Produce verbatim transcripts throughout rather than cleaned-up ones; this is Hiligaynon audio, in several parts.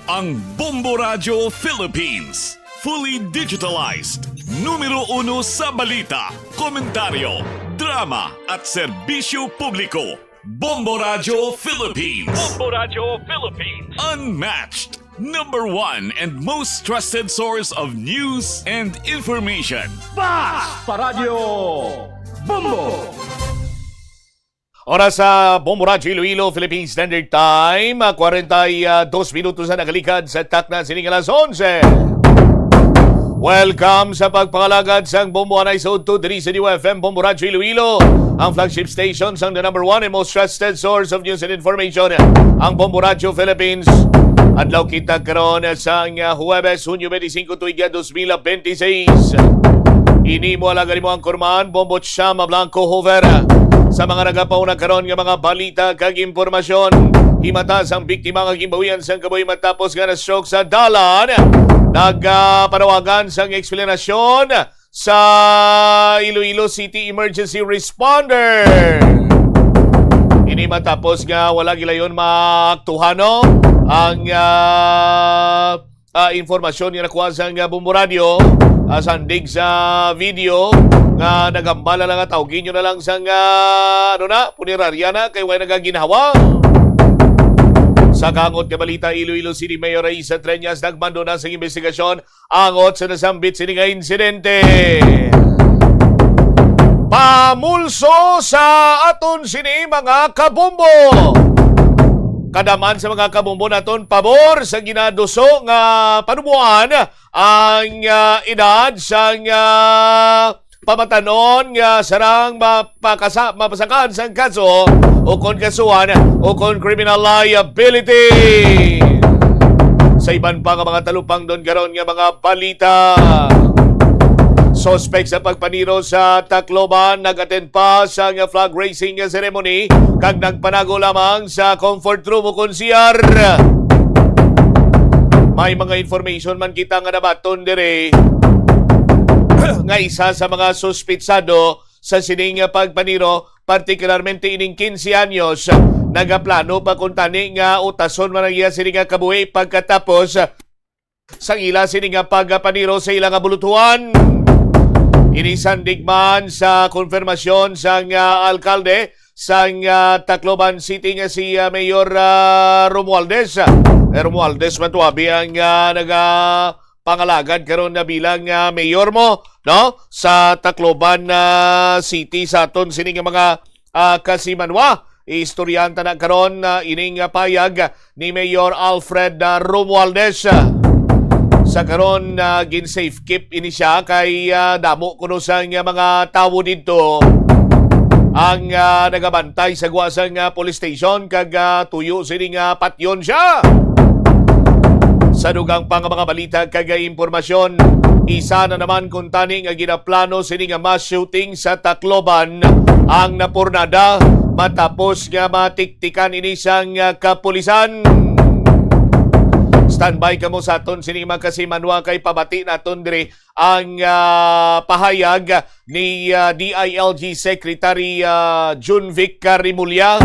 Ang Bombo Radyo Philippines, fully digitalized, numero uno sa balita, komentaryo, drama, at serbisyo publiko. Bombo Radyo Philippines. Bombo Radyo Philippines. Unmatched, number one and most trusted source of news and information. Basta Radyo Bombo! Oras sa Bombo Radyo Iloilo, Philippine Standard Time, ah, kwarenta y dos minutos na nakalikad sa takna sining alas onse. Welcome sa pagpangalagad sang Bombo Anay sa Udto diri sa D Y F M Bombo Radyo Iloilo, ang flagship station sang the number one and most trusted source of news and information, ang Bombo Radyo Philippines. Adlaw kita karon sang, ah, Huwebes, Hunyo twenty-five, tuig, ah, twenty twenty-six. Ini mo alagad mo ang kurman, Bombo Chama Blanco Hover. Sa mga nagapauna karon nga mga balita kag impormasyon, himata sang biktima nga ginbawian sang kabuhi matapos nga na-stroke sa dalan. Nagapanawagan sang eksplanasyon sa Iloilo City Emergency Responder. Ini matapos nga wala gilayon maaktuhano ang, ah, ah, informasyon nga nakuha sang, ah, Bombo Radyo, ah, sandig sa video nga nagambala lang nga tawgi nyo na lang sang, ah, ano na, punerarya na kay way nagaginhawa. Sa kangot nga balita, Iloilo City Mayor Raisa Treñas nagmando na sa investigasyon angot sa nasambit sini nga insidente. Pamulso sa aton sini, mga kabombo. Kadaman sa mga kabombo naton, pabor sa ginaduso nga panuboan ang, ah, edad sang, ah, pamatanon nga sarang mapakasa-, mapasakaan sang kaso o kon kasuhan o kon criminal liability. Sa iban pa nga mga talupangdon karon nga mga balita, suspek sa pagpaniro sa Tacloban nag-attend pa sang flag raising ceremony kag nagpanago lamang sa comfort room o kon C R. May mga information man kita nga nabaton diri nga isa sa mga suspitsado sa sining pagpaniro, partikularmente ining quince anyos, nagaplano pa kuntani nga utason man ang iya sini nga kabuhi pagkatapos sang ila sini nga pagpaniro sa ila nga bulutuhan. Ini sandig man sa konfirmasyon sang, ah, alkalde sang, ah, Tacloban City nga si, ah, Mayor, ah, Romualdez. Eh, Romualdez Matuabi ang, ah, nagapangalagad karon na bilang, ah, mayor mo, no? Sa Tacloban, ah, City sa aton sini nga mga, ah, kasimanwa. Iistoryahan ta na karon, ah, ining, ah, payag ni Mayor Alfred, ah, Romualdez. Sa karon, ah, gin-safe keep ini siya kay, ah, damo kuno sang, ah, mga tawo didto ang, ah, nagabantay sa gwa sang, ah, police station kag, ah, tuyo sini nga patyon siya. Sa dugang pa nga mga balita kag impormasyon, isa na naman kuntani nga ginaplano sini nga mass shooting sa Tacloban ang napurnada matapos nga matiktikan ini sang, ah, kapulisan. Standby kamo sa aton sini, mga kasimanwa, kay pabati naton diri ang, ah, pahayag ni, ah, D I L G Secretary, ah, Junvic Remulla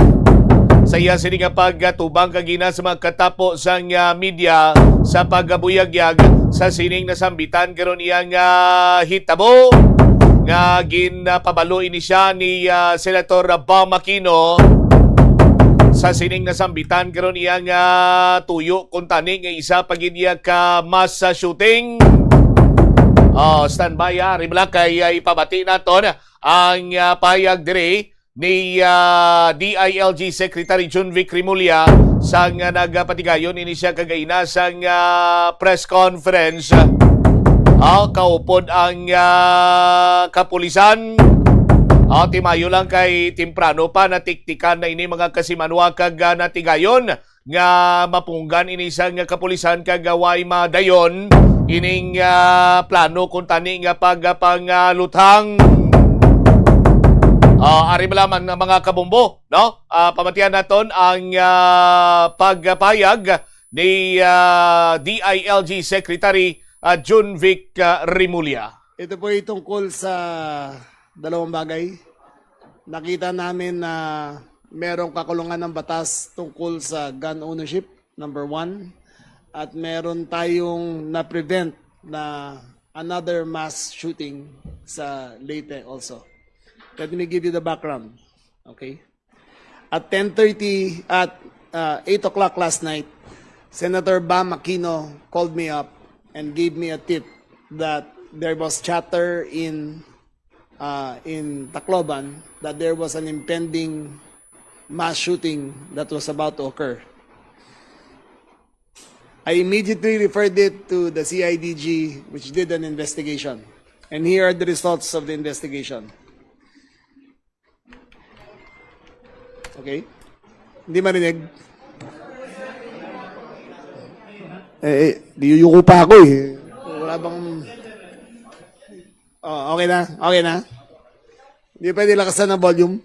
sa iya sini nga pagtubang kagina sa mga katapo sang, ah, media sa pagbuyagyag sa sining nasambitan karon iyang, ah, hitabo nga ginpabalo ini siya ni, ah, Senator Bam Aquino sa sining nasambitan karon iyang, ah, tuyo kuntani nga isa pa gid iya ka mass, ah, shooting. Oh, standby, ah, Rimla, kay, ah, ipabati naton ang, ah, payag diri ni, ah, D I L G Secretary Junvic Remulla sang, ah, nagapatigayon ini siya kagina sang, ah, press conference. Ah, kaupod ang, ah, kapulisan. Ah, timayo lang kay temprano pa natiktikan na ini, mga kasimanwa, kag, ah, natigayon nga mapunggan ini sang kapulisan kag way madayon ining, ah, plano kuntani nga pagpangaluthang. Ah, ari bala man, mga kabombo, no? Ah, pamatian naton ang, ah, pagpayag ni, ah, D I L G Secretary, ah, Junvic, ah, Remulla. Ito po ay tungkol sa dalawang bagay. Nakita namin na merong kakulungan ng batas tungkol sa gun ownership, number one. at meron tayong na-prevent na another mass shooting sa Leyte also. Let me give you the background. Okay? At ten thirty, at uh, eight o'clock last night, Senator Bam Aquino called me up and gave me a tip that there was chatter in uh, in Tacloban that there was an impending mass shooting that was about to occur. I immediately referred it to the C I D G, which did an investigation. And here are the results of the investigation. Okay? Hindi marinig? Eh, eh, di yuyuko pa ako eh. Wala bang... Oh, okay na? Okay na? Hindi pwede lakasan ang volume?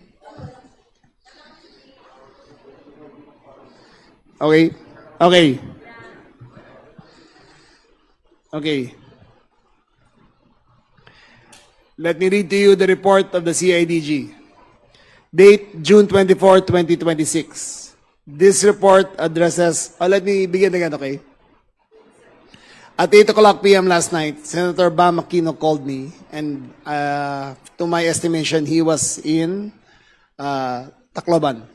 Okay? Okay. Okay. Let me read to you the report of the C I D G. Date, June twenty-four, twenty twenty-six. This report addresses, oh, let me begin again, okay? At eight o'clock p m last night, Senator Bam Aquino called me, and uh, to my estimation, he was in uh, Tacloban.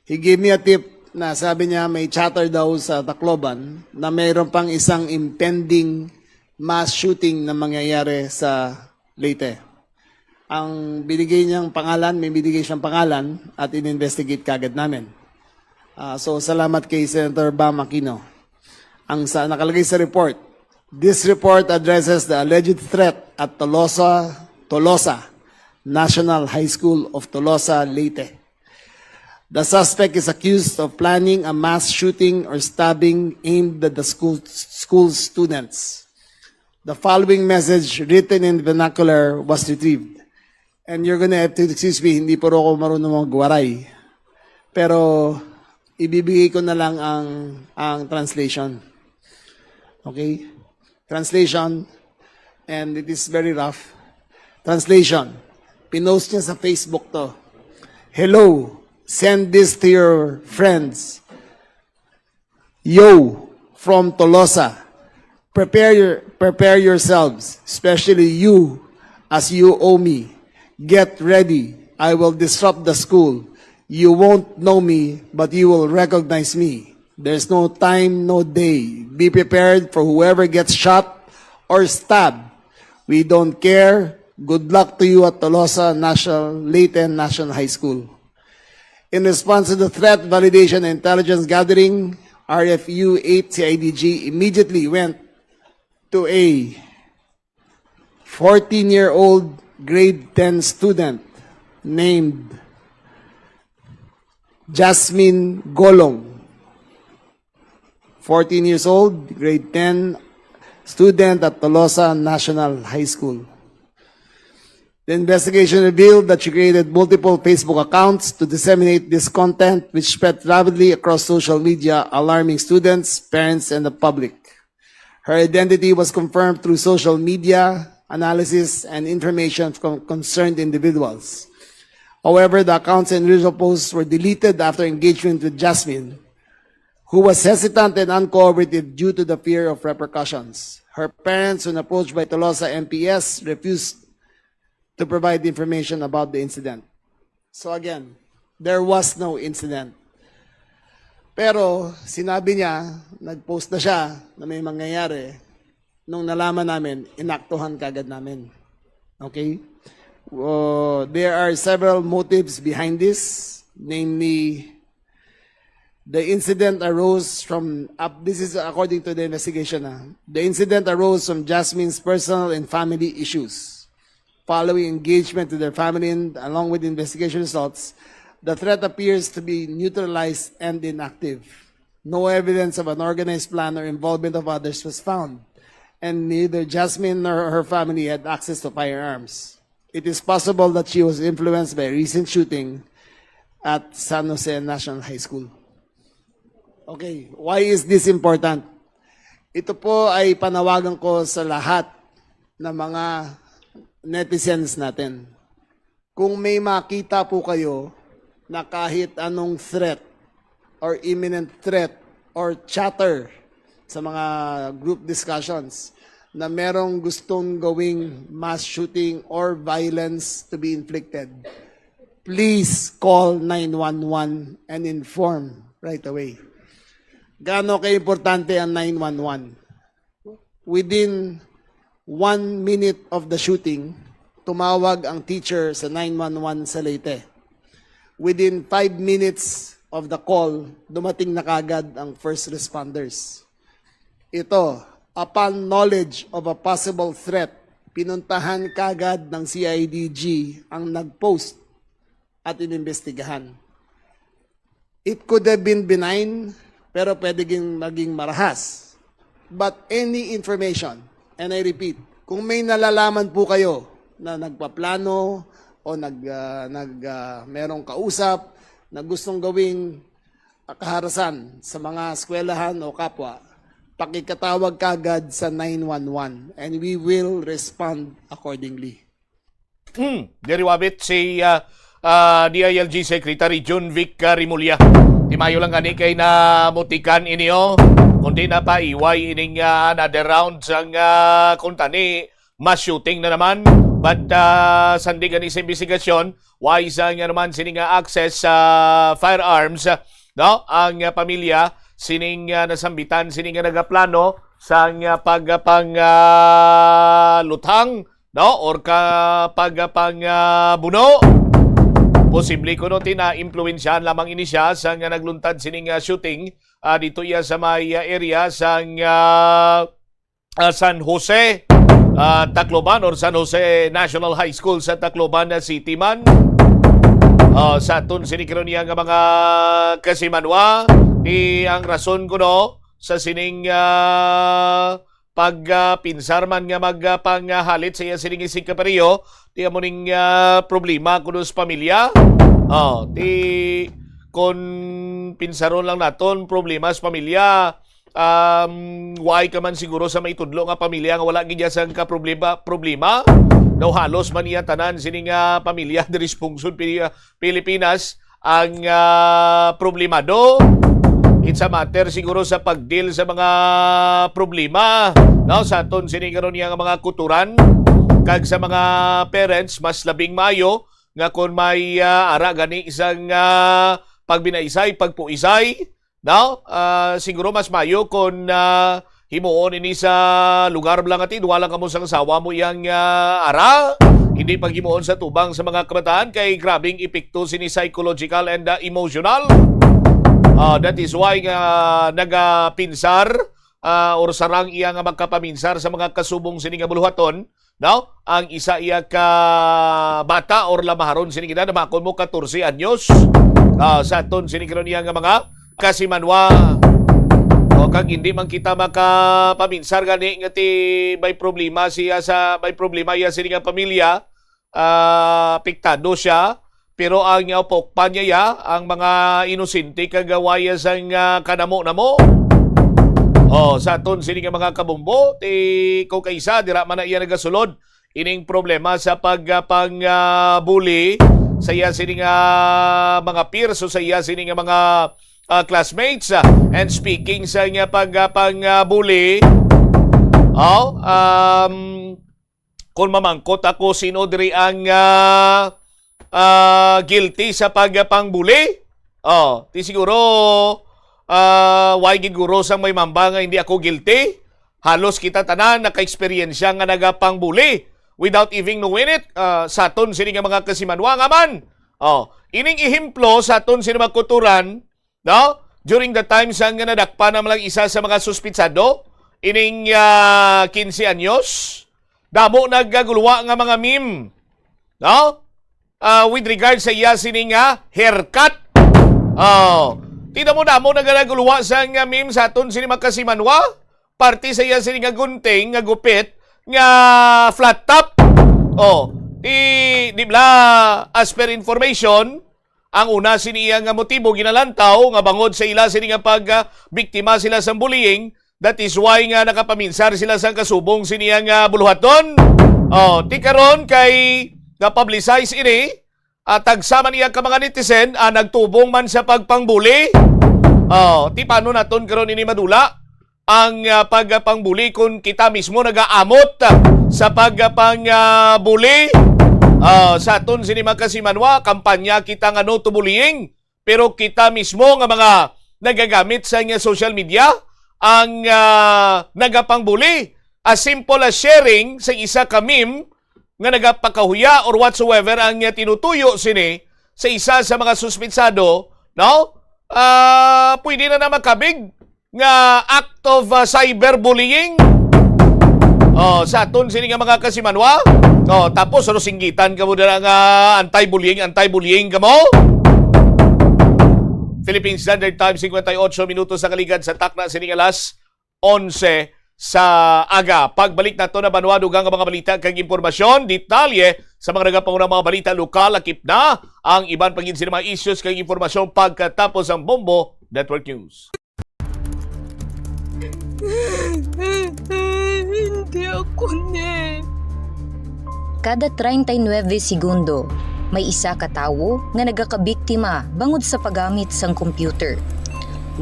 He gave me a tip na sabi niya may chatter daw sa Tacloban na mayroon pang isang impending mass shooting na mangyayari sa Leyte. Ang binigay niyang pangalan, may binigay siyang pangalan at in-investigate kagad namin. Ah, so, salamat kay Senator Bam Aquino. Ang sa nakalagay sa report, this report addresses the alleged threat at Tolosa, Tolosa National High School of Tolosa, Leyte. The suspect is accused of planning a mass shooting or stabbing aimed at the school, school students. The following message written in vernacular was retrieved. And you're gonna have to excuse me, hindi po ako marunong magwaray. Pero ibibigay ko na lang ang, ang translation. Okay? Translation, and it is very rough. Translation, pinost niya sa Facebook to. "Hello, send this to your friends. Yo, from Tolosa, prepare your, prepare yourselves, especially you, as you owe me. Get ready. I will disrupt the school. You won't know me, but you will recognize me. There's no time, no day. Be prepared for whoever gets shot or stabbed. We don't care. Good luck to you at Tolosa National, Leyte National High School." In response to the threat validation and intelligence gathering, R F U eight C I D G immediately went to a fourteen-year-old grade ten student named Jasmine Golong, fourteen years old, grade ten student at Tolosa National High School. The investigation revealed that she created multiple Facebook accounts to disseminate this content, which spread rapidly across social media, alarming students, parents, and the public. Her identity was confirmed through social media analysis and information from concerned individuals. However, the accounts and individual posts were deleted after engagement with Jasmine, who was hesitant and uncooperative due to the fear of repercussions. Her parents, when approached by Tolosa M P S, refused to provide information about the incident. So again, there was no incident. Pero sinabi niya, nag-post na siya na may mangyayari. Nung nalaman namin, inaktuhan kagad namin. Okay? Uh, there are several motives behind this, namely, the incident arose from, up, this is according to the investigation, ah. The incident arose from Jasmine's personal and family issues. Following engagement with their family and along with investigation results, the threat appears to be neutralized and inactive. No evidence of an organized plan or involvement of others was found, and neither Jasmine nor her family had access to firearms. It is possible that she was influenced by a recent shooting at San Jose National High School. Okay, why is this important? Ito po ay panawagan ko sa lahat ng mga netizens natin. Kung may makita po kayo na kahit anong threat or imminent threat or chatter sa mga group discussions na merong gustong gawing mass shooting or violence to be inflicted, please call nine one one and inform right away. Gaano kaimportante ang nine one one? Within one minute of the shooting, tumawag ang teacher sa nine one one sa Leyte. Within five minutes of the call, dumating na kagad ang first responders. Ito, upon knowledge of a possible threat, pinuntahan kagad ng C I D G ang nag-post at inimbestigahan. It could have been benign, pero pwede ging maging marahas. But any information, and I repeat, kung may nalalaman po kayo na nagpaplano o nag, ah, nag, ah, merong kausap na gustong gawing kaharasan sa mga eskwelahan o kapwa, pakikatawag kagad sa nine one one and we will respond accordingly. Mm, diri wabit si ah, ah, D I L G Secretary Jun Vic ah, Remulla. Di mayo lang gani kay namutikan ini, oh. Kundi napaiway ining ah, another round sang ah, kuntani mass shooting na naman. But ah, sandi gani sa investigasyon, why sa nga naman sini nga access sa firearms, no? Ang ah, pamilya sining ah, nasambitan sini nga nagaplano sang ah, pagpang ah, luthang, no? Or ka pagpang ah, buno. Posible kuno ti naimpluwensyahan lamang ini siya sa nga nagluntad sining ah, shooting ah, dito iya sa may ah, area sang ah, ah, San Jose, ah, Tacloban or San Jose National High School sa Tacloban na City man. Ah, sa aton sini karon niya nga mga kasimanwa, ti ang rason kuno sa sining ah, pag ah, pinsar man nga magpanghalit sa iya sining isig kapareho, ti amo ning ah, problema kuno sa pamilya. Oh, ti kon pinsaron lang naton problema sa pamilya, um, why ka man siguro sa maitudlo nga pamilya nga wala gid sang ka problema, problema? Daw halos man iya tanan sini nga pamilya diri sa pungsod Pi- Pilipinas ang ah, problemado. It's a matter siguro sa pag-deal sa mga problema, no, sa aton sini karon nga mga kuturan kag sa mga parents, mas labing maayo nga kung may ah, ara gani isang ah, pagbinaisay, pagpuisay, no? Ah, siguro mas mayo kung ah, himuon ini sa lugar lang ati, duwa lang kamo sang asawa mo iyang ah, ara. Hindi paghimuon sa tubang sa mga kabataan kay grabing epekto sini psychological and ah, emotional. Ah, that is why nga nagapinsar ah, or sarang iya nga magkapaminsar sa mga kasubong sini nga buluhaton, no? Ang isa iya ka bata or lamaharon sini nga edad, makon mo katorse anyos. Ah, sa aton sini karon iya nga mga kasimanwa. O kag hindi man kita makapaminsar gani nga ti may problema siya sa may problema iya sini nga pamilya, ah, apektado siya, pero ang uh, pokpan niya ya, ang mga inosente kag waya sang ah, kanamo-namo. Oh, sa aton sini nga mga kabumbo, ti ko kaysa dira man na iya nagasulod ining problema sa pag ah, pang ah, bully sa iya sini nga mga peers o sa iya sini nga mga ah, classmates. Ah, and speaking sa nga pag ah, pang ah, bully, oh, um, kung mamangkot ako sino diri ang ah, ah, guilty sa pagpangbuli, oh, ti siguro ah, why gid guro sang may mamba nga hindi ako guilty? Halos kita tanan naka-eksperyensya nga nagapangbuli without even knowing it. Ah, sa aton sini nga mga kasimanwa nga man. Oh, ining ehemplo sa aton sini mga kuturan, no? During the time sa nga nadakpan ang mga isa sa mga suspitsado, ining ah, quince anyos, damo nagaguluwa nga mga meme, no? Ah, with regard sa iya sini nga haircut. Oh, ti damo-damo nagalaguluwa sa nga meme sa aton sini makasimanwa. Parte sa iya sini nga gunting nga gupit nga flat top. Oh, ti di bla as per information, ang una sini iya nga motibo ginalantaw nga bangod sa ila sini nga pag ah, biktima sila sang bullying, that is why nga nakapaminsar sila sang kasubong sini iya nga buluhaton. Oh, ti karon kay na-publicize ini, ah, tagsa man iya ka mga netizen ah, nagtubong man sa pagpangbuli. Oh, ti paano naton karon ini madula? ang, ah, pagpangbuli, kung kita mismo nagaamot sa pagpang, ah, bully. Ah, sa aton sini, mga kasimanwa, kampanya kita nga no to bullying, pero kita mismo nga mga nagagamit sa nga social media ang, ah, nagapangbuli. As simple as sharing sa isa ka meme nga nagapakahuya or whatsoever ang, ah, tinutuyo sini sa isa sa mga suspitsado, no? Ah, pwede na na makabig nga act of, ah, cyberbullying. Oh, sa aton sini nga mga kasimanwa. Oh, tapos rusinggitan kamo dira nga anti-bullying, anti-bullying kamo. Philippine Standard Time, singkwenta y ocho minutos sa kaligad sa takna sining alas onse sa aga. Pagbalik nato na banwa, dugang nga mga balita kag impormasyon, detalye sa mga nagapangunang mga balita lokal, lakip na ang iban pa gid sila mga issues kag impormasyon pagkatapos ang Bombo Network News. Hindi ako ni. Kada treinta y nueve segundo, may isa ka tawo nga nagakabiktima bangod sa paggamit sang computer.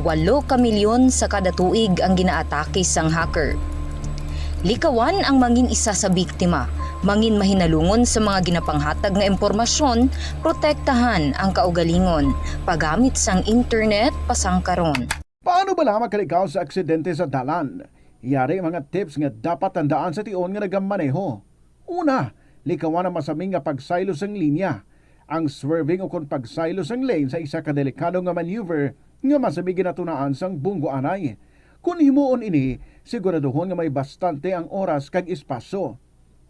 Walo ka milyon sa kada tuig ang ginaatake sang hacker. Likawan ang mangin isa sa biktima, mangin mahinalungon sa mga ginapanghatag nga impormasyon, protektahan ang kaugalingon, paggamit sang internet pasangkaron. Paano bala makalikaw sa aksidente sa dalan? Yari ang mga tips nga dapat tandaan sa tion nga nagamaneho. Una, likawan ang masami nga pagsaylo sang linya. Ang swerving ukon pagsaylo sang lane sa isa ka delikado nga maneuver nga masami ginatunaan sang bunggo anay. Kon himuon ini, siguraduhon nga may bastante ang oras kag espasyo.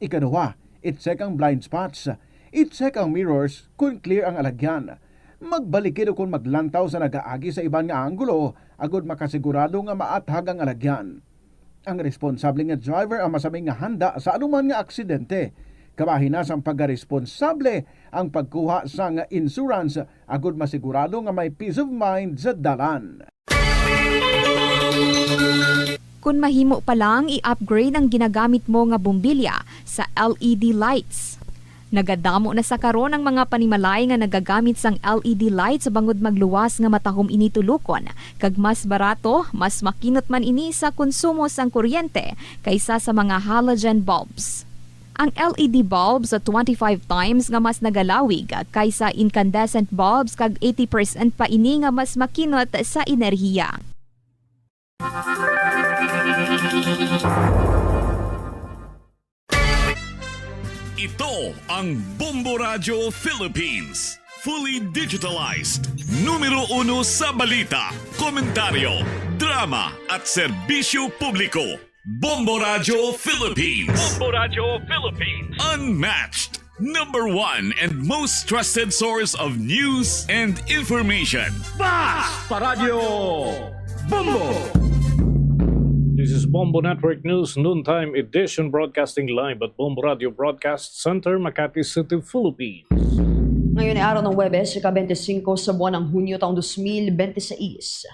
Ikaduha, i-check ang blind spots. I-check ang mirrors kon clear ang alagyan. Magbalikid ukon maglantaw sa nagaagi sa iban nga anggulo agod makasigurado nga maathag ang alagyan. Ang responsable nga driver ang masami nga handa sa anuman nga aksidente. Kabahin na sang pagkaresponsable ang pagkuha sang insurance agod masigurado nga may peace of mind sa dalan. Kon mahimo pa lang, i-upgrade ang ginagamit mo nga bombilya sa L E D lights. Nagadamo na sa karon ang mga panimalay nga nagagamit sang L E D lights bangod magluwas nga matahom ini tulokon, kag mas barato, mas makinot man ini sa konsumo sang kuryente kaysa sa mga halogen bulbs. Ang L E D bulbs twenty-five times nga mas nagalawig kaysa incandescent bulbs kag eighty percent pa ini nga mas makinot sa enerhiya. Ito ang Bombo Radyo Philippines. Fully digitalized. Numero uno sa balita, komentaryo, drama, at serbisyo publiko. Bombo Radyo Philippines. Bombo Radyo Philippines. Unmatched. Number one and most trusted source of news and information. Basta Radyo Bombo! This is Bombo Network News Noontime Edition, broadcasting live at Bombo Radio Broadcast Center, Makati City, Philippines. Ngayon ay araw ng Huwebes, ika-twenty-five sa buwan ng Hunyo taong twenty twenty-six.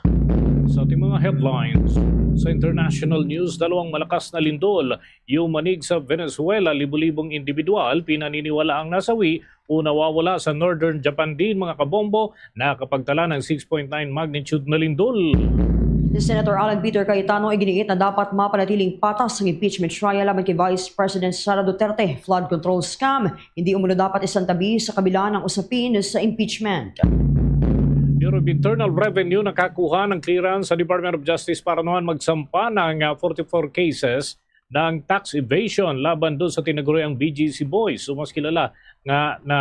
Sa ating mga headlines, sa international news, dalawang malakas na lindol yumanig sa Venezuela, libo-libong individual pinaniniwala ang nasawi o nawawala sa Northern Japan din, mga kabombo, nakapagtala ng six point nine magnitude na lindol. Si Senator Alan Peter Cayetano iginiit na dapat mapanatiling patas ang impeachment trial laban kay Vice President Sara Duterte, flood control scam, hindi umano dapat isantabi sa kabila ng usapin sa impeachment. Bureau of Internal Revenue nakakuha ng clearance sa Department of Justice para naman magsampa ng ah, forty-four cases ng tax evasion laban doon sa tinaguriang B G C Boys o mas kilala nga na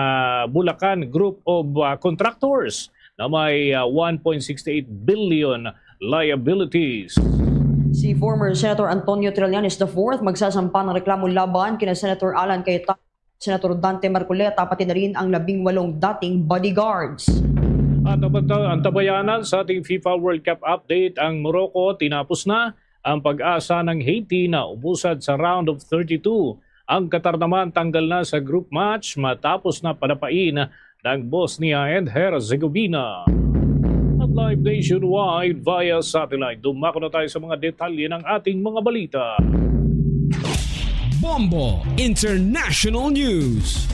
Bulacan Group of ah, Contractors na may ah, one point six eight billion liabilities. Si former Senator Antonio Trillanes the fourth magsasampa ng reklamo laban kina Senator Alan Cayetano, Senator Dante Marcoleta, pati na rin ang labing walong dating bodyguards. At ang banta- ang tabayanan sa ating FIFA World Cup update, ang Morocco tinapos na ang pag-asa ng Haiti na umusad sa round of thirty-two. Ang Qatar naman tanggal na sa group match matapos na padapain ng Bosnia and Herzegovina. At live nationwide via satellite, dumako na tayo sa mga detalye ng ating mga balita. Bombo International News.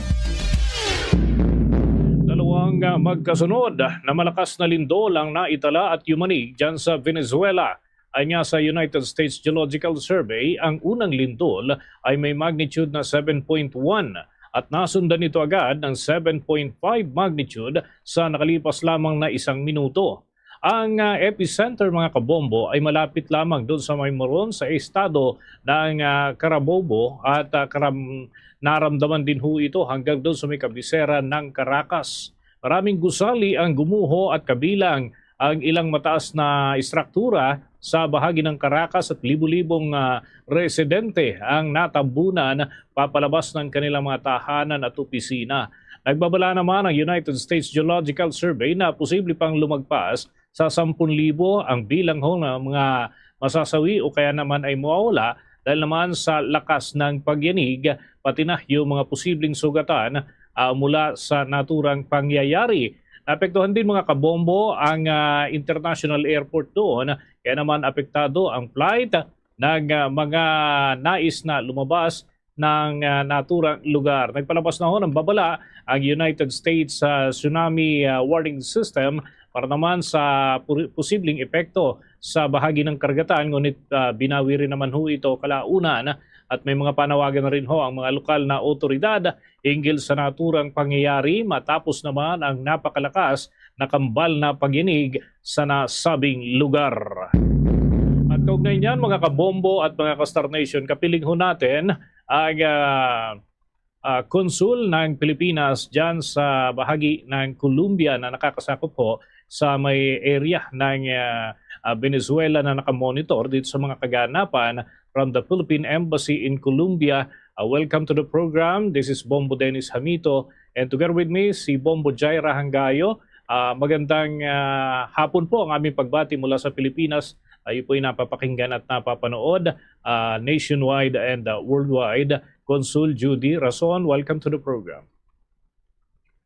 Dalawang ah, magkasunod na malakas na lindol ang naitala at yumanig dyan sa Venezuela. Ayon nga sa United States Geological Survey, ang unang lindol ay may magnitude na seven point one at nasundan nito agad ng seven point five magnitude sa nakalipas lamang na isang minuto. Ang, ah, epicenter, mga kabombo, ay malapit lamang doon sa may Moron sa estado ng, ah, Carabobo at, ah, karam-, naramdaman din ho ito hanggang doon sa may kabisera ng Caracas. Maraming gusali ang gumuho at kabilang ang ilang mataas na istruktura sa bahagi ng Caracas at libo-libong, ah, residente ang natabunan papalabas ng kanilang mga tahanan at opisina. Nagbabala naman ang United States Geological Survey na posible pang lumagpas sa sampung libo ang bilang ho ng mga masasawi o kaya naman ay mawawala dahil naman sa lakas ng pagyanig, pati na yung mga posibleng sugatan, ah, mula sa naturang pangyayari. Naapektuhan din, mga kabombo, ang, ah, international airport doon, kaya naman apektado ang flight ng, ah, mga nais na lumabas ng, ah, naturang lugar. Nagpalabas na ho ng babala ang United States, ah, Tsunami, ah, Warning System para naman sa puri-, posibleng epekto sa bahagi ng karagatan, ngunit, ah, binawi rin naman ho ito kalaunan at may mga panawagan na rin ho ang mga lokal na awtoridad hinggil sa naturang pangyayari, matapos naman ang napakalakas na kambal na pagyanig sa nasabing lugar. At kaugnay niyan, mga kabombo at mga ka-Star Nation, kapiling ho natin ang, ah, ah, konsul ng Pilipinas dyan sa bahagi ng Colombia na nakakasakop ho sa may area ng, ah, ah, Venezuela na nakamonitor dito sa mga kaganapan from the Philippine Embassy in Colombia. Ah, welcome to the program. This is Bombo Dennis Hamito, and together with me, si Bombo Jaira Hangayo. Ah, magandang, ah, hapon po ang aming pagbati mula sa Pilipinas. Kayo po'y napapakinggan at napapanood, ah, nationwide and, ah, worldwide. Consul Judy Rason, welcome to the program.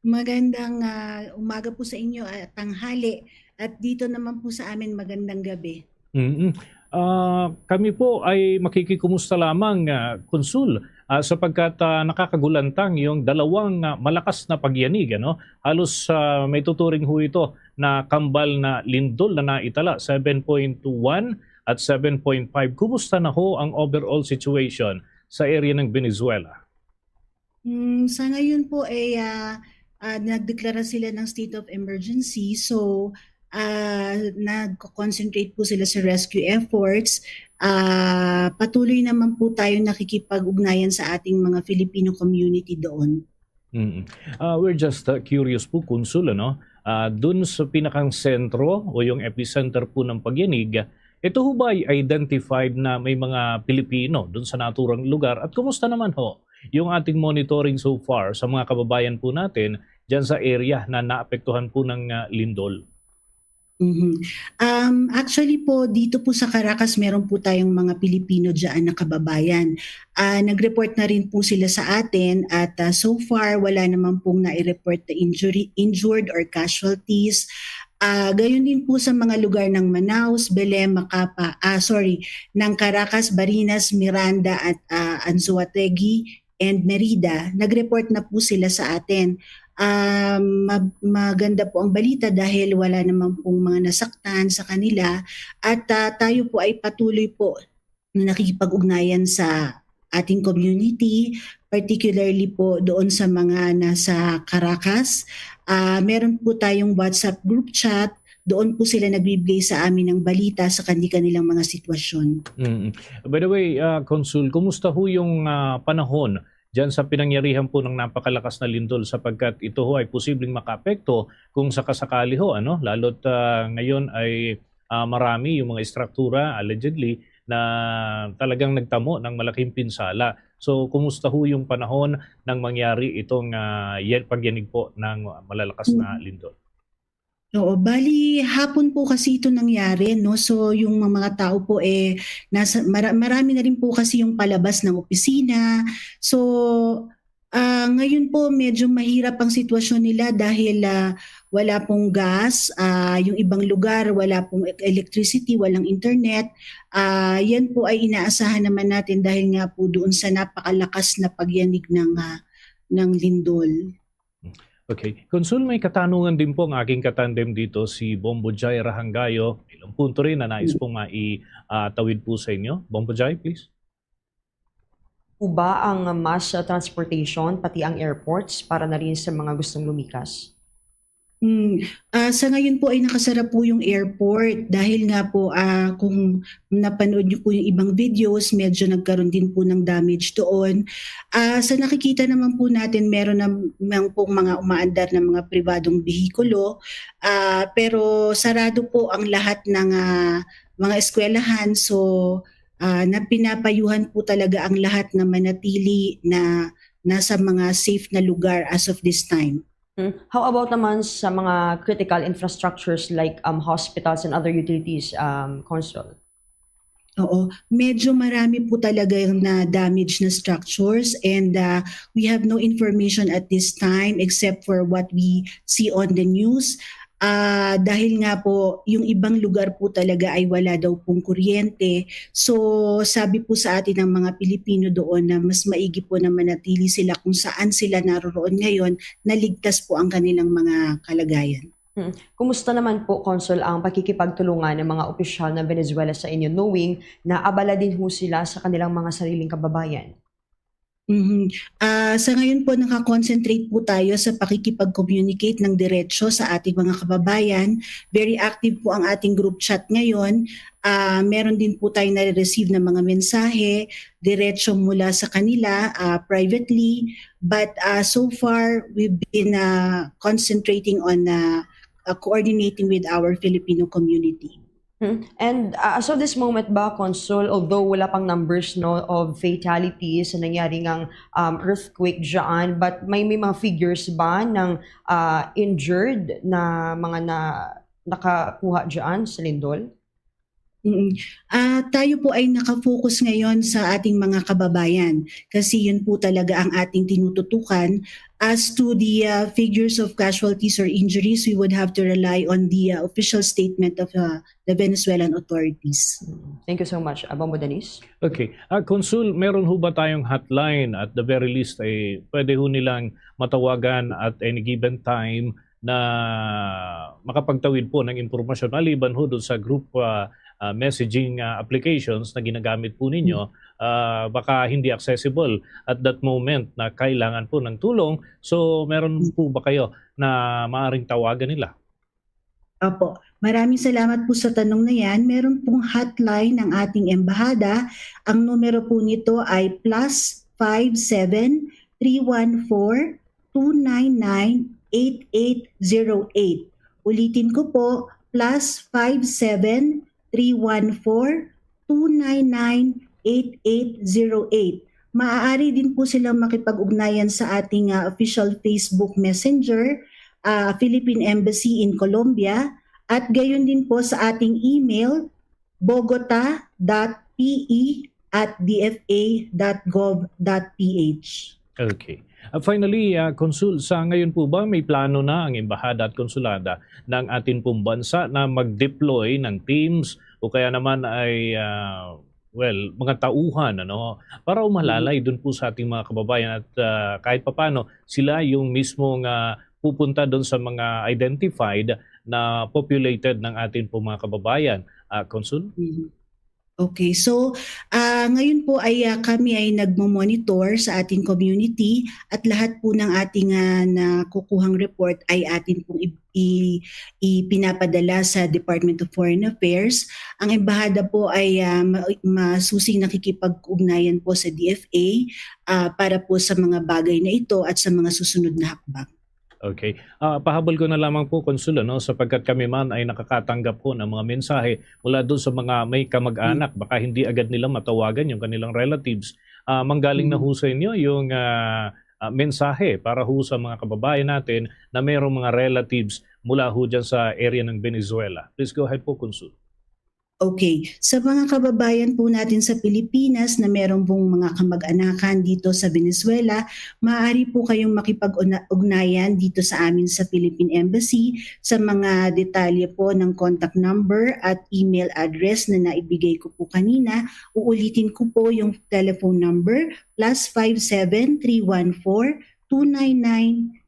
Magandang, ah, umaga po sa inyo, ah, tanghali. At dito naman po sa amin, magandang gabi. Mm. Ah, kami po ay makikikumusta lamang, ah, Consul, ah, sapagkat, ah, nakakagulantang yung dalawang, ah, malakas na pagyanig, ano? Halos, ah, may tuturing ho ito na kambal na lindol na naitala, seven point one at seven point five. Kumusta na ho ang overall situation sa area ng Venezuela? Mm, sa ngayon po ay, ah, ah, nagdeklara sila ng state of emergency. So, ah, nagko-concentrate po sila sa rescue efforts. Ah, patuloy naman po tayo nakikipag-ugnayan sa ating mga Filipino community doon. Mm. Ah, we're just, ah, curious po, Consul, ano? Ah, dun sa pinakang sentro o yung epicenter po ng pagyanig, ito ho ba ay identified na may mga Pilipino dun sa naturang lugar? At kumusta naman ho yung ating monitoring so far sa mga kababayan po natin dyan sa area na naapektuhan po ng, ah, lindol? Mhm. Um, actually po, dito po sa Caracas, meron po tayong mga Pilipino dyan na kababayan. Ah, nag-report na rin po sila sa atin at, ah, so far, wala naman pong nai-report na injury, injured or casualties. Ah, gayon din po sa mga lugar ng Manaus, Belém, Macapa, ah, sorry, ng Caracas, Barinas, Miranda at, ah, Anzoategui and Merida. Nag-report na po sila sa atin. Um, ma-, maganda po ang balita dahil wala naman pong mga nasaktan sa kanila at, ah, tayo po ay patuloy po na nakikipag-ugnayan sa ating community, particularly po doon sa mga nasa Caracas. Ah, meron po tayong WhatsApp group chat. Doon po sila nagbibigay sa amin ng balita sa kani-kanilang mga sitwasyon. Mm. By the way, ah, Consul, kumusta ho yung, ah, panahon diyan sa pinangyarihan po ng napakalakas na lindol, sapagkat ito ho ay posibleng makaapekto kung sakasakali ho, ano? Lalo't, ah, ngayon ay, ah, marami yung mga istruktura, allegedly, na talagang nagtamo ng malaking pinsala. So, kumusta ho yung panahon nang mangyari itong, ah, yan, pagyanig po ng malalakas na Mm. lindol? Oo, bali, hapon po kasi ito nangyari, no? So, yung mga, mga tao po, eh, nasa, mara-, marami na rin po kasi yung palabas ng opisina. So, ah, ngayon po, medyo mahirap ang sitwasyon nila dahil, ah, wala pong gas, ah, yung ibang lugar, wala pong e-, electricity, walang internet. Ah, yan po ay inaasahan naman natin dahil nga po doon sa napakalakas na pagyanig ng, ah, ng lindol. Okay. Consul, may katanungan din po ang aking katandem dito, si Bombo Jai Rahangayo. May ilang punto rin na nais pong mai-, ah, tawid po sa inyo. Bombo Jai, please. Po ba ang mass transportation, pati ang airports, para na rin sa mga gustong lumikas? Mm, ah, sa ngayon po ay nakasara po yung airport dahil nga po, ah, kung napanood niyo po yung ibang videos, medyo nagkaroon din po ng damage doon. Ah, sa nakikita naman po natin, meron naman pong mga umaandar na mga pribadong behikulo, ah, pero sarado po ang lahat ng, ah, mga eskwelahan. So, ah, na pinapayuhan po talaga ang lahat na manatili na nasa mga safe na lugar as of this time. Hmm. How about naman sa mga critical infrastructures like, um, hospitals and other utilities, um, Consul? Oo, medyo marami po talaga yung na damage na structures, and, ah, we have no information at this time except for what we see on the news. Ah, dahil nga po, yung ibang lugar po talaga ay wala daw pong kuryente. So, sabi po sa atin ng mga Pilipino doon na mas maigi po na manatili sila kung saan sila naroroon ngayon, naligtas po ang kanilang mga kalagayan. Hmm. Kumusta naman po, Consul, ang pakikipagtulungan ng mga opisyal ng Venezuela sa inyo, knowing na abala din ho sila sa kanilang mga sariling kababayan? Mhm. Ah, sa ngayon po, nakakonsentrate po tayo sa pakikipag-communicate ng diretso sa ating mga kababayan. Very active po ang ating group chat ngayon. Ah, meron din po tayong nare-receive na mga mensahe diretso mula sa kanila, ah, privately. But, ah, so far, we've been, ah, concentrating on, ah, ah, coordinating with our Filipino community. Hmm. And, ah, as of this moment ba, Consul, although wala pang numbers, no, of fatalities sa nangyari ngang, um, earthquake dyan, but may, may mga figures ba ng, ah, injured na mga na, nakakuha dyan sa lindol? Mm. Ah, tayo po ay nakafocus ngayon sa ating mga kababayan kasi yun po talaga ang ating tinututukan. As to the, ah, figures of casualties or injuries, we would have to rely on the, ah, official statement of, ah, the Venezuelan authorities. Mm. Thank you so much. Ah, Bombo Dennis? Okay. Ah, Consul, meron ho ba tayong hotline at the very least, eh, pwede ho nilang matawagan at any given time na makapagtawid po ng impormasyon maliban ho doon sa group, ah, ah, messaging, ah, applications na ginagamit po ninyo? Hmm. Ah, baka hindi accessible at that moment na kailangan po ng tulong. So, meron Hmm. po ba kayo na maaring tawagan nila? Opo. Maraming salamat po sa tanong na yan. Meron pong hotline ng ating embahada. Ang numero po nito ay plus five seven three one four two nine nine eight eight zero eight. Ulitin ko po, plus five seven three one four two nine nine eight eight zero eight. Maaari din po silang makipag-ugnayan sa ating, ah, official Facebook Messenger, ah, Philippine Embassy in Colombia, at gayon din po sa ating email, bogota dot P E at D F A dot gov dot P H. Okay. Ah, finally, ah, Consul, sa ngayon po ba may plano na ang embahada at konsulada ng atin pong bansa na mag-deploy ng teams o kaya naman ay, ah, well, mga tauhan, ano, para umalalay Hmm. dun po sa ating mga kababayan at, ah, kahit papano sila yung mismong, ah, pupunta dun sa mga identified na populated ng atin pong mga kababayan, ah, Consul? Hmm. Okay. So, ah, ngayon po ay, ah, kami ay nagmo-monitor sa ating community at lahat po ng ating, ah, nakukuhang report ay atin pong i-, i-, ipinapadala sa Department of Foreign Affairs. Ang embahada po ay, ah, ma-, masusing nakikipag-ugnayan po sa D F A, ah, para po sa mga bagay na ito at sa mga susunod na hakbang. Okay. Ah, pahabol ko na lamang po, Consul, ano, sapagkat kami man ay nakakatanggap po ng mga mensahe mula doon sa mga may kamag-anak. Hmm. Baka hindi agad nila matawagan yung kanilang relatives. Ah, manggaling na Hmm. ho sa inyo yung, ah, ah, mensahe para ho sa mga kababayan natin na mayroong mga relatives mula ho dyan sa area ng Venezuela. Please go ahead po, Consul. Okay. Sa mga kababayan po natin sa Pilipinas na meron pong mga kamag-anakan dito sa Venezuela, maaari po kayong makipag-una-, ugnayan dito sa amin sa Philippine Embassy sa mga detalye po ng contact number at email address na naibigay ko po kanina. Uulitin ko po yung telephone number, plus five seven three one four two nine nine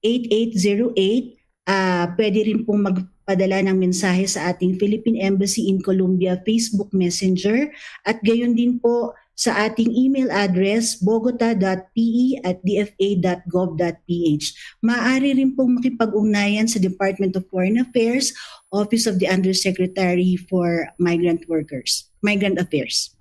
eight eight zero eight. Ah, pwede rin pong magpadala ng mensahe sa ating Philippine Embassy in Colombia Facebook Messenger at gayon din po sa ating email address, bogota dot P E at D F A dot gov dot P H. Maaari rin pong makipag-ugnayan sa Department of Foreign Affairs, Office of the Undersecretary for Migrant Workers, Migrant Affairs.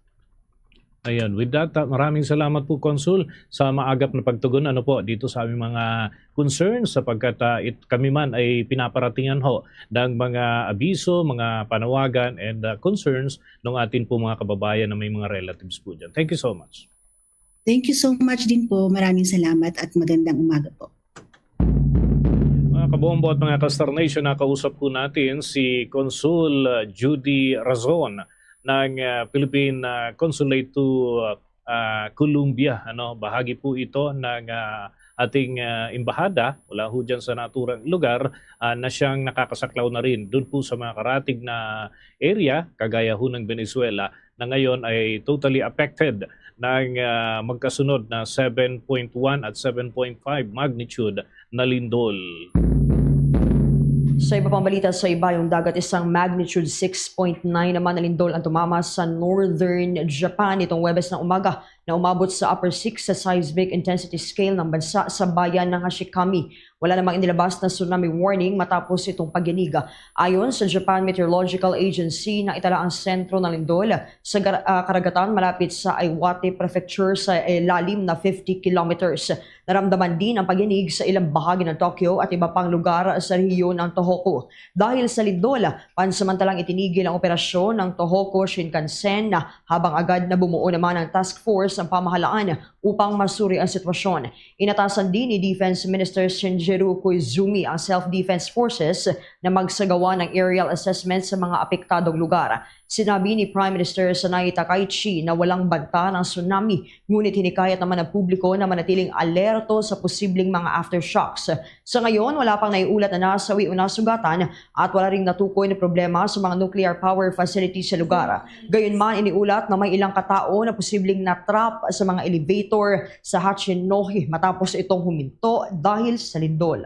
Ayan, with that, uh, maraming salamat po, Consul, sa maagap na pagtugon, ano po, dito sa aming mga concerns, sapagkat uh, it, kami man ay pinaparatingan ho ng mga abiso, mga panawagan, and uh, concerns ng atin po mga kababayan na may mga relatives po dyan. Thank you so much. Thank you so much din po. Maraming salamat at magandang umaga po. Mga kabombo at mga ka-Star Nation, nakausap po natin si Consul uh, Judy Razon ng uh, Philippine uh, Consulate to uh, uh, Colombia. Ano, bahagi po ito ng uh, ating uh, embahada mula ho dyan sa naturang lugar uh, na siyang nakakasaklaw na rin doon po sa mga karatig na area, kagaya ho ng Venezuela, na ngayon ay totally affected ng uh, magkasunod na seven point one 1.5 magnitude na lindol. Sa iba pang balita, sa ibayong dagat, isang magnitude six point nine naman na lindol ang tumama sa northern Japan nitong Huwebes ng umaga na umabot sa upper six sa seismic intensity scale ng bansa sa bayan ng Hashikami. Wala namang inilabas na tsunami warning matapos itong pagyanig. Ayon sa Japan Meteorological Agency, naitala ang sentro ng lindol sa gar- ah, karagatan malapit sa Iwate Prefecture sa eh, lalim na fifty kilometers. Naramdaman din ang pagyanig sa ilang bahagi ng Tokyo at iba pang lugar sa rehiyon ng Tohoku. Dahil sa lindol, pansamantalang itinigil ang operasyon ng Tohoku Shinkansen habang agad na bumuo naman ang task force ng pamahalaan upang masuri ang sitwasyon. Inatasan din ni Defense Minister Shinjiro Koizumi ang Self-Defense Forces na magsagawa ng aerial assessment sa mga apektadong lugar. Sinabi ni Prime Minister Sanae Takaichi na walang banta ng tsunami, ngunit hinikayat naman ang publiko na manatiling alerto sa posibleng mga aftershocks. Sa ngayon, wala pang naiulat na nasawi o nasugatan at wala ring natukoy na problema sa mga nuclear power facility sa lugar. Gayunman, iniulat na may ilang katao na posibleng natrap sa mga elevator sa Hachinohe matapos itong huminto dahil sa lindol.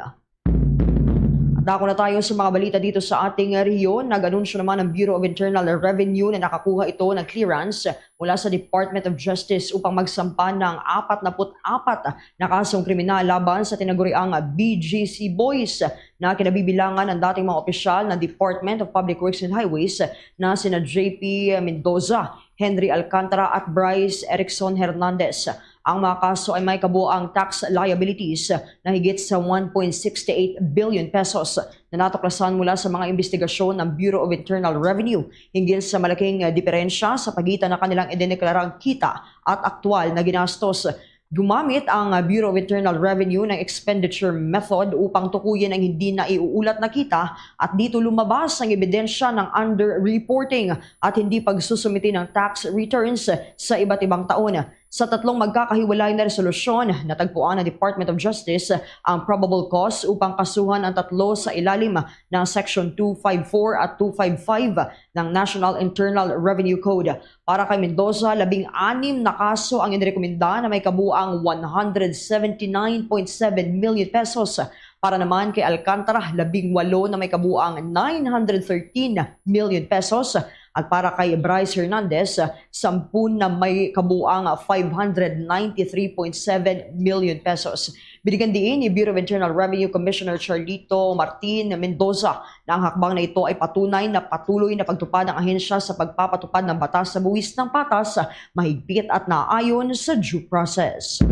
At dako na tayo sa mga balita dito sa ating rehiyon. Nag-anunsyo naman ang Bureau of Internal Revenue na nakakuha ito ng clearance mula sa Department of Justice upang magsampa ng apat na put apat na kasong kriminal laban sa tinaguriang B G C Boys na kinabibilangan ng dating mga opisyal ng Department of Public Works and Highways na sina J P Mendoza, Henry Alcantara at Bryce Erickson Hernandez. Ang mga kaso ay may kabuoang tax liabilities na higit sa one point six eight billion pesos na natuklasan mula sa mga investigasyon ng Bureau of Internal Revenue hinggil sa malaking, eh, diferensya sa pagitan ng kanilang idineklarang kita at aktual na ginastos. Gumamit ang, ah, Bureau of Internal Revenue ng expenditure method upang tukuyin ang hindi naiuulat na kita at dito lumabas ang ebidensya ng underreporting at hindi pagsusumiti ng tax returns sa iba't ibang taon. Sa tatlong magkakahiwalay na resolusyon, natagpuan ng Department of Justice ang probable cause upang kasuhan ang tatlo sa ilalim ng Section two five four at two five five ng National Internal Revenue Code. Para kay Mendoza, labing-anim na kaso ang inirekomenda na may kabuang one hundred seventy-nine point seven million pesos. Para naman kay Alcantara, labing-walo na may kabuang nine hundred thirteen million pesos. At para kay Bryce Hernandez, sampun na may kabuang five hundred ninety-three point seven million pesos. Binigyan diin ni Bureau of Internal Revenue Commissioner Charlito Martin Mendoza na ang hakbang na ito ay patunay na patuloy na pagtupad ng ahensya sa pagpapatupad ng batas sa buwis ng patas, mahigpit at naayon sa due process.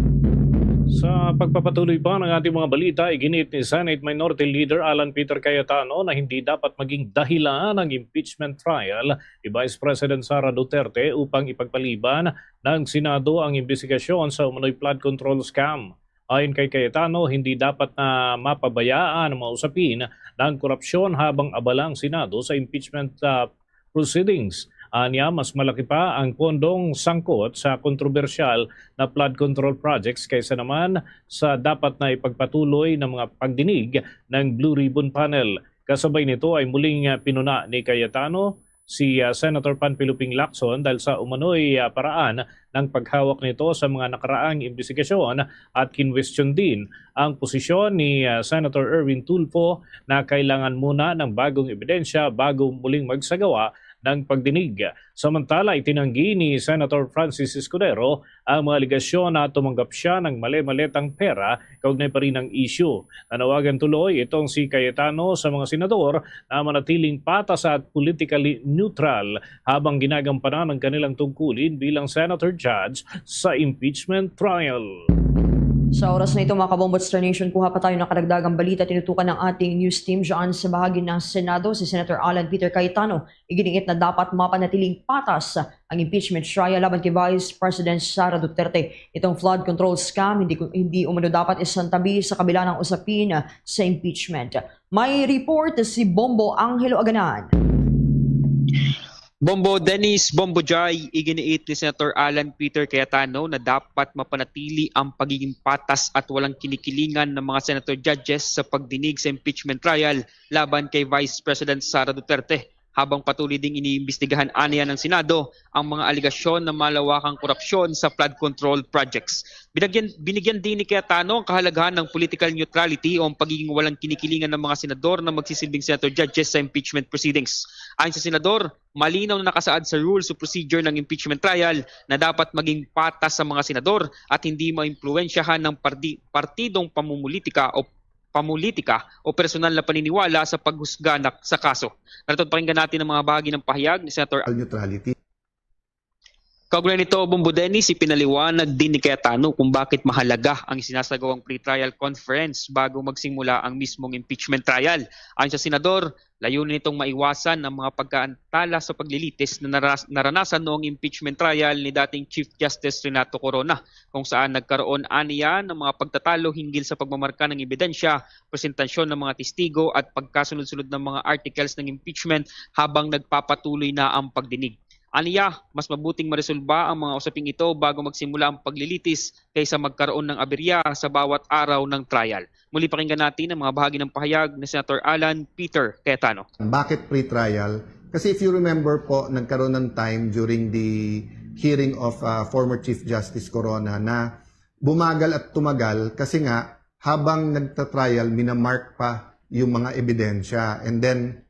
Sa pagpapatuloy pa ng ating mga balita, iginit ni Senate Minority Leader Alan Peter Cayetano na hindi dapat maging dahilan ang impeachment trial ni Vice President Sara Duterte upang ipagpaliban ng Senado ang imbestigasyon sa umano'y flood control scam. Ayon kay Cayetano, hindi dapat na mapabayaan ang mga usapin ng korupsyon habang abala ang Senado sa impeachment, ah, proceedings. Anya, mas malaki pa ang pondong sangkot sa kontrobersyal na flood control projects kaysa naman sa dapat na ipagpatuloy ng mga pagdinig ng Blue Ribbon Panel. Kasabay nito ay muling, ah, pinuna ni Cayetano si, ah, Senator Panfilo Ping Lacson dahil sa umano'y, ah, paraan ng paghawak nito sa mga nakaraang imbestigasyon at kinwestiyon din ang posisyon ni, ah, Senator Erwin Tulfo na kailangan muna ng bagong ebidensya bago muling magsagawa ng pagdinig. Samantala, itinanggi ni Senator Francis Escudero ang mga alegasyon na tumanggap siya ng mali-maletang pera kaugnay pa rin ng isyu. Nanawagan tuloy itong si Cayetano sa mga senador na manatiling patas at politically neutral habang ginagampanan ang kanilang tungkulin bilang senator judge sa impeachment trial. Sa oras na ito, mga kabombo at Star Nation, kuha pa tayo ng karagdagang balita tinutukan ng ating news team dyan sa bahagi ng Senado, si Senator Alan Peter Cayetano. Iginiit na dapat mapanatiling patas ang impeachment trial laban kay Vice President Sara Duterte. Itong flood control scam hindi, hindi umano dapat isantabi sa kabila ng usapin sa impeachment. May report si Bombo Angelo Aganan. Bombo Dennis, Bombo Jai, iginiit ni Senator Alan Peter Cayetano na dapat mapanatili ang pagiging patas at walang kinikilingan ng mga senator judges sa pagdinig sa impeachment trial laban kay Vice President Sara Duterte, habang patuloy ding iniimbestigahan aniya ng Senado ang mga alegasyon ng malawakang korupsyon sa flood control projects. Binagyan, binigyan din ni Cayetano ang kahalagahan ng political neutrality o ang pagiging walang kinikilingan ng mga senador na magsisilbing senator judges sa impeachment proceedings. Ayon sa senador, malinaw na nakasaad sa rules of procedure ng impeachment trial na dapat maging patas sa mga senador at hindi maimpluwensyahan ng parti- partidong pamumulitika o pamulitika o personal na paniniwala sa paghusga na, sa kaso. Narito pakinggan natin ang mga bahagi ng pahayag ni Senator Al neutrality. Kaugnay nito, Bombo Dennis, ipinaliwanag din ni Cayetano kung bakit mahalaga ang isinasagawang pre-trial conference bago magsimula ang mismong impeachment trial. Ayon sa senador, layunin nitong maiwasan ang mga pagkaantala sa paglilitis na naras- naranasan noong impeachment trial ni dating Chief Justice Renato Corona, kung saan nagkaroon aniya ng mga pagtatalo hinggil sa pagmamarka ng ebidensya, presentasyon ng mga testigo at pagkasunod-sunod ng mga articles ng impeachment habang nagpapatuloy na ang pagdinig. Aniya, mas mabuting maresolba ang mga usaping ito bago magsimula ang paglilitis kaysa magkaroon ng aberya sa bawat araw ng trial. Muli, pakinggan natin ang mga bahagi ng pahayag ni Senator Alan Peter Cayetano. Bakit pre-trial? Kasi if you remember po, nagkaroon ng time during the hearing of uh, former Chief Justice Corona na bumagal at tumagal kasi nga habang nagta-trial, minamark pa yung mga ebidensya. And then,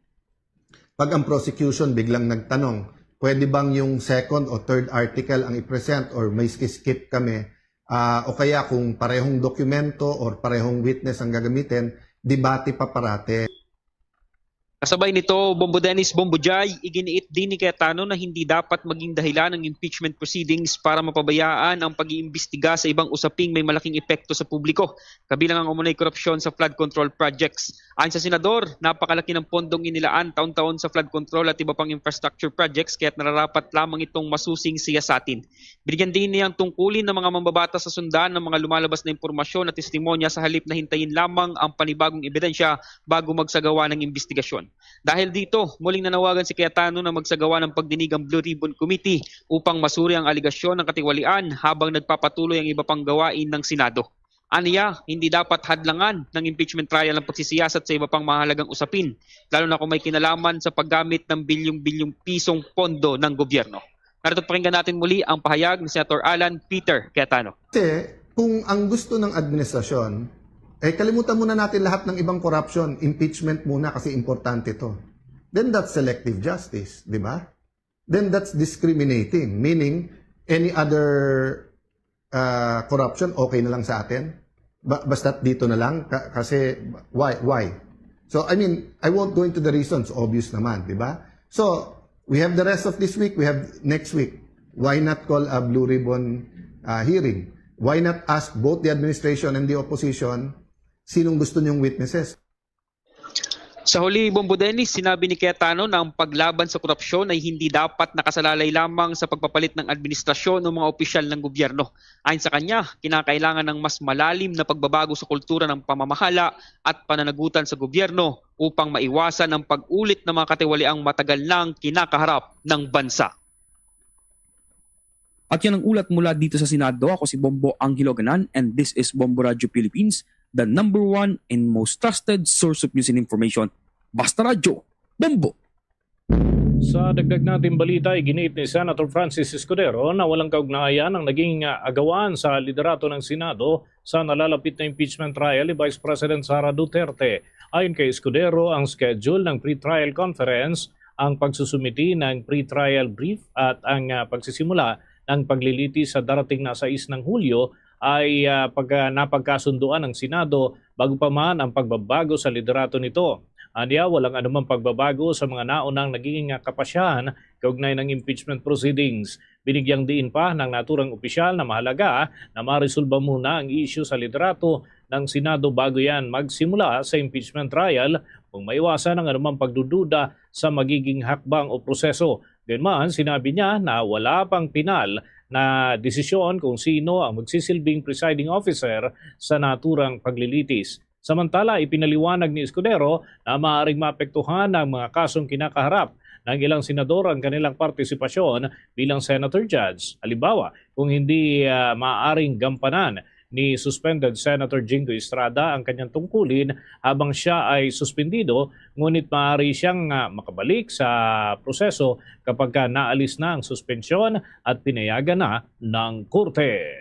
pag ang prosecution biglang nagtanong, pwede bang yung second o third article ang i-present or may skip kami? Ah, o kaya kung parehong dokumento or parehong witness ang gagamitin, debate pa parate. Kasabay nito, Bombo Dennis, Bombo Jai, iginiit din ni Cayetano na hindi dapat maging dahilan ang impeachment proceedings para mapabayaan ang pag-iimbestiga sa ibang usaping may malaking epekto sa publiko, kabilang ang umano'y korupsyon sa flood control projects. Ayon sa senador, napakalaki ng pondong inilaan taon-taon sa flood control at iba pang infrastructure projects, kaya't nararapat lamang itong masusing siyasatin. Binigyan din niya ang tungkulin ng mga mambabatas sa sundan ng mga lumalabas na impormasyon at testimonya sa halip na hintayin lamang ang panibagong ebidensya bago magsagawa ng imbestigasyon. Dahil dito, muling nanawagan si Cayetano na magsagawa ng pagdinig ang Blue Ribbon Committee upang masuri ang alegasyon ng katiwalian habang nagpapatuloy ang iba pang gawain ng Senado. Aniya, hindi dapat hadlangan ng impeachment trial ang pagsisiyasat sa iba pang mahalagang usapin, lalo na kung may kinalaman sa paggamit ng bilyong-bilyong pisong pondo ng gobyerno. Narito, pakinggan natin muli ang pahayag ni Senator Alan Peter Cayetano. Kasi kung ang gusto ng administrasyon, eh kalimutan muna natin lahat ng ibang corruption, impeachment muna kasi importante to. Then that's selective justice, di ba? Then that's discriminating, meaning any other uh, corruption okay na lang sa atin? Ba- basta dito na lang? Ka- kasi why? Why? So I mean, I won't go into the reasons, obvious naman, di ba? So we have the rest of this week, we have next week. Why not call a blue ribbon uh, hearing? Why not ask both the administration and the opposition sinong gusto niyong witnesses? Sa huli, Bombo Dennis, sinabi ni Cayetano na ang paglaban sa korupsyon ay hindi dapat nakasalalay lamang sa pagpapalit ng administrasyon o mga opisyal ng gobyerno. Ayon sa kanya, kinakailangan ng mas malalim na pagbabago sa kultura ng pamamahala at pananagutan sa gobyerno upang maiwasan ang pag-ulit ng mga katiwaliang matagal nang kinakaharap ng bansa. At yan ang ulat mula dito sa Senado. Ako si Bombo Angelo Ganan and this is Bombo Radio Philippines, the number one and most trusted source of news and information. Basta Radyo, Bombo! Sa dagdag nating balita, iginiit ni Senator Francis Escudero na walang kaugnayan ang naging, ah, agawan sa liderato ng Senado sa nalalapit na impeachment trial ni Vice President Sara Duterte. Ayon kay Escudero, ang schedule ng pre-trial conference, ang pagsusumiti ng pre-trial brief at ang, ah, pagsisimula ng paglilitis sa darating na sais ng Hulyo ay, ah, pagka-, napagkasunduan ng Senado bago pa man ang pagbabago sa liderato nito. Anya, walang anumang pagbabago sa mga naunang naging kapasyahan kaugnay ng impeachment proceedings. Binigyang diin pa ng naturang opisyal na mahalaga na maresolba muna ang isyu sa liderato ng Senado bago yan magsimula sa impeachment trial, kung maiwasan ang anumang pagdududa sa magiging hakbang o proseso. Gayunman, sinabi niya na wala pang pinal na desisyon kung sino ang magsisilbing presiding officer sa naturang paglilitis. Samantala, ipinaliwanag ni Escudero na maaaring maapektuhan ang mga kasong kinakaharap ng ilang senador ang kanilang partisipasyon bilang senator judge. Halimbawa, kung hindi, ah, maaaring gampanan ni suspended Senator Jinggoy Estrada ang kanyang tungkulin habang siya ay suspendido, ngunit maaari siyang, ah, makabalik sa proseso kapag ka naalis na ang suspensyon at pinayagan na ng korte.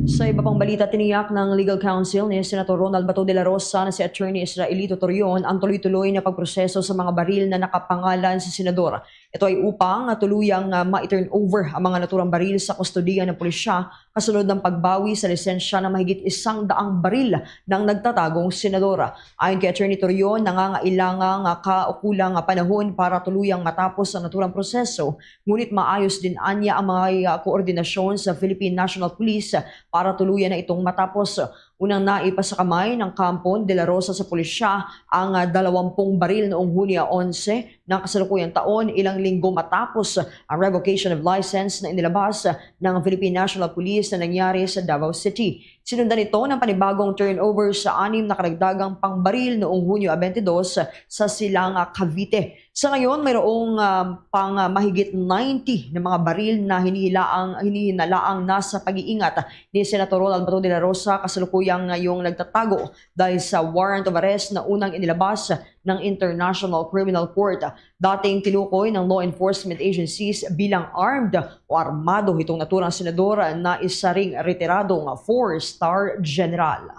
Sa iba pang balita, tiniyak ng legal counsel ni Senator Ronald Bato de la Rosa na si Attorney Israelito Torion ang tuloy-tuloy na pagproseso sa mga baril na nakapangalan sa senador. Ito ay upang tuluyang, ah, ma-turn over ang mga naturang baril sa kustodiya ng pulisya kasunod ng pagbawi sa lisensya ng mahigit isang daang baril ng nagtatagong senador. Ayon kay Attorney Torion, nangangailangan nga kaukulang nga panahon para tuluyang matapos ang naturang proseso, ngunit maayos din anya ang mga, ah, koordinasyon sa Philippine National Police para tuluyan na itong matapos. Unang naipasakamay ng kampo ni De La Rosa sa pulisya ang, ah, dalawampung baril noong Hunyo onse ng kasalukuyang taon, ilang linggo matapos ang revocation of license na inilabas ng Philippine National Police na nangyari sa Davao City. Sinundan ito ng panibagong turnover sa anim na karagdagang pangbaril noong Hunyo twenty-two sa Silang, ah, Cavite. Sa ngayon, mayroong, ah, pang, ah, mahigit ninety na mga baril na hinihilaang, hinihinalaang nasa pag-iingat ni Senator Ronald Bato de la Rosa, kasalukuyang ngayong nagtatago dahil sa warrant of arrest na unang inilabas ng International Criminal Court. Dating tinukoy ng law enforcement agencies bilang armed o armado itong naturang senador na isa ring retiradong four-star general.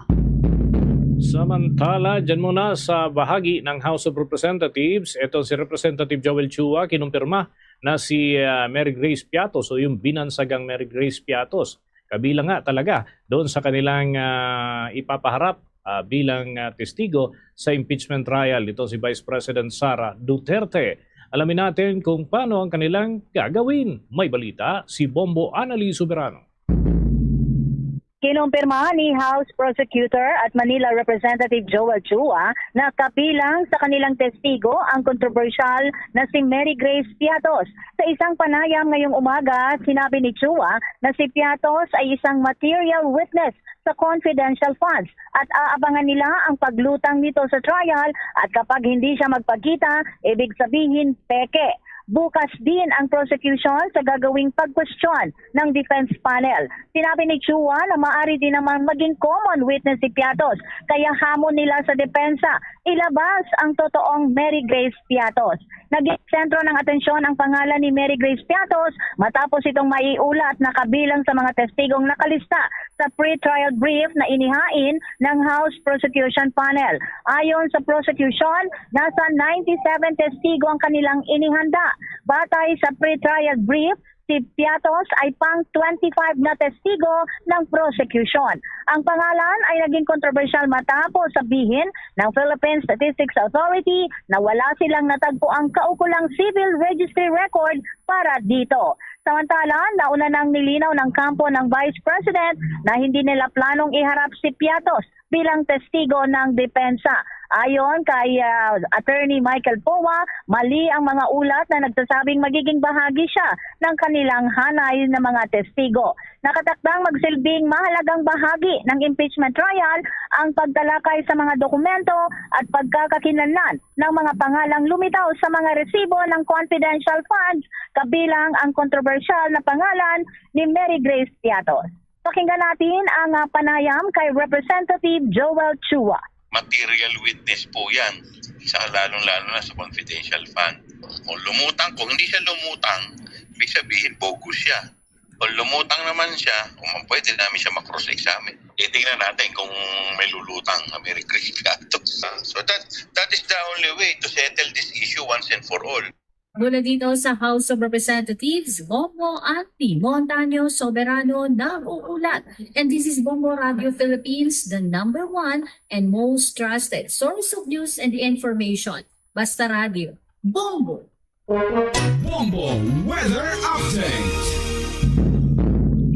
Samantala, dyan muna sa bahagi ng House of Representatives, eto si Representative Joel Chua, kinumpirma na si, ah, Mary Grace Piatos o yung binansagang Mary Grace Piatos. Kabilang nga talaga doon sa kanilang, ah, ipapaharap, ah, bilang, ah, testigo sa impeachment trial nito si Vice President Sara Duterte. Alamin natin kung paano ang kanilang gagawin. May balita si Bombo Anali Soberano. Kinumpirma ni House Prosecutor at Manila Representative Joel Chua na kabilang sa kanilang testigo ang kontrobersyal na si Mary Grace Piatos. Sa isang panayam ngayong umaga, sinabi ni Chua na si Piatos ay isang material witness sa confidential funds at aabangan nila ang paglutang nito sa trial at kapag hindi siya magpakita, ibig sabihin, peke. Bukas din ang prosecution sa gagawing pagkwestiyon ng defense panel. Sinabi ni Chua na maaari din namang maging common witness si Piatos, kaya hamon nila sa depensa, ilabas ang totoong Mary Grace Piatos. Naging sentro ng atensyon ang pangalan ni Mary Grace Piatos matapos itong maiulat na kabilang sa mga testigong nakalista sa pre-trial brief na inihain ng House Prosecution Panel. Ayon sa prosecution, nasa ninety-seven testigo ang kanilang inihanda. Batay sa pre-trial brief, si Piatos ay pang twenty-five na testigo ng prosecution. Ang pangalan ay naging kontrobersyal matapos sabihin ng Philippine Statistics Authority na wala silang natagpuang kaukulang civil registry record para dito. Samantala, nauna nang nilinaw ng kampo ng Vice President na hindi nila planong iharap si Piatos bilang testigo ng depensa. Ayon kay, ah, Attorney Michael Poa, mali ang mga ulat na nagsasabing magiging bahagi siya ng kanilang hanay na mga testigo. Nakatakdang magsilbing mahalagang bahagi ng impeachment trial ang pagtalakay sa mga dokumento at pagkakakilanlan ng mga pangalang lumitaw sa mga resibo ng confidential funds, kabilang ang kontrobersyal na pangalan ni Mary Grace Piatos. Pakinggan natin ang, ah, panayam kay Representative Joel Chua. Material witness po yan, sa lalong-lalo na sa confidential fund. Kung lumutang, kung hindi siya lumutang, ibig sabihin bogus siya. Kung lumutang naman siya, kung pwede namin siya ma-cross-examine. Titingnan natin kung may lulutang na may recreating gatos. So that, that is the only way to settle this issue once and for all. Mula dito sa House of Representatives, Bongo Anti Montaño Soberano nag-uulat. And this is Bongo Radio Philippines, the number one and most trusted source of news and information. Basta Radio, Bongo! Bombo Weather Update.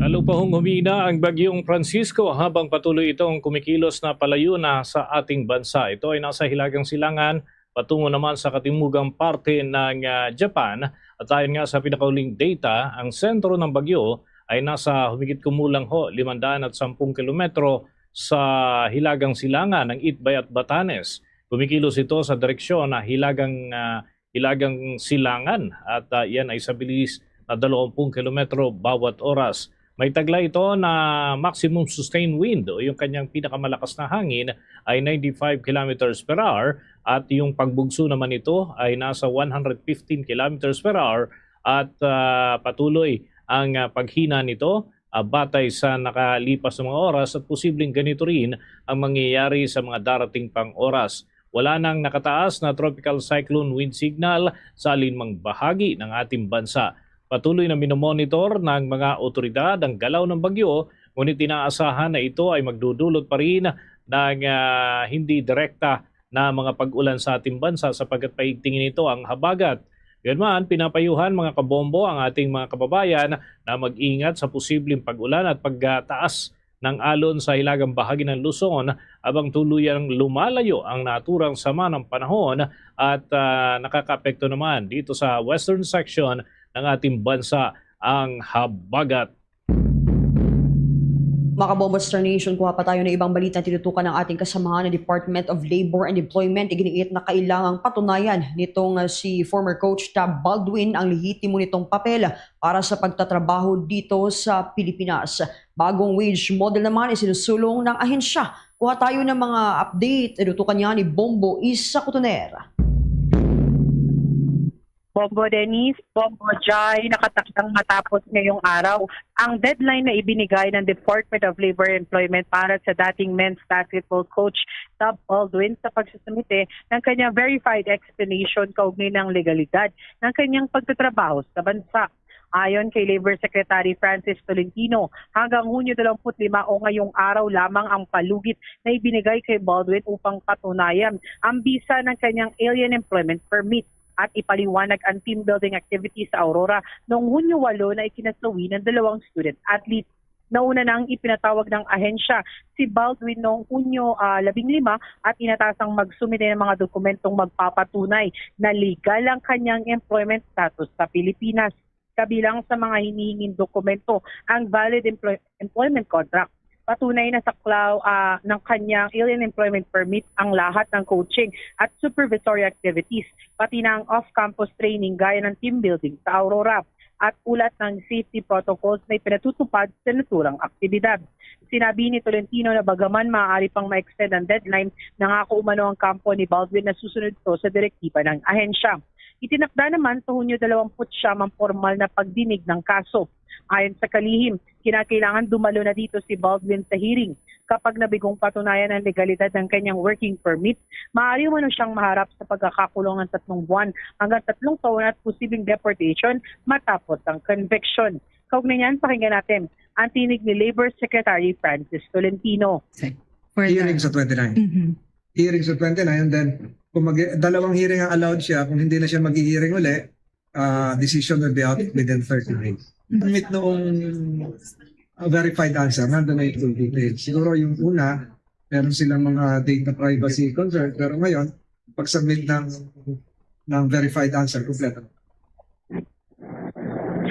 Lalo pa hong humina ang Bagyong Francisco habang patuloy itong kumikilos na palayo na sa ating bansa. Ito ay nasa hilagang silangan patungo naman sa katimugang parte ng ah, Japan. At ayon nga sa pinakauling data, ang sentro ng bagyo ay nasa humigit kumulang ho limandaan at sampung kilometro sa hilagang silangan ng Itbay at Batanes. Kumikilos ito sa direksyon na hilagang ah, hilagang silangan at ah, yan ay sa bilis na dalawampung kilometro bawat oras. May tagla ito na maximum sustained wind o yung kanyang pinakamalakas na hangin ay ninety-five kilometers per hour at yung pagbugso naman nito ay nasa one hundred fifteen kilometers per hour at ah, patuloy ang ah, paghina nito ah, batay sa nakalipas na mga oras at posibleng ganito rin ang mangyayari sa mga darating pang oras. Wala nang nakataas na tropical cyclone wind signal sa alinmang bahagi ng ating bansa. Patuloy na minomonitor ng mga otoridad ang galaw ng bagyo, ngunit inaasahan na ito ay magdudulot pa rin ng ah, hindi direkta na mga pag-ulan sa ating bansa sapagkat paigtingin nito ang habagat. Gayunman, pinapayuhan mga kabombo ang ating mga kababayan na mag-ingat sa posibleng pag-ulan at pagtaas ng alon sa hilagang bahagi ng Luzon habang tuluyang lumalayo ang naturang sama ng panahon at ah, nakakaapekto naman dito sa western section ng ating bansa ang habagat. Mga kabombo, Star Nation, kuha pa tayo ng ibang balita na tinutukan ng ating kasamahan ng Department of Labor and Employment. Iginiit na kailangang patunayan nitong ah, si former coach Tab Baldwin ang lehitimo nitong papel para sa pagtatrabaho dito sa Pilipinas. Bagong wage model naman isinusulong ng ahensya. Kuha tayo ng mga update. Tinutukan niya ni Bombo Isa Cotoner. Bombo Dennis, Bombo Jai, nakatakdang matapos ngayong araw ang deadline na ibinigay ng Department of Labor and Employment para sa dating men's basketball coach Tab Baldwin sa pagsusumite ng kanyang verified explanation kaugnay ng legalidad ng kanyang pagtatrabaho sa bansa. Ayon kay Labor Secretary Francis Tolentino, hanggang Hunyo dalawampu't lima o ngayong araw lamang ang palugit na ibinigay kay Baldwin upang patunayan ang bisa ng kanyang Alien Employment Permit at ipaliwanag ang team building activities sa Aurora noong Hunyo walo na ikinasawi ng dalawang student athlete. Nauna nang ipinatawag ng ahensya si Baldwin noong Hunyo ah, labing lima at inatasang magsumite ng mga dokumentong magpapatunay na legal ang kanyang employment status sa Pilipinas. Kabilang sa mga hinihinging dokumento ang valid employ- employment contract. Patunay na saklaw ah, ng kanyang Alien Employment Permit ang lahat ng coaching at supervisory activities, pati na ang off-campus training gaya ng team building sa Aurora at ulat ng safety protocols na ipinatutupad sa naturang aktibidad. Sinabi ni Tolentino na bagaman maaari pang ma-extend ang deadline, nangako umano ang kampo ni Baldwin na susunod ito sa direktiba ng ahensya. Itinakda naman sa Hunyo dalawampu't siyam ang formal na pagdinig ng kaso. Ayon sa kalihim, kinakailangan dumalo na dito si Baldwin sa hearing. Kapag nabigong patunayan ang legalidad ng kanyang working permit, maaari umano siyang maharap sa pagkakakulong ng tatlong buwan hanggang tatlong taon at posibleng deportation matapos ang conviction. Kaugnay niyan, pakinggan natin ang tinig ni Labor Secretary Francis Tolentino. Hearing sa twenty-nine. Mhm. Hearing sa twenty-nine, and then kung mag dalawang hearing ang allowed siya, kung hindi na siya mag-hearing uli, uh, decision will be out within thirty days. Meet noong uh, verified answer, nandun na yung full details. Siguro yung una, meron silang mga data privacy concern, pero ngayon, pag-submit ng, ng verified answer, kompleto.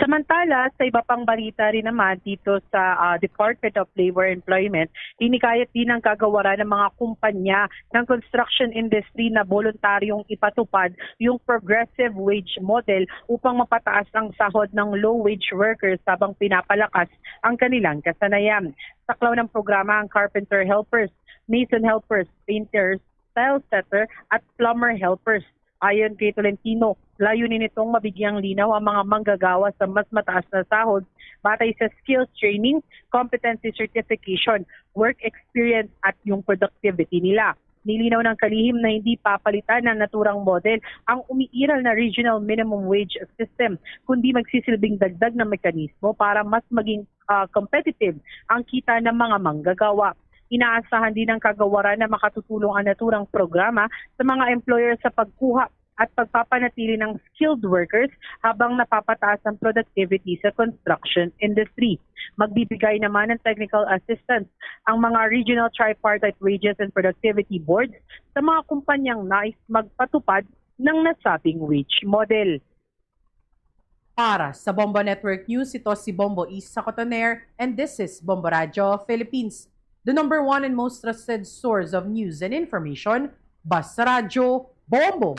Samantala, sa iba pang balita rin naman dito sa ah, Department of Labor and Employment, hinikayat din ng kagawaran ng mga kumpanya ng construction industry na voluntaryong ipatupad yung progressive wage model upang mapataas ang sahod ng low-wage workers habang pinapalakas ang kanilang kasanayan. Saklaw ng programa ang carpenter helpers, mason helpers, painters, tile setter at plumber helpers. Ayon kay Tolentino, layunin nitong mabigyang linaw ang mga manggagawa sa mas mataas na sahod batay sa skills training, competency certification, work experience at yung productivity nila. Nilinaw ng kalihim na hindi papalitan ng naturang model ang umiiral na regional minimum wage system, kundi magsisilbing dagdag na mekanismo para mas maging ah, competitive ang kita ng mga manggagawa. Inaasahan din ng kagawaran na makatutulong ang naturang programa sa mga employer sa pagkuha at pagpapanatili ng skilled workers habang napapataas ang productivity sa construction industry. Magbibigay naman ng technical assistance ang mga regional tripartite wages and productivity boards sa mga kumpanyang nais magpatupad ng nasabing wage model. Para sa Bombo Network News, ito si Bombo Isa Cotoner, and this is Bombo Radyo Philippines, the number one and most trusted source of news and information. Basta Radyo, Bombo!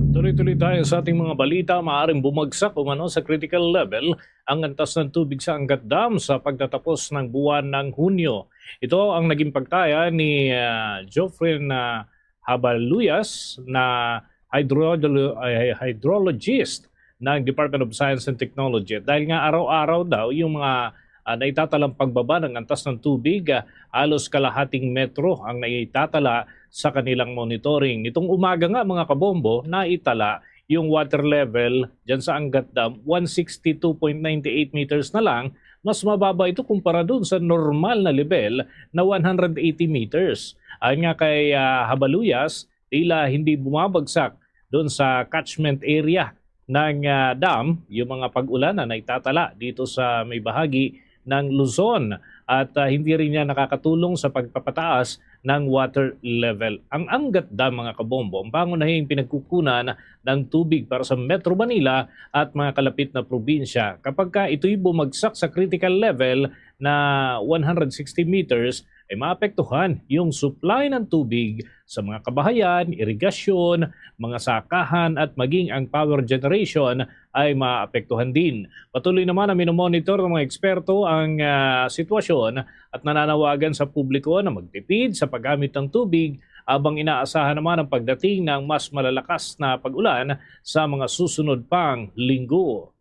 Tuloy-tuloy tayo sa ating mga balita. Maaaring bumagsak o ano sa critical level ang antas ng tubig sa Angat Dam sa pagtatapos ng buwan ng Hunyo. Ito ang naging pagtaya ni uh, Geoffrey uh, Habaluyas na hydrolo- hydrologist ng Department of Science and Technology. Dahil nga araw-araw daw yung mga uh, naitatalang pagbaba ng antas ng tubig, uh, halos kalahating metro ang naitatala sa kanilang monitoring. Nitong umaga nga, mga kabombo, naitala yung water level dyan sa Angat Dam, one sixty two point nine eight meters na lang. Mas mababa ito kumpara dun sa normal na level na one hundred eighty meters. Ayon nga kay uh, Habaluyas, tila hindi bumabagsak doon sa catchment area ng uh, dam yung mga pag-ulan na naitatala dito sa may bahagi ng Luzon at uh, hindi rin niya nakakatulong sa pagpapataas ng water level. Ang Angat Dam, mga kabombo, ang pangunahing pinagkukunan ng tubig para sa Metro Manila at mga kalapit na probinsya. Kapag ka ito'y bumagsak sa critical level na one hundred sixty meters, ay maapektuhan yung supply ng tubig sa mga kabahayan, irigasyon, mga sakahan at maging ang power generation ay maapektuhan din. Patuloy naman na minomonitor ng mga eksperto ang uh, sitwasyon at nananawagan sa publiko na magtipid sa paggamit ng tubig habang inaasahan naman ang pagdating ng mas malalakas na pag-ulan sa mga susunod pang linggo.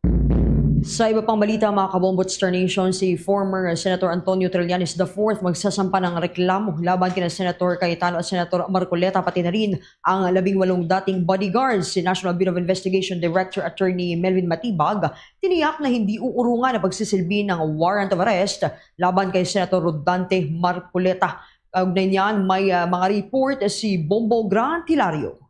Sa iba pang balita, mga kabombo, Star Nation, si former Senator Antonio Trillanes the fourth magsasampa ng reklamo laban kina Senator Cayetano at Senator Marcoleta, pati na rin ang labing walong dating bodyguards. Si National Bureau of Investigation Director Attorney Melvin Matibag tiniyak na hindi uurungan ang pagsisilbi ng warrant of arrest laban kay Senator Rodante Marcoleta. Kaugnay niyan, may uh, mga report si Bombo Grant Hilario.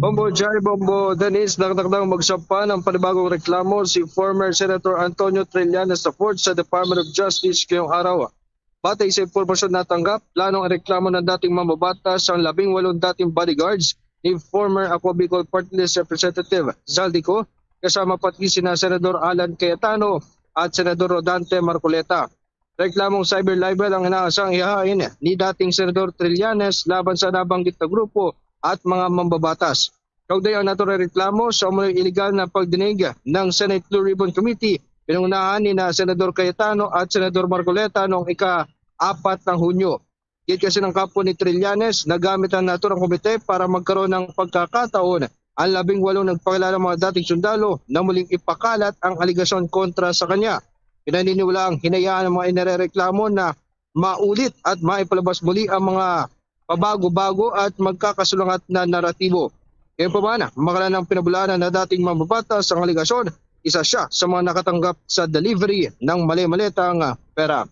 Bombo Jai, Bombo Dennis, nagtakdang magsampa ng panibagong reklamo si former Senator Antonio Trillanes the fourth sa Department of Justice ngayong araw. Batay sa impormasyon natanggap, planong ireklamo ng dating mambabatas ang labing walong dating bodyguards ni former Ako Bicol Party List Representative Zaldy Co, kasama pati sina Senador Alan Cayetano at Senador Rodante Marcoleta. Reklamong cyber libel ang inaasang ihahain ni dating Senador Trillanes laban sa nabanggit na grupo at mga mambabatas. Kaugnay ang naturang reklamo sa umano'y iligal na pagdinig ng Senate Blue Ribbon Committee, pinangunahan ni na Senador Cayetano at Senador Marcoleta noong ika-apat ng Hunyo. Gid kasi ng kampo ni Trillanes, nagamit ang naturang komite para magkaroon ng pagkakataon ang labing walong nagpakilala mga dating sundalo na muling ipakalat ang aligasyon kontra sa kanya. Pinaniniwala ang hinayaan ng mga inirereklamo na maulit at maipalabas muli ang mga pabago-bago at magkakasulungat na naratibo. Kaya pa man, makala ng pinabulaanan na dating mambabatas ang aligasyon, isa siya sa mga nakatanggap sa delivery ng mali-maletang pera.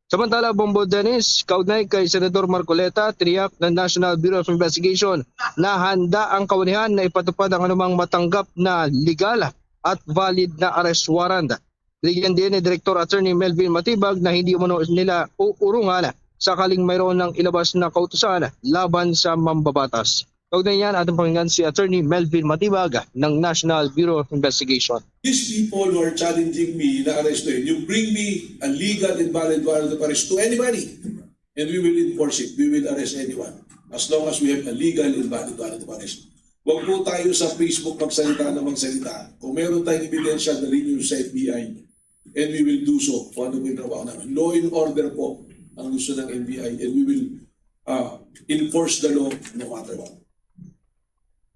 Samantala, Bombo Dennis, kaugnay kay Senador Marcoleta, tiniyak ng National Bureau of Investigation na handa ang kawanihan na ipatupad ang anumang matanggap na legal at valid na arrest warrant. Binigyan din ni Director Attorney Melvin Matibag na hindi umano nila uurungan sakaling mayroon ng ilabas na kautusan laban sa mambabatas. Kaugnay niyan, ating pakinggan si Attorney Melvin Matibag ng National Bureau of Investigation. These people who are challenging me na arrestuhin, you bring me a legal and valid warrant of arrest to anybody, and we will enforce it. We will arrest anyone as long as we have a legal and valid warrant of arrest. Huwag po tayo sa Facebook magsalita na magsalita. Kung meron tayong ebidensya, dalhin niyo sa F B I. And we will do so kung ano po yung trabaho namin. Law and order po ang gusto ng N B I, and we will uh, enforce the law no matter what.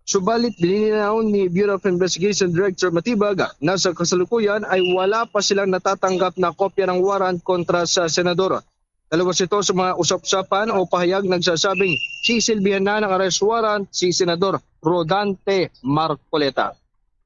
Subalit, lininaw ni Bureau of Investigation Director Matibag na sa kasalukuyan ay wala pa silang natatanggap na kopya ng warrant kontra sa senador. Taliwas ito sa mga usap-usapan o pahayag nagsasabing sisilbihan na ng arrest warrant si Senador Rodante Marcoleta.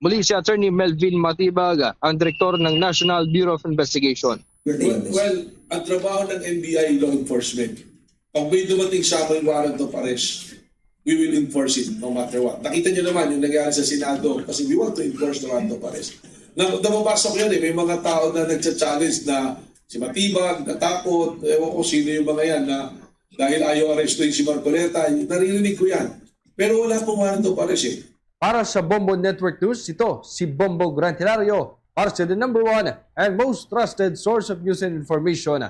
Muli si Attorney Melvin Matibag, ang direktor ng National Bureau of Investigation. Well, well, ang trabaho ng N B I law enforcement, pag may dumating sa amin warrant of arrest, we will enforce it no matter what. Nakita niyo naman yung nangyari sa Senado kasi we want to enforce the warrant of arrest. Na, nababasa ko yan eh, may mga tao na nagcha-challenge na si Matibag, natakot, ewan ko sino yung mga yan na dahil ayaw arestuhin si Marcoleta, naririnig ko yan. Pero wala pong warrant of arrest eh. Para sa Bombo Network News, ito si Bombo Grant Hilario para sa the number one and most trusted source of news and information.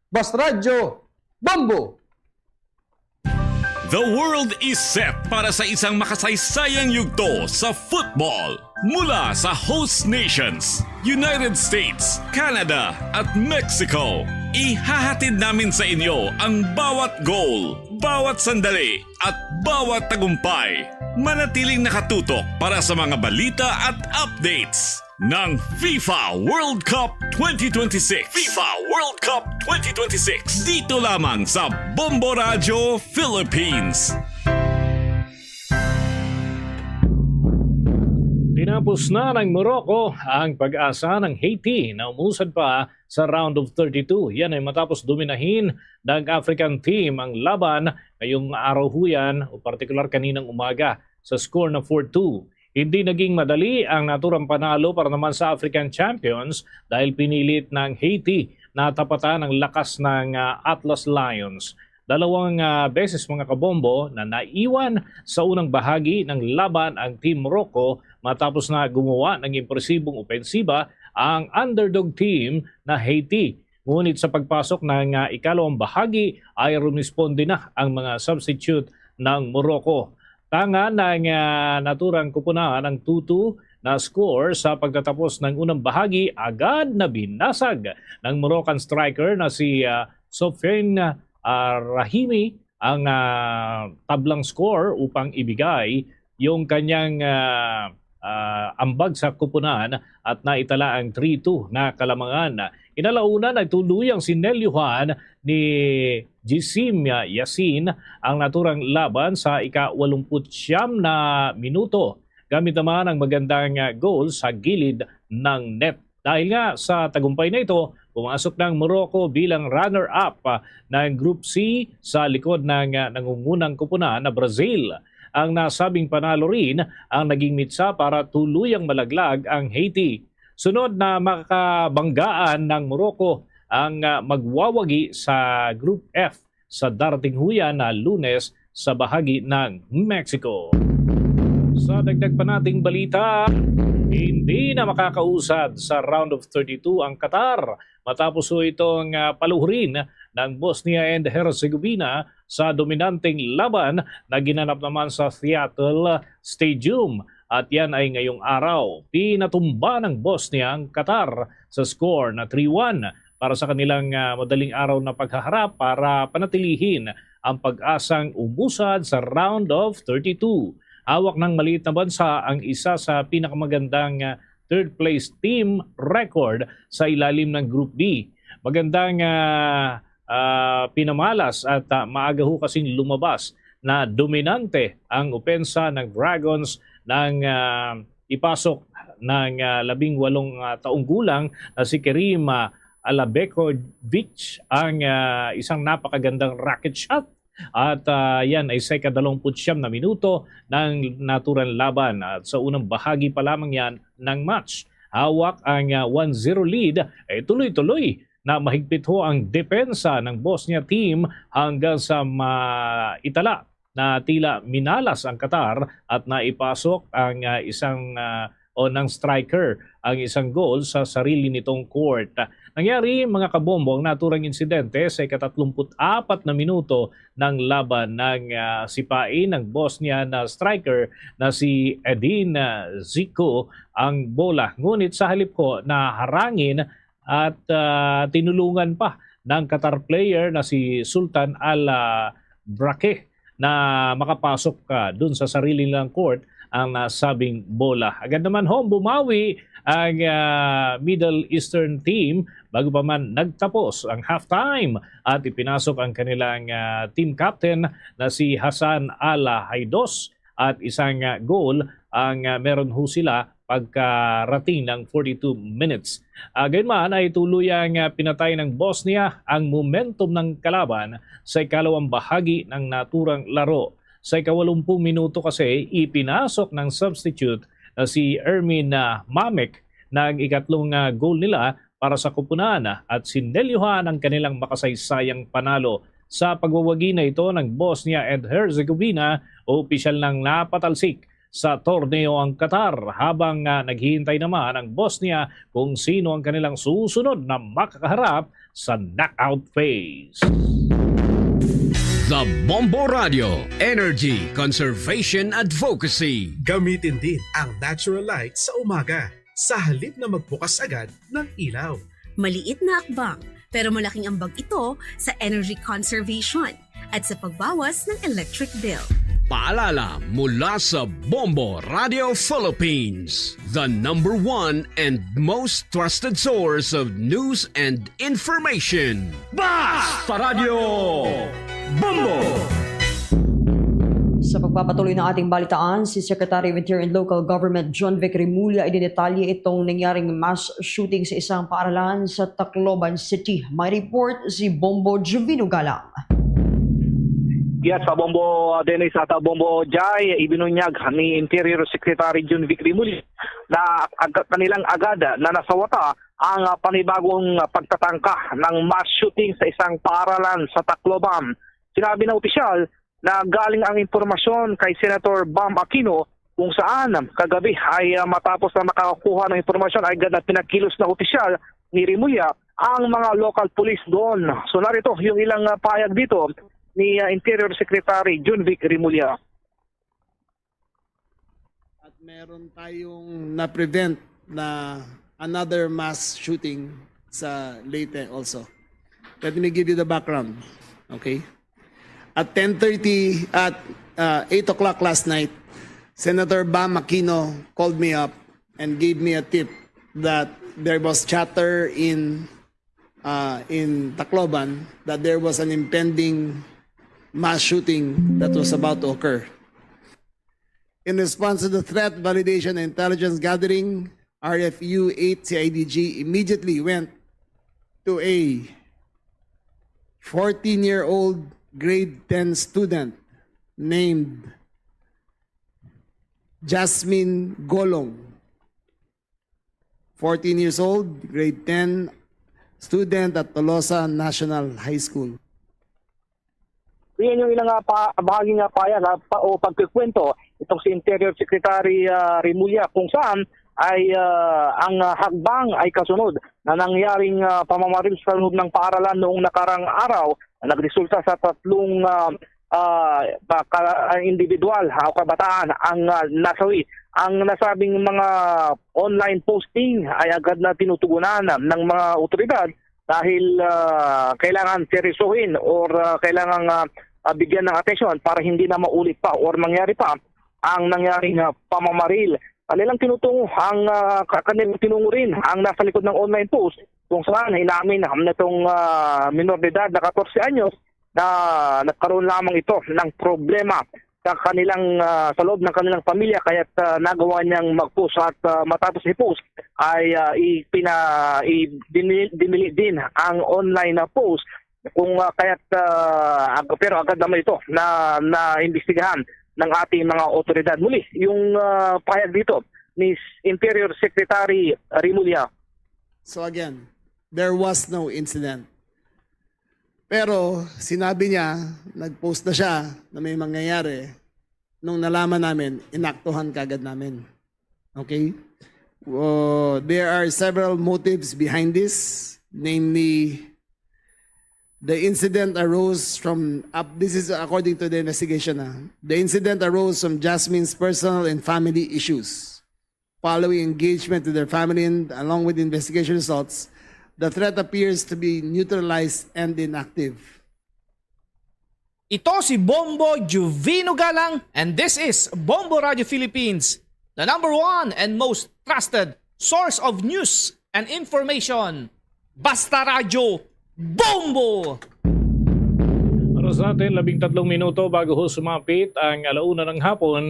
Basta Radyo, Bombo! The world is set para sa isang makasaysayang yugto sa football. Mula sa host nations, United States, Canada, at Mexico, ihahatid namin sa inyo ang bawat goal, bawat sandali, at bawat tagumpay. Manatiling nakatutok para sa mga balita at updates ng FIFA World Cup twenty twenty-six. FIFA World Cup twenty twenty-six. Dito lamang sa Bombo Radyo Philippines. Tinapos na ng Morocco ang pag-asa ng Haiti na umusad pa sa round of thirty-two. Yan ay matapos dominahin ng African team ang laban ngayong araw huyan o partikular kaninang umaga sa score na four two. Hindi naging madali ang naturang panalo para naman sa African champions dahil pinilit ng Haiti na tapatan ang lakas ng ah, Atlas Lions. Dalawang ah, beses, mga kabombo, na naiwan sa unang bahagi ng laban ang Team Morocco matapos na gumawa ng impresibong opensiba ang underdog team na Haiti. Ngunit sa pagpasok ng ah, ikalawang bahagi ay rumisponde na ang mga substitute ng Morocco. Tanga ng ah, naturang kupunan ang two two na score sa pagtatapos ng unang bahagi, agad na binasag ng Moroccan striker na si ah, Sofiane ah, Rahimi ang ah, tablang score upang ibigay yung kanyang ah, ah, ambag sa kupunan at naitala ang three two na kalamangan. Kinalaunan, nagtuluyan si Nel Johan ni Jisim Yasin ang naturang laban sa ika-walumput-siyam na minuto gamit naman ang magandang ah, goal sa gilid ng net. Dahil nga sa tagumpay na ito, pumasok na ang Morocco bilang runner-up ah, ng Group C sa likod ng ah, nangungunang kupunan na Brazil. Ang nasabing panalo rin ang naging mitsa para tuluyang malaglag ang Haiti. Sunod na makabanggaan ng Morocco ang ah, magwawagi sa Group F sa darating huyan na Lunes sa bahagi ng Mexico. Sa dagdag pa nating balita, hindi na makakausad sa round of thirty-two ang Qatar matapos ho itong ah, paluhurin ng Bosnia and Herzegovina sa dominanteng laban na ginanap naman sa Seattle Stadium. At yan ay ngayong araw. Pinatumba ng Bosnia ang Qatar sa score na three one para sa kanilang ah, madaling araw na paghaharap para panatilihin ang pag-asang umusad sa round of thirty-two. Hawak ng maliit na bansa ang isa sa pinakamagandang ah, third place team record sa ilalim ng Group B. Magandang ah, ah, pinamalas at ah, maaga ho kasing lumabas na dominante ang opensa ng Dragons ng ah, ipasok ng ah, labing walong ah, taong gulang na si Kerim ah, Alabekovic, ang ah, isang napakagandang racket shot. At ah, yan ay sa ikadalawamput-siyam na minuto ng naturang laban. At sa unang bahagi pa lamang yan ng match, hawak ang ah, one zero lead. Eh, tuloy-tuloy na mahigpit ho ang depensa ng Bosnia team hanggang sa maitala na tila minalas ang Qatar at naipasok ang ah, isang ah, o ng striker ang isang goal sa sarili nitong court. Nangyari, mga kabombo, ang naturang insidente sa ikatatlumput-apat na minuto ng laban nang ah, sipain ng Bosnia na striker na si Edin ah, Zico ang bola. Ngunit sa halip ko, naharangin at ah, tinulungan pa ng Qatar player na si Sultan Al ah, Brake na makapasok ah, dun sa sarili nilang court ang nasabing bola. Agad naman home bumawi ang, ah, Middle Eastern team bago pa man nagtapos ang halftime at ipinasok ang kanilang, ah, team captain na si Hassan Al Haidos at isang, ah, goal ang, ah, meron ho sila pagkarating ng forty-two minutes. Ah, gayunman ay tuluyang, ah, pinatay ng Bosnia ang momentum ng kalaban sa ikalawang bahagi ng naturang laro. Sa ikawalumpung minuto kasi, ipinasok ng substitute na si Ermin, ah, Mamek na ang ikatlong, ah, goal nila para sa kupunan at sinelyohan ang kanilang makasaysayang panalo. Sa pagwawagi na ito ng Bosnia and Herzegovina, opisyal nang napatalsik sa torneo ang Qatar, habang, ah, naghihintay naman ang Bosnia kung sino ang kanilang susunod na makakaharap sa knockout phase. The Bombo Radio, Energy Conservation Advocacy. Gamitin din ang natural light sa umaga sa halip na magbukas agad ng ilaw. Maliit na akbang, pero malaking ambag ito sa energy conservation at sa pagbawas ng electric bill. Paalala mula sa Bombo Radio Philippines, the number one and most trusted source of news and information. Basta Radio Bombo! Sa pagpapatuloy ng ating balitaan, si Secretary of Interior and Local Government John Vic Remulla idinetalye itong nangyaring mass shooting sa isang paaralan sa Tacloban City. May report si Bombo Juvino Galang. Yes, sa Bombo, uh, Dennis at, uh, Bombo Jai, ibinunyag ni Interior Secretary John Vic Remulla na ag- kanilang agad na nasawata ang, uh, panibagong, uh, pagtatangka ng mass shooting sa isang paaralan sa Tacloban. Sinabi ng opisyal na galing ang impormasyon kay Senator Bam Aquino kung saan kagabi ay, ah, matapos na makakuha ng impormasyon ay agad na pinagkilos na opisyal ni Remulla ang mga local police doon. So narito yung ilang, ah, pahayag dito ni, ah, Interior Secretary John Vic Remulla. At meron tayong na-prevent na another mass shooting sa Leyte also. Let me give you the background. Okay? At ten thirty, at uh, eight o'clock last night, Senator Bam Aquino called me up and gave me a tip that there was chatter in uh, in Tacloban that there was an impending mass shooting that was about to occur. In response to the threat validation and intelligence gathering, R F U eight C I D G immediately went to a fourteen-year-old grade ten student named Jasmine Golong, fourteen years old, grade ten, student at Tolosa National High School. Yan yung ilang, ah, pa, bahagi nga payag, ah, pa, o pagkikwento itong si Interior Secretary, ah, Remulla, kung saan ay, ah, ang, ah, hakbang ay kasunod na nangyaring, ah, pamamaril sa loob ng paaralan noong nakarang araw na nagresulta sa tatlong, ah, ah, pa- ka- ah, individual, ah, o kabataan ang, ah, nasawi. Ang nasabing mga online posting ay agad na tinutugunan ng mga otoridad dahil, ah, kailangan seryosohin or, ah, kailangan, ah, ah, bigyan ng atensyon para hindi na maulit pa or mangyari pa ang nangyaring, ah, pamamaril. Kanilang tinutungo ang, ah, ka- kanilang tinungo rin ang nasa likod ng online post kung saan inamin na itong, ah, minor de edad na katorse anyos na nagkaroon lamang ito ng problema sa kanilang, ah, sa loob ng kanilang pamilya, kaya't, ah, nagawa niyang mag-post at, ah, matapos i-post ay, ah, ipina i- dinili, dinili din ang online na post kung, ah, kaya't, ah, ag- pero agad naman ito na naimbestigahan ng ating mga otoridad. Muli yung, ah, pahayag dito ni Interior Secretary Remulla. So again, there was no incident. Pero sinabi niya, nag-post na siya na may mangyayari. Nung nalaman namin, inaktuhan kagad namin. Okay? Uh, there are several motives behind this, namely, the incident arose from, up, this is according to the investigation, ah. The incident arose from Jasmine's personal and family issues. Following engagement with their family and along with investigation results, the threat appears to be neutralized and inactive. Ito si Bombo Juvino Galang, and this is Bombo Radio Philippines, the number one and most trusted source of news and information. Basta Radyo, Bombo! Oras natin, labing tatlong minuto bago ho sumapit ang alauna ng hapon.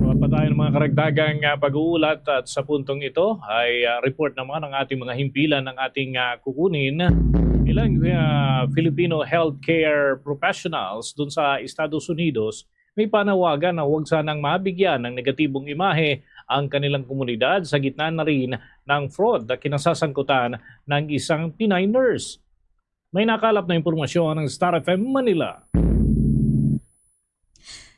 Mapatay ang mga karagdagang, ah, pag-uulat at sa puntong ito ay, ah, report naman ang ating mga himpilan ng ating, ah, kukunin. Ilang, ah, Filipino healthcare professionals dun sa Estados Unidos may panawagan na huwag sanang mabigyan ng negatibong imahe ang kanilang komunidad sa gitna na rin ng fraud na kinasasangkutan ng isang Pinay nurse. May nakalap na impormasyon ng Star F M Manila.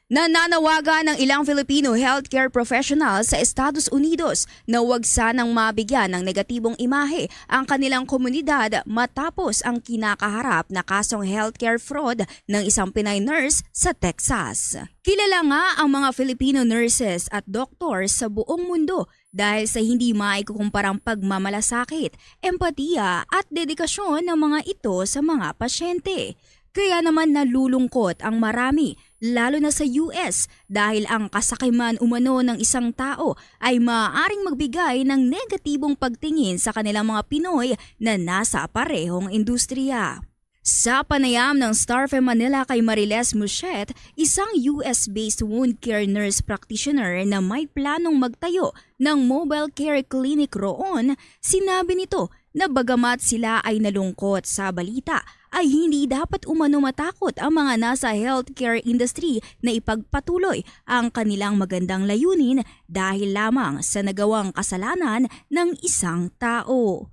Nananawagan ang ilang Filipino healthcare professionals sa Estados Unidos na huwag sanang mabigyan ng negatibong imahe ang kanilang komunidad matapos ang kinakaharap na kasong healthcare fraud ng isang Pinay nurse sa Texas. Kilala nga ang mga Filipino nurses at doktor sa buong mundo dahil sa hindi maikukumparang pagmamalasakit, empatiya at dedikasyon ng mga ito sa mga pasyente. Kaya naman nalulungkot ang marami, lalo na sa U S, dahil ang kasakiman umano ng isang tao ay maaaring magbigay ng negatibong pagtingin sa kanilang mga Pinoy na nasa parehong industriya. Sa panayam ng Star F M Manila kay Mariles Muchet, isang U S-based wound care nurse practitioner na may planong magtayo ng mobile care clinic roon, sinabi nito na bagamat sila ay nalungkot sa balita, ay hindi dapat umano matakot ang mga nasa healthcare industry na ipagpatuloy ang kanilang magandang layunin dahil lamang sa nagawang kasalanan ng isang tao.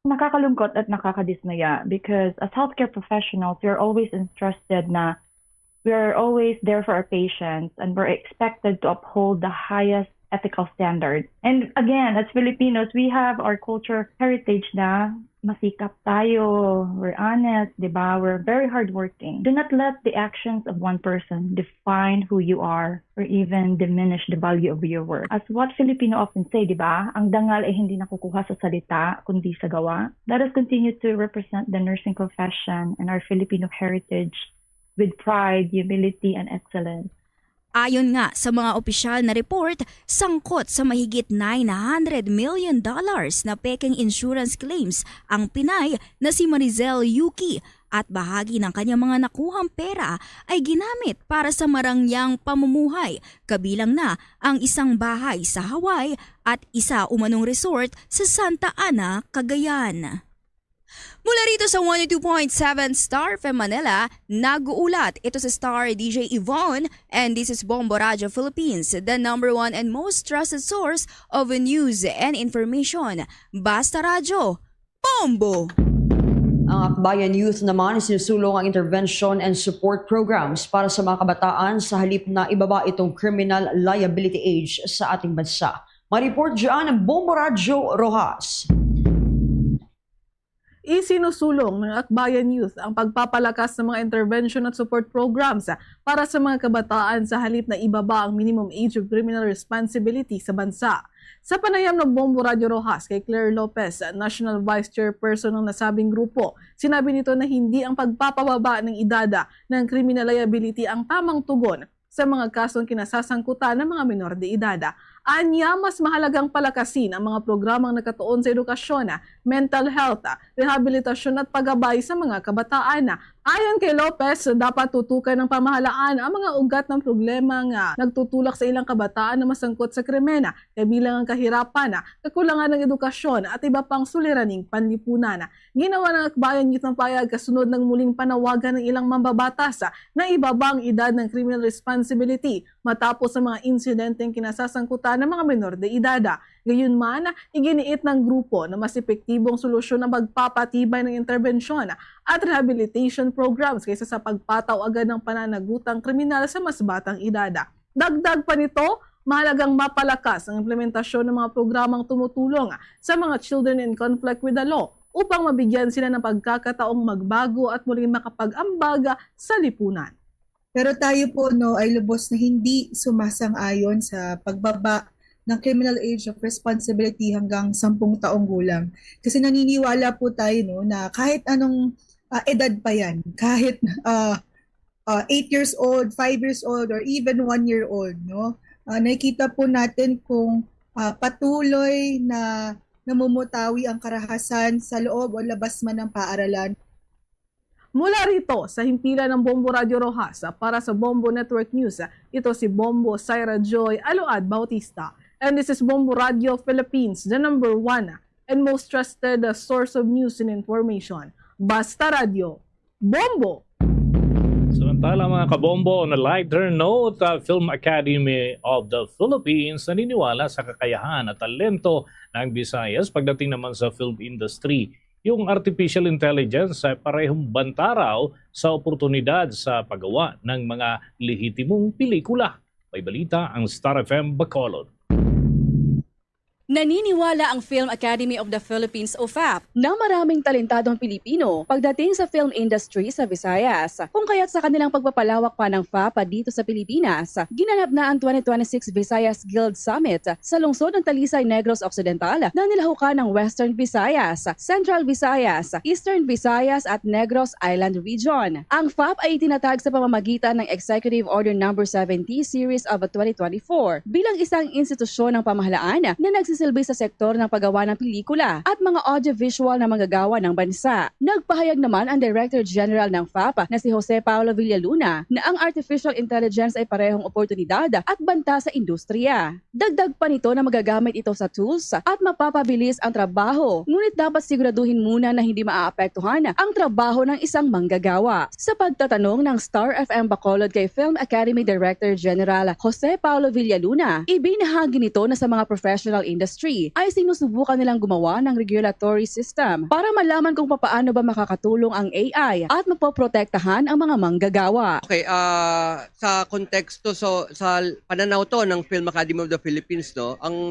Nakakalungkot at nakakadismaya because as healthcare professionals, we are always entrusted na we are always there for our patients and we're expected to uphold the highest ethical standard. And again, as Filipinos, we have our culture heritage na masikap tayo, we're honest, di ba? We're very hardworking. Do not let the actions of one person define who you are or even diminish the value of your work. As what Filipino often say, di ba? Ang dangal ay hindi nakukuha sa salita, kundi sa gawa. Let us continue to represent the nursing profession and our Filipino heritage with pride, humility, and excellence. Ayon nga sa mga opisyal na report, sangkot sa mahigit nine hundred million dollars na peking insurance claims ang Pinay na si Marizel Yuki, at bahagi ng kanyang mga nakuhang pera ay ginamit para sa marangyang pamumuhay, kabilang na ang isang bahay sa Hawaii at isa umanong resort sa Santa Ana, Cagayan. Mula rito sa one oh two point seven Star F M Manila, nag-uulat ito si Star D J Yvonne, and this is Bombo Radyo Philippines, the number one and most trusted source of news and information. Basta Radyo, Bombo! Ang Akbayan Youth naman sinusulong ang intervention and support programs para sa mga kabataan sa halip na ibaba itong criminal liability age sa ating bansa. May report dyan ang Bombo Radyo Rojas. Isinusulong ng Akbayan Youth ang pagpapalakas ng mga intervention at support programs para sa mga kabataan sa halip na ibaba ang minimum age of criminal responsibility sa bansa. Sa panayam ng Bombo Radyo Rojas kay Claire Lopez, National Vice Chairperson ng nasabing grupo, sinabi nito na hindi ang pagpapababa ng edad ng criminal liability ang tamang tugon sa mga kasong kinasasangkutan ng mga menor de edad. Anya, mas mahalagang palakasin ang mga programang nakatuon sa edukasyon, mental health, rehabilitasyon at paggabay sa mga kabataan. Ayon kay Lopez, dapat tutukan ng pamahalaan ang mga ugat ng problema nga nagtutulak sa ilang kabataan na masangkot sa krimen, kabilang ang kahirapan, kakulangan ng edukasyon at iba pang suliraning panlipunan. Ginawa ng Akbayan Youth ang pahayag kasunod ng muling panawagan ng ilang mambabatas na ibaba ang edad ng criminal responsibility matapos ang mga insidenteng kinasasangkutan ng mga menor de edad. Gayunman, iginiit ng grupo na mas epektibong solusyon ang pagpapatibay ng interbensyon at rehabilitation programs kaysa sa pagpataw agad ng pananagutang kriminal sa mas batang edad. Dagdag pa nito, mahalagang mapalakas ang implementasyon ng mga programang tumutulong sa mga children in conflict with the law upang mabigyan sila ng pagkakataong magbago at muling makapag-ambag sa lipunan. Pero tayo po, no, ay lubos na hindi sumasang-ayon sa pagbaba ng criminal age of responsibility hanggang sampung taong gulang. Kasi naniniwala po tayo, no, na kahit anong, ah, edad pa yan, kahit, ah, uh, eight years old, five years old, or even one year old, no? Uh, nakikita po natin kung uh, patuloy na namumutawi ang karahasan sa loob o labas man ng paaralan. Mula rito sa himpilan ng Bombo Radyo Roxas, para sa Bombo Network News, ito si Bombo Syra Joy Aload Bautista. And this is Bombo Radyo Philippines, the number one and most trusted uh, source of news and information. Basta Radyo, Bombo! Samantala, mga kabombo, on a lighter note, uh, Film Academy of the Philippines naniniwala sa kakayahan at talento ng Visayas pagdating naman sa film industry. Yung artificial intelligence ay parehong banta raw sa oportunidad sa paggawa ng mga lehitimong pelikula. May balita ang Star F M Bacolod. Naniniwala ang Film Academy of the Philippines o FAP na maraming talentadong Pilipino pagdating sa film industry sa Visayas. Kung kaya't sa kanilang pagpapalawak pa ng FAP dito sa Pilipinas, ginanap na ang twenty twenty-six Visayas Guild Summit sa lungsod ng Talisay, Negros Occidental na nilahukan ng Western Visayas, Central Visayas, Eastern Visayas at Negros Island Region. Ang FAP ay itinatag sa pamamagitan ng Executive Order Number seventy Series of twenty twenty-four bilang isang institusyon ng pamahalaan na nagsisilbi sa sektor ng paggawa ng pelikula at mga audiovisual na manggagawa ng bansa. Nagpahayag naman ang Director General ng FAP na si Jose Paulo Villaluna na ang artificial intelligence ay parehong oportunidad at banta sa industriya. Dagdag pa nito na magagamit ito sa tools at mapapabilis ang trabaho, ngunit dapat siguraduhin muna na hindi maapektuhan ang trabaho ng isang manggagawa. Sa pagtatanong ng Star F M Bacolod kay Film Academy Director General Jose Paulo Villaluna, ibinahagi nito na sa mga professional industry ay sinusubukan nilang gumawa ng regulatory system para malaman kung papaano ba makakatulong ang A I at mapoprotektahan ang mga manggagawa. Okay, ah, sa konteksto, so sa pananaw to ng Film Academy of the Philippines, no, ang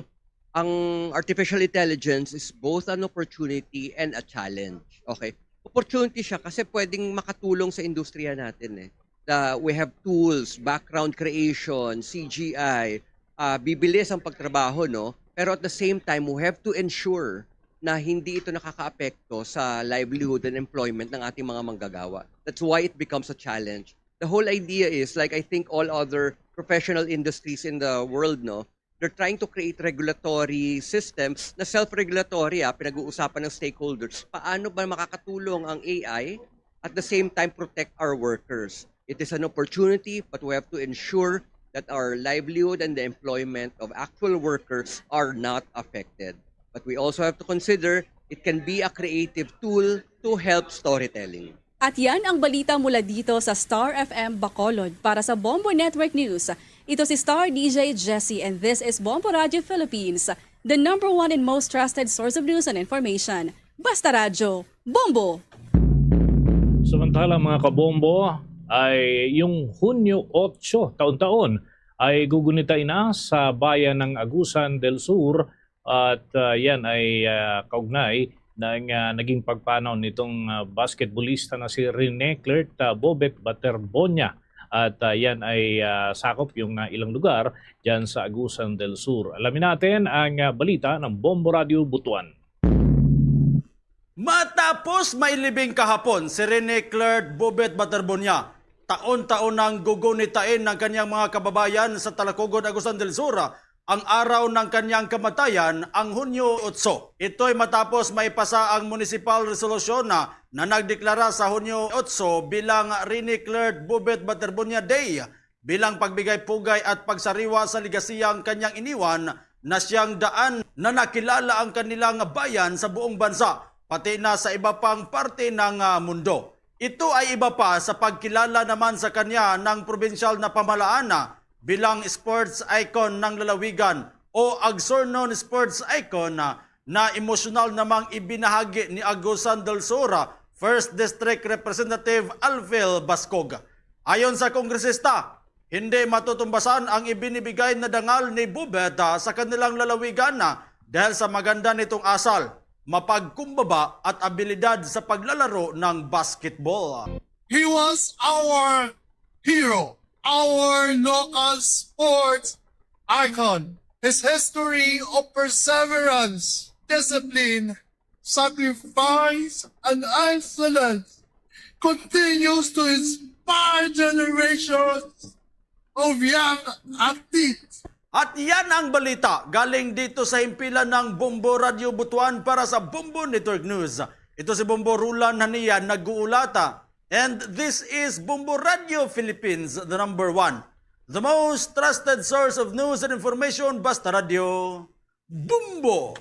ang artificial intelligence is both an opportunity and a challenge. Okay? Opportunity siya kasi pwedeng makatulong sa industriya natin eh. The, we have tools, background creation, C G I, ah, bibilis ang pagtrabaho, no? Pero at the same time, we have to ensure na hindi ito nakakaapekto sa livelihood and employment ng ating mga manggagawa. That's why it becomes a challenge. The whole idea is, like I think all other professional industries in the world, no, they're trying to create regulatory systems na self-regulatory, ah, pinag-uusapan ng stakeholders. Paano ba makakatulong ang A I at the same time protect our workers? It is an opportunity, but we have to ensure that our livelihood and the employment of actual workers are not affected. But we also have to consider it can be a creative tool to help storytelling. At yan ang balita mula dito sa Star F M Bacolod. Para sa Bombo Network News, ito si Star D J Jessie and this is Bombo Radio Philippines, the number one and most trusted source of news and information. Basta Radyo, Bombo! Samantala, mga kabombo, ay yung Hunyo otso taon-taon ay gugunitain na sa bayan ng Agusan del Sur at ah, yan ay ah, kaugnay ng ah, naging pagpanaw nitong ah, basketballista na si Rene Clert ah, Bobet Baterbonia. At ah, yan ay ah, sakop yung ah, ilang lugar dyan sa Agusan del Sur. Alamin natin ang ah, balita ng Bombo Radio Butuan. Matapos mailibing kahapon si Rene Clert Bobet Baterbonia, taon-taon nang gugunitain ng kanyang mga kababayan sa Talacogon, Agusan del Sur, ang araw ng kanyang kamatayan, ang Hunyo otso. Ito'y matapos maipasa ang munisipal resolusyon na, na nagdeklara sa Hunyo otso bilang Rene Clert Bobet Baterbonia Day bilang pagbigay pugay at pagsariwa sa legasiyang kanyang iniwan na siyang daan na nakilala ang kanilang bayan sa buong bansa, pati na sa iba pang parte ng ah, mundo. Ito ay iba pa sa pagkilala naman sa kanya ng probinsyal na pamahalaan bilang sports icon ng lalawigan o Agsornon sports icon na emosyonal namang ibinahagi ni Agusan del Sur First District Representative Alvil Bascog. Ayon sa kongresista, hindi matutumbasan ang ibinibigay na dangal ni Bubet ah, sa kanilang lalawigan na dahil sa maganda nitong asal, mapagkumbaba at abilidad sa paglalaro ng basketball. He was our hero, our local sports icon. His history of perseverance, discipline, sacrifice, and excellence continues to ins- inspire generations of young athletes. At yan ang balita galing dito sa himpilan ng Bombo Radyo Butuan para sa Bombo Network News. Ito si Bombo Rulan Hanian nag-uulata. And this is Bombo Radyo Philippines, the number one, the most trusted source of news and information. Basta Radyo Bombo!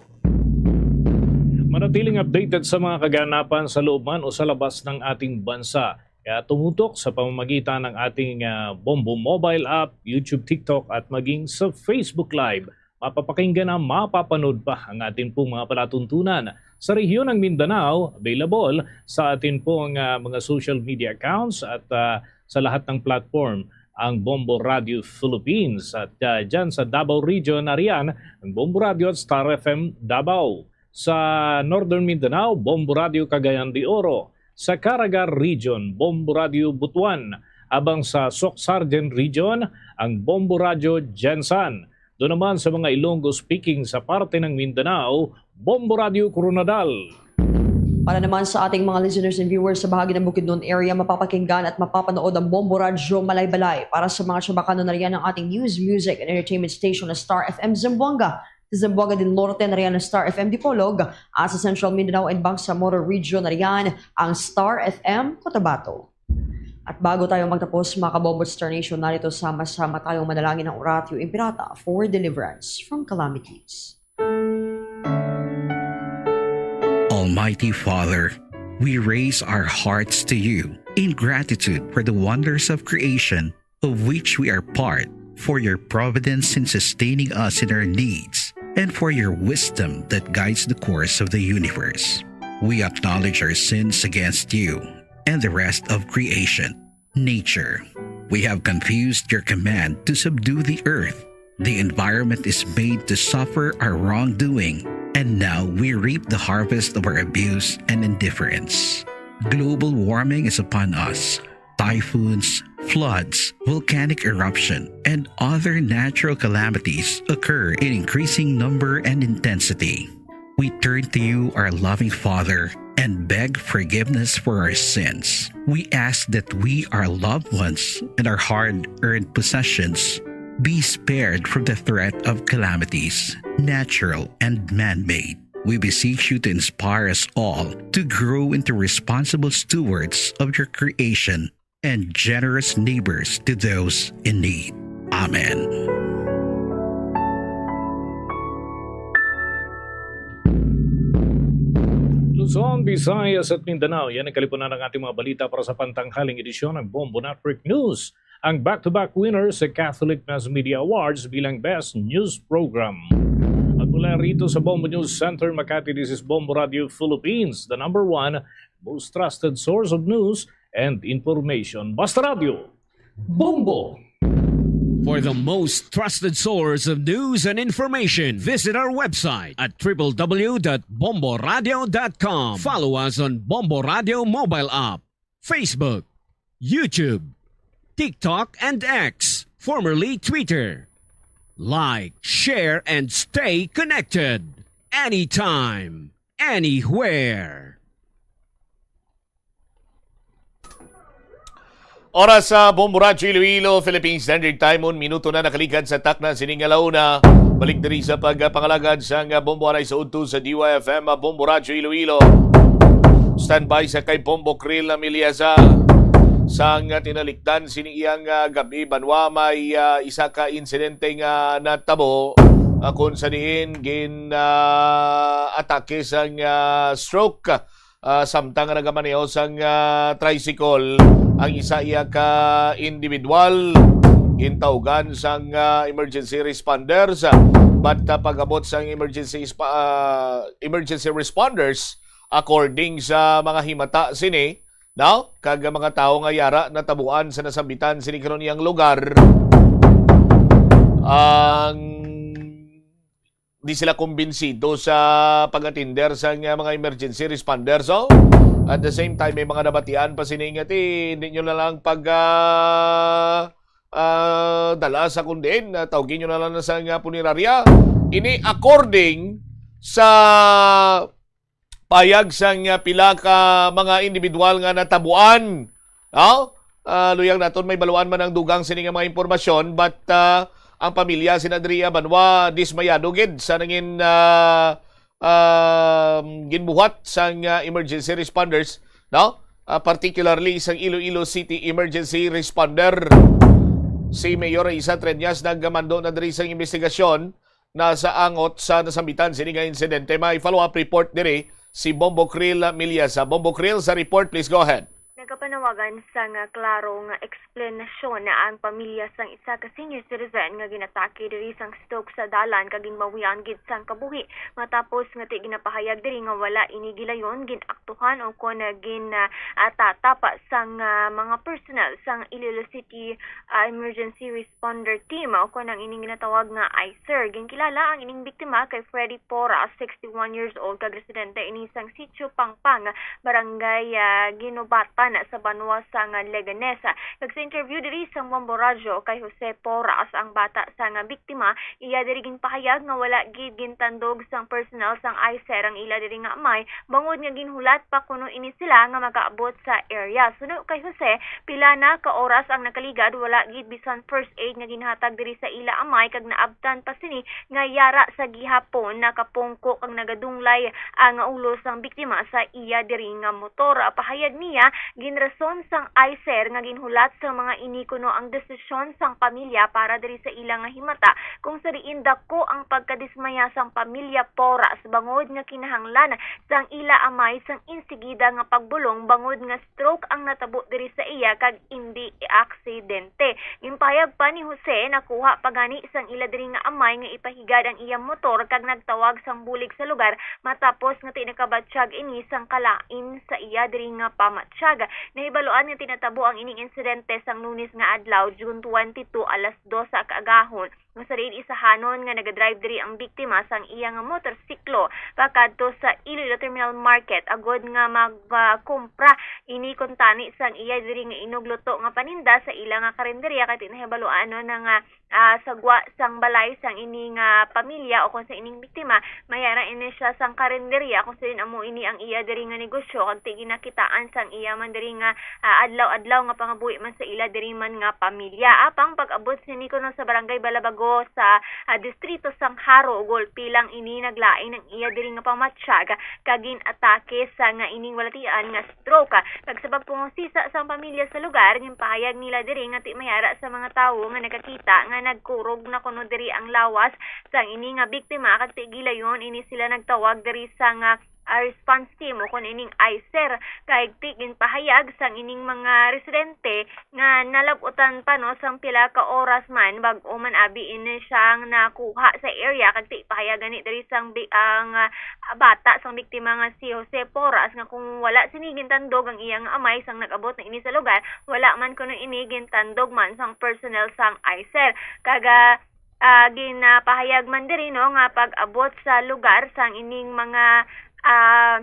Manatiling updated sa mga kaganapan sa loob man o sa labas ng ating bansa. Kaya tumutok sa pamamagitan ng ating, ah, Bombo mobile app, YouTube, TikTok, at maging sa Facebook Live. Mapapakinggan na mapapanood pa ang ating pong mga palatuntunan sa rehiyon ng Mindanao, available sa ating pong, ah, mga social media accounts at, ah, sa lahat ng platform ang Bombo Radio Philippines. At, ah, dyan sa Davao Region, nariyan ang Bombo Radio at Star F M Davao. Sa Northern Mindanao, Bombo Radio Cagayan de Oro. Sa Caraga Region, Bombo Radio Butuan. Habang sa Soccsksargen Region, ang Bombo Radio Gensan. Doon naman sa mga Ilonggo speaking sa parte ng Mindanao, Bombo Radio Koronadal. Para naman sa ating mga listeners and viewers sa bahagi ng Bukidnon area, mapapakinggan at mapapanood ang Bombo Radyo Malaybalay. Para sa mga Chavacano, nariyan ang ating news, music, and entertainment station na Star F M Zamboanga. Sa Zamboanga del Norte, nariyan ang Star F M Dipolog. At sa Central Mindanao and Bangsamoro Region, nariyan ang Star F M Cotabato. At bago tayo magtapos, mga Kabombo at Star Nation, narito sama-sama tayong manalangin ng Oratio Imperata for deliverance from calamities. Almighty Father, we raise our hearts to you in gratitude for the wonders of creation of which we are part, for your providence in sustaining us in our needs, and for your wisdom that guides the course of the universe. We acknowledge our sins against you and the rest of creation. Nature, we have confused your command to subdue the earth. The environment is made to suffer our wrongdoing, and now we reap the harvest of our abuse and indifference. Global warming is upon us. Typhoons, floods, volcanic eruption, and other natural calamities occur in increasing number and intensity. We turn to you, our loving Father, and beg forgiveness for our sins. We ask that we, our loved ones, and our hard-earned possessions be spared from the threat of calamities, natural and man-made. We beseech you to inspire us all to grow into responsible stewards of your creation and generous neighbors to those in need. Amen. Luzon, Visayas at Mindanao, yan ang kalipunan ng ating mga balita para sa pantanghaling edisyon ng Bombo Network News, ang back-to-back winner sa Catholic Mass Media Awards bilang Best News Program. At mula rito sa Bombo News Center, Makati, this is Bombo Radio Philippines, the number one most trusted source of news and information. Basta Radio, Bombo! For the most trusted source of news and information, visit our website at triple w dot bombo radio dot com. Follow us on Bombo Radio mobile app, Facebook, YouTube, TikTok, and X, formerly Twitter. Like, share, and stay connected anytime, anywhere. Oras sa Bombo Radyo Iloilo, Philippine Standard Time, un minuto na nakaligad sa takna sining alauna. Balik diri sa pagpangalagad sang Bombo Anay sa udto sa D Y F M, Bombo Radyo Iloilo. Standby sa kay Bombo Krill Amiliasa. Sang tinalikdan sining iyang, ah, gab-i, banwa may, ah, isa ka insidente nga natabo, ah, kung sa diin gin, ah, atake sang, ah, stroke, ah, samtang nagamaneho sang, ah, tricycle ang isa iya ka individual. Gintawgan sang, ah, emergency responders, ah, but, ah, pag-abot sang emergency spa-, ah, emergency responders, according sa mga himata sini, no? Kag mga tawo nga yara natabuan sa nasambitan sini karon iyang lugar, ang di sila kumbinsido sa pag-atender sa nga mga emergency responders, oh. At the same time, may mga nabatian pa sini nga ti, hindi nyo na lang pag, ah, ah, dala sa kundin, ah, tawgi nyo na lang sa nga punerarya. Ini according sa payag sang, ah, pila ka mga individual nga natabuan, no? Ah, luyag naton may baluan man ang dugang sini nga mga impormasyon, but, ah, ang pamilya sin Andrea Banwa dismayado gid sa nangin, ah, um, ginbuhat sang, ah, emergency responders, no? Ah, particularly sang Iloilo City Emergency Responder. Si Mayor Raisa Treñas nagmando na diri sang investigasyon na sa angot sa nasambitan sini nga insidente. May follow-up report diri si Bombo Krill Miliesa. Bombo Krill, sa report, please go ahead. Nagapanawagan sang klaro nga eksplanasyon na ang pamilya sang isa ka senior citizen nga ginatake diri sang stroke sa dalan kag ginbawian gid sang kabuhi, matapos nga ti ginapahayag diri nga wala ini gilayon, gin-aktuhan o kon gin, ah, ah, tatap sang, ah, mga personnel sang Iloilo City, ah, Emergency Responder Team o kon ang ining ginatawag nga iser. Ginkilala ang ining biktima kay Freddy Porras, sixty-one years old, kag residente ini sang Sitio Pangpang, Barangay, ah, Ginubatan sa banwa sang Leganes. Kag sa interview diri sang Bombo Radyo kay Jose Porras, ang bata sang biktima, iya diri ginpahayag nga wala gid gintandog sang personnel sang iser ang ila diri nga amay, bangod nga ginhulat pa kuno ini sila nga magaabot sa area. Suno kay Jose, pila na ka oras ang nakaligad, wala gid bisan first aid nga ginhatag diri sa ila amay, kag naabtan pa sini nga yara sa gihapon nakapungko kag nagadunglay ang ulo sang biktima sa iya diri nga motor. Pahayag niya, ginrason sang iser nga ginhulat sang mga ini kuno ang desisyon sang pamilya para diri sa ila nga himata, kung sa diin dako ang pagkadismaya sang pamilya Porras bangod nga kinahanglan sang ila amay sang insigida nga pagbulong bangod nga stroke ang natabo diri sa iya kag indi aksidente. Ginpahayag pa ni Jose, nakuha pa gani sang ila diri nga amay nga ipahigad ang iya motor kag nagtawag sang bulig sa lugar matapos nga ti nakabatyag ini sang kalain sa iya diri nga pamatyag. Nahibaluan nga tinatabo ang ining insidente sang Lunes nga adlaw, June twenty-two, alas dos sa kaagahon, nga sa diin isahanon nga nagadrive diri ang biktima sang iya nga motorsiklo pakadto sa Iloilo Terminal Market agod nga magkumpra ini kuntani sang iya diri nga inugluto nga paninda sa ila nga karinderya, kay ti nahibaluan, no, na nga, ah, sa gwa sang balay sang ini nga pamilya o kon sa ining biktima, may ara ini siya sang karinderya kung sa diin amo ini ang iya diri nga negosyo, kag ti ginakitaan sang iya man diri nga, ah, adlaw-adlaw nga pangabuhi man sa ila diri man nga pamilya. Apang pag-abot sini kuno sa Barangay Balabago sa, ah, distrito sang Jaro, gulpi lang ini naglain ang iya diri nga pamatyag kag gin-atake sa nga ining balatian nga stroke. Kag sa pagpangusisa sang pamilya sa lugar, ginpahayag nila diri nga ti may ara sa mga tawo nga nakakita nga nagkurog na kuno diri ang lawas sang ini nga biktima, kag ti gilayon ini sila nagtawag diri sa nga, ah, response team o kon ining iser, kay ti ginpahayag sang ining mga residente nga nalab-utan pa, no, sang pila ka oras man bag-o man abi ini siyang nakuha sa area, kag ti pahayag gani diri sang bi-, ang, ah, bata sang biktima nga si Jose Porras nga kung wala sini gintandog ang iyang amay sang nag-abot na ini sa lugar, wala man kuno ini gintandog man sang personnel sang iser. Kag, ah, ah, ginapahayag man diri, no, nga pag-abot sa lugar sang ining mga, ah,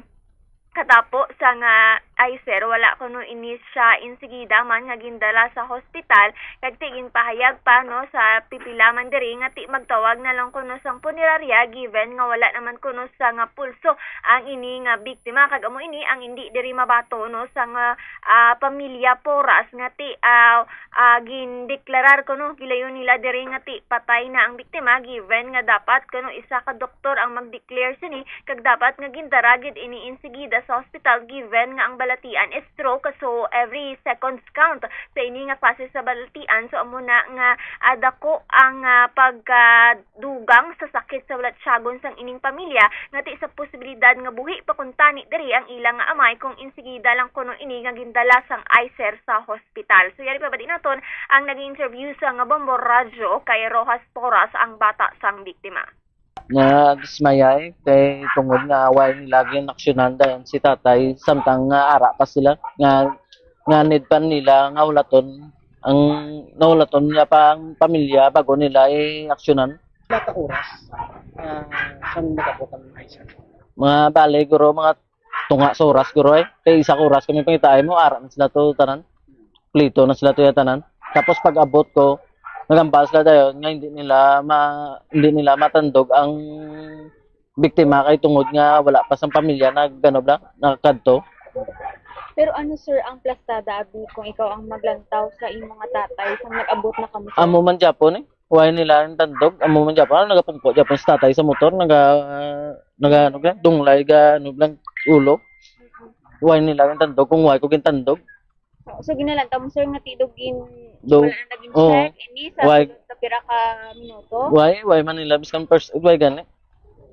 katapo sa nga iser, wala kuno ini siya insigida man nga gindala sa hospital, kag ti ginpahayag pa, no, sa pipila man diri nga ti magtawag na lang kuno sang punerarya, given nga wala naman kuno sa nga pulso ang ini nga biktima, kag amo ini ang indi diri mabato, no, sa nga, ah, pamilya Porras nga ti, ah, ah, gindeklarar kuno gilayon nila diri nga ti patay na ang biktima, given nga dapat kuno isa ka doktor ang mag-declare sini, kag dapat nga gindara gid ini insigida sa hospital, given nga ang balatian is stroke, so every seconds count sa ini nga fase sa balatian. So amo na nga, ah, dako ang, ah, pagkadugang sa sakit sa balatyagon sang ining pamilya, nga ti sa posibilidad nga buhi pa kuntani diri ang ila nga amay kung insigida lang kuno ini nga gindala sang iser sa hospital. So yari pa ba naton ang nag-interview sa nga Bombo Radyo kay Rojas Porras, ang bata sang biktima. Nadismayay kay tungod nga wala nila ginaksyonan dayon si tatay, samtang nga ara pa sila, nga, nga need pa nila nga hulaton ang nahulaton niya pa ang pamilya bago nila i-aksyonan. Pila ka oras, ah, sang nag-abot ang iser? Mga bali, guro, mga tunga sa oras, guro, eh. Kay isa ka oras kami pangitaay mo, ara na sila to tanan. Plito na sila to yung tanan. Tapos pag-abot ko, nagambal sila dayon nga hindi nila ma-, hindi nila matandog ang biktima kay tungod nga wala pa sang pamilya nag-, ano bla, nakakadto. Pero ano, sir, ang plastada, abi, kung ikaw ang maglantaw sa imo nga tatay, sang nag-abot na kamo, sir? Amo man gyapon, eh. Way nila ang tandog. Amo man gyapon. Ano, nagapungko gyapon sa tatay sa motor. Naga, naga, ano, ga, dunglay, ga, ano, lang, ulo. Way nila ang tandog kung way ko gintandog. So, so ginalantaw mo, sir, nga tidog gin-, Do-, wala na naging oo. Check, ini sa Way. Sulod sa pira ka minuto? Way, way man nila. Biskan first, way gani.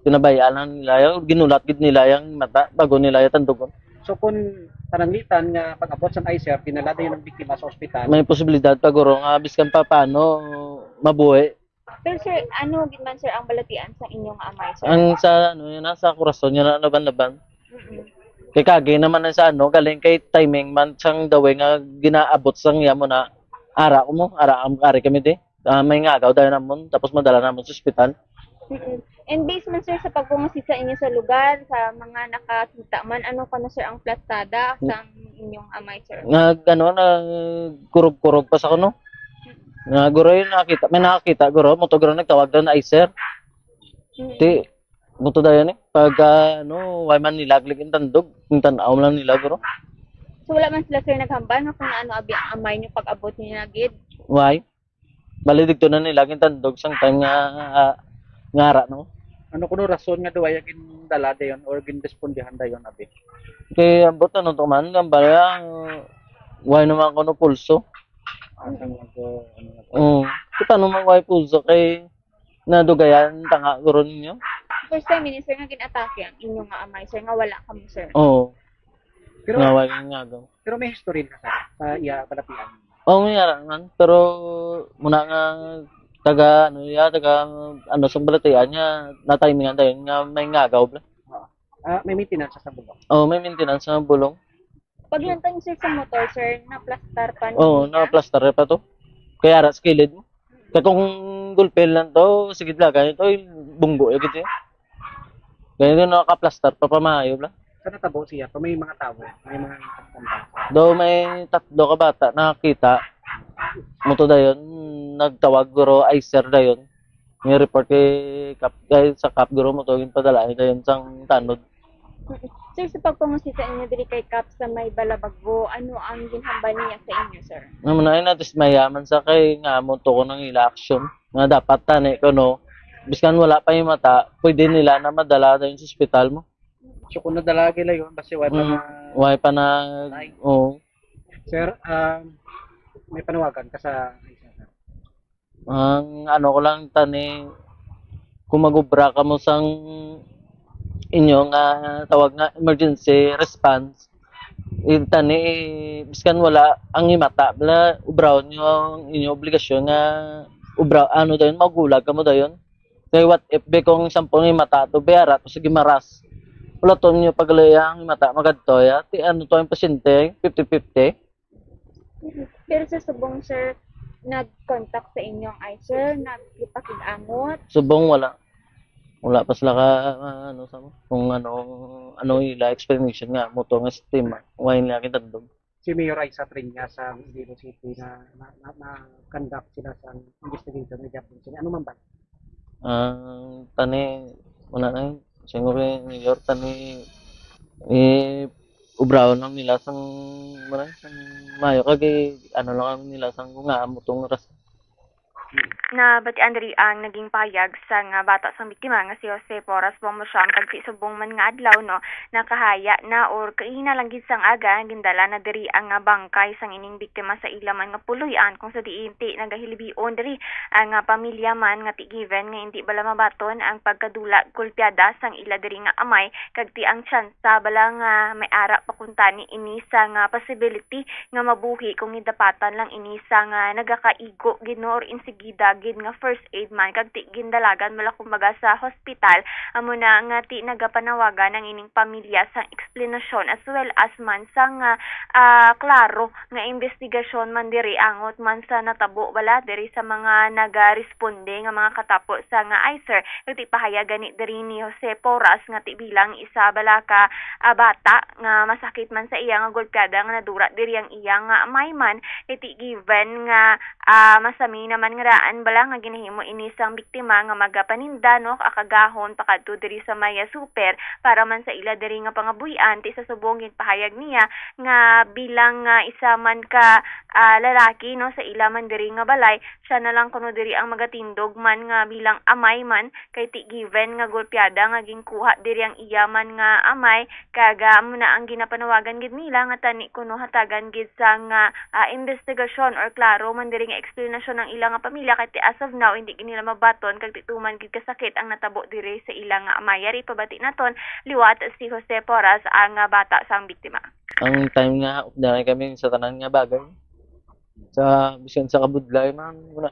Pinabayaan lang nila yung ginulat gid nila yung mata bago nila yung tandugon. So, kung pananglitan nga pag-abot sa eye, sir, dinala dayon ang biktima sa ospital. May posibilidad pa, guro, nga biskan pa paano mabuhi. Pero, sir, ano gid man, sir, ang balatian sa inyong amay, sir? Ang sa, ano, yun, ah, sa kurason, yun, ah, laban-laban. Mm-mm. Kay kagi naman ang sa, ano, galing kay timing man sang daw nga ginaabot sang iya mo na, ara ko mo, ara ang ari kami di. Ah, may ngagaw dayon namon, tapos madala namon sa ospital. Mm-mm. And based man, sir, sa pagpangusit sa inyo sa lugar, sa mga nakakita man, ano pa na, sir, ang plastada Mm. sang inyong amay, sir? Nga, ano, nagkurog-kurog pa sa kuno. Nga, guro, yung nakakita, may nakakita, guro, mo to, guro, nagtawag daw na, "Ay, sir." Mm. Ti, mo to dayon, eh. Pag, ah, ano, way man nilaglig yung tandog, yung tanaw lang nila, guro. So, wala man sila, sir, naghambal nga kung ano abi ang amay niyo pag-abot niyo na gid? Way. Bali, dito na nila gintandog sang time nga, ah, ngara, no? Ano kuno rason nga duwa ya gindala dayon or ginrespondihan dayon, abi? Kay ambot ano to man, ang bala, way naman kuno pulso. Ah, sang mag-, ano na to? Oo. Kita naman way pulso kay nadugayan tanga guro ninyo. First time ini, sir, nga ginatake ang inyo nga amay, sir, nga wala kamo, sir? Oo. Pero, nga wala nga daw. Pero may history na sa, sa iya balatian. Oo, may ara man. Pero muna nga taga, ano, ya, taga, ano, sa balatian niya, na-timingan tayo nga may ngagaw, bla. Oo. Ah, may maintenance sa bulong. Oo, may maintenance sa bulong. Paglantang, sir, sa motor, sir, naplastar pa ni Oo, siya? Naplastar pa to. Kaya ara sa kilid mo. Kaya kung gulpil lang to, sige lang, ganito, ay, bunggo, ya, gitu, ya. Ganito, nakaplastar pa, pamahayo lang. Sa natabo siya, pa may mga tao, may mga nakatanda. Do may tatlo ka bata nakakita, mo to dayon, nagtawag guro, ay, sir, dayon. May report kay Kap, kay sa Kap guro mo to, yung padala dayon sang tanod. Sir, sa pagpangusit sa inyo diri kay Kap sa may Balabago, ano ang ginhambal niya sa inyo, sir? Naman ay nadismaya man sa kay nga mo to ko nang ila action. Nga dapat tani ko, no, biskan wala pa yung mata, pwede nila na madala dayon sa ospital mo. So, kung nadala gila yun, basi way pa Mm, na way pa na, Ay. Oo. Sir, um, may panawagan ka sa Ang ano ko lang, tani, kung mag-ubra kamo sang inyo nga tawag nga emergency response, in tani, biskan wala ang himata, bala, ubraon nyo ang inyo obligasyon nga ubra, ano dayon, magulag kamo dayon. Kay what if, be, kung sampung himata to, be, ara to, sige, maras. Ulaton nyo pag ang himata, magadto, ya. Ti, ano to, ang pasyente, fifty fifty. Pero sa subong, sir, nag-contact sa inyong eye, sir, nagpakig-angot? Subong, wala. Wala pa sila ka, ah, ano, sa mo, kung ano, ano ila explanation nga, mo to nga sistema, why nila kita dog. Si Mayor Raisa Triña sa Iloilo City na, na, na, na-conduct sila sa investigation ni Jeffrey Sini. Ano man ba? Ang tani, wala na yun. Siguro kay Mayor, tani, eh, ubraon lang nila sang, wala, sang mayo. Kag, eh, ano lang kami nila sang kung nga, amo tong ras-, Nabatian diri ang naging pahayag sang bata sang biktima nga si Jose Porras Bomosyon, kag ti subong man nga adlaw, no, nakahaya na or kaina lang gid sang aga, gindala na diri ang bangkay sang ining biktima sa ila man nga puloy-an, kung sa diin ti nagahilibion diri ang pamilya man nga ti given nga indi bala mabaton ang pagkadula golpeada sang ila diri nga amay, kag ti ang tsansa bala nga may ara pa kuntani ini sang possibility nga mabuhi kung gindapatan lang ini sang nagakaigo gid, no, or insigida gid nga first aid man, kag ti gindalagan bala kumbaga sa hospital. Amo na nga ti nagapanawagan ang ining pamilya sang eksplanasyon as well as man sang, ah, klaro nga investigasyon man diri angot man sa natabo bala diri sa mga nagaresponde nga mga katapo sang eye, sir. Kag ti pahayag gani diri ni Jose Porras nga ti bilang isa bala ka, ah, bata nga masakit man sa iya nga golpeada nga nadura diri ang iya nga amay man, kay ti given nga, ah, masami naman nga Daan bala nga ginahimo ini sang biktima nga magapaninda, no, akagahon pakadto diri sa Maya Super para man sa ila diri nga pangabuhian, ti sa subong ginpahayag niya nga bilang nga isa man ka, ah, lalaki, no, sa ila man diri nga balay, siya na lang kuno diri ang magatindog man nga bilang amay man, kay ti given nga golpeada nga ginkuha diri ang iya man nga amay, kag, ah, amo na ang ginapanawagan gid nila nga tani kuno hatagan gid sang, ah, ah, investigasyon or klaro man diri nga eksplanasyon ang ila nga pamilya, kay ti as of now hindi gid nila mabaton kag ti tuman gid kasakit ang natabo diri sa ila nga amay. Yari pabati naton liwat si Jose Porras, ang, ah, bata sang biktima. Ang time nga updanan kami sa tanan nga bagay, sa bisan sa kabudlay man, wala,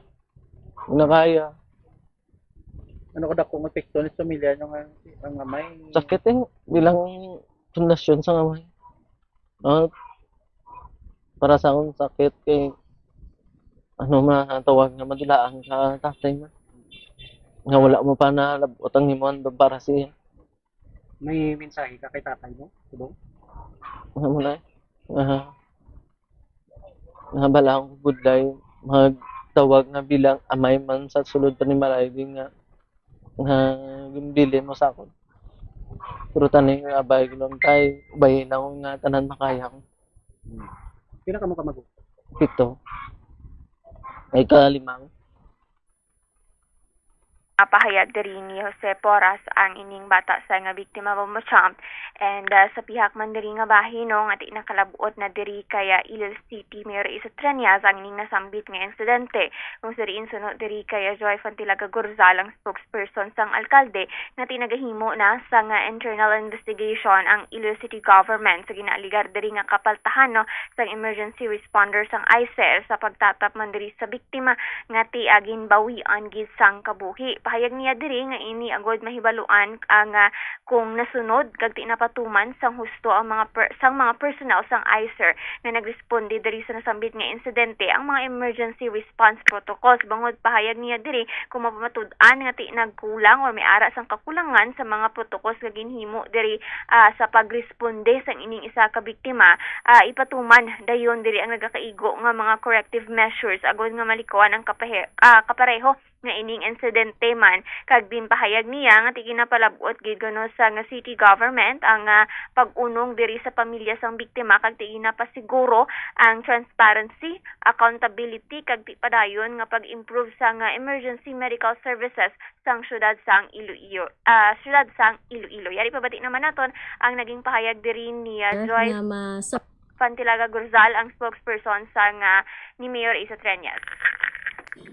wala kaya. Ano kadako ang epekto ni sa pamilya nyo nga ang amay? Sakit eh, bilang pundasyon sa amay. Ah, para sa akong sakit kay ano matawag nga madilaan ka tatay mo. Nga wala mo pa nalabot ang imo handom para siya. May mensahe ka kay tatay mo, subong? Ano mo na eh? Aha. Nga bala akong budlay, magtawag nga bilang amay man sa sulod pa ni Maray din nga, nga ginbilin mo sa akon. Pero tani nga abay gulong kay, ubay lang nga tanan makaya ko. Hmm. Pila ka mo ka magulang? Pito. Ay, kalimang. Napahayag diri ni Jose Porras, ang ining bata sa nga biktima, Bombo Chomp. And, ah, sa pihak man diri nga bahin, no, nga ti nakalab-ot na diri kay, ah, Iloilo City Mayor Isa Treñas ang ining nasambit nga insidente. Kung sa diin suno diri kay, ah, Joy Fantilaga Gorzal, ang spokesperson sang alkalde, nga ti nagahimo na sang, ah, internal investigation ang Iloilo City government sa ginaaligar diri nga kapaltahan, no, sang emergency responder sang ICE sa pagtatap man diri sa biktima nga ti, ah, ginbawian gid sang kabuhi. Pahayag niya diri nga ini agod mahibaluan ang, ah, kung nasunod kag ti napatuman sang husto ang mga per-, sang mga personnel sang ICER nga nagresponde diri sa nasambit nga insidente ang mga emergency response protocols. Bangod pahayag niya diri, kung mapamatud-an nga ti nagkulang or may ara sang kakulangan sa mga protocols nga ginhimo diri, ah, sa pagresponde sang ining isa ka biktima, ah, ipatuman dayon diri ang nagakaigo nga mga corrective measures agod nga malikuan ang kapahe-, ah, kapareho nga ining insidente man. Kag ginpahayag niya nga ti ginapalab-ot gid kuno sa nga city government ang, ah, pag-unong diri sa pamilya sang biktima kag ti ginapasiguro ang transparency, accountability kag ti padayon nga pag-improve sa nga emergency medical services sang siyudad sang Iloilo, ah, siyudad sang Iloilo. Yari pabati naman naton ang naging pahayag diri ni, ah, Joy nga ma-, sa Pantilaga Gurzal, ang spokesperson sa nga ni Mayor Isa Treñas.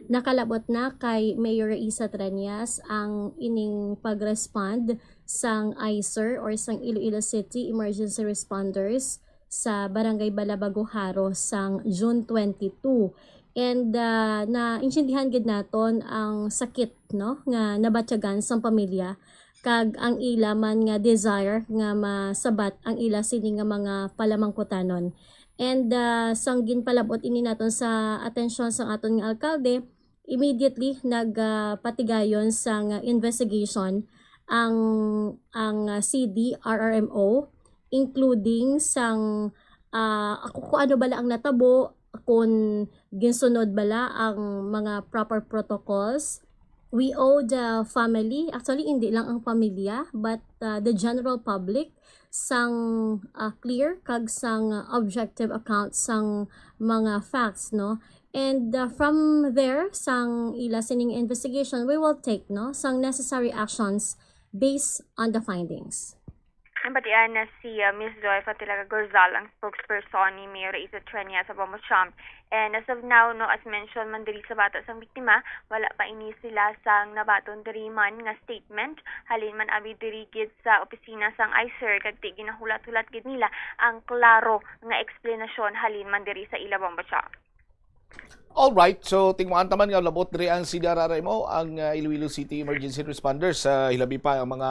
Nakalabot na kay Mayor Isa Treñas ang ining pag-respond sang ICER or sang Iloilo City Emergency Responders sa Barangay Balabago, Jaro sang June twenty-two. And, ah, naintindihan gid naton ang sakit, no, nga nabatyagan sang pamilya kag ang ila man nga desire nga masabat ang ila sini nga mga palamangkutanon. And, ah, sang ginpalab-ot ini naton sa atensyon sang aton nga alkalde, immediately nag, ah, patigayon sang investigation ang, ang, ah, C D R R M O, including sang, ah, kung ano bala ang natabo, kung ginsunod bala ang mga proper protocols. We owe the family, actually, hindi lang ang pamilya, but, uh, the general public, sang, uh, clear kag sang, uh, objective account sang mga facts, no? And, uh, from there, sang ila sining investigation, we will take, no, sang necessary actions based on the findings. Ang batian na si, uh, Miss Joy Fatilaga Gorzal, ang spokesperson ni Mayor Isa Trenia sa Bombo Champ. And as of now, no, as mentioned man diri sa bata sang biktima, wala pa ini sila sang nabaton diri man nga statement. Halin man abi diri gid sa opisina sang ICER, kag ti ginahulat-hulat gid nila ang klaro nga eksplanasyon halin man diri sa ila Bombo Champ. Alright, so tingwaan ta man nga labot diri ang C D R R M O, ang, ah, Iloilo City Emergency Responders, ah, hilabi pa ang mga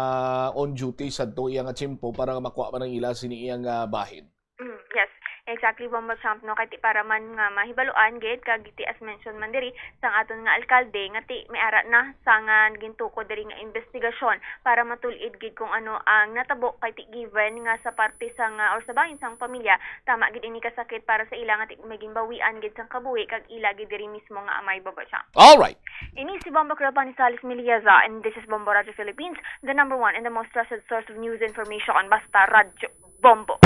on duty sa tuya nga tiyempo para nga makuha man ang ila sini iyang, ah, bahin. Mm, yes. Exactly, Bombo Champ, no? Kay ti para man nga mahibaluan gid, kag ti as mentioned man diri sang aton nga alkalde, nga ti may ara na sa nga gintukod diri nga investigasyon para matul-id gid kung ano ang natabo, kay ti given nga sa parte sang, ah, or sa bahin sang pamilya, tama gid ini kasakit para sa ila nga ti may ginbawian gid sang kabuhi kag ila gid diri mismo nga amay, Bombo Champ. All right. Ini si Bombo Cleopan Salis Milieza, and this is Bombo Radio Philippines, the number one and the most trusted source of news information. Basta Radyo Bombo.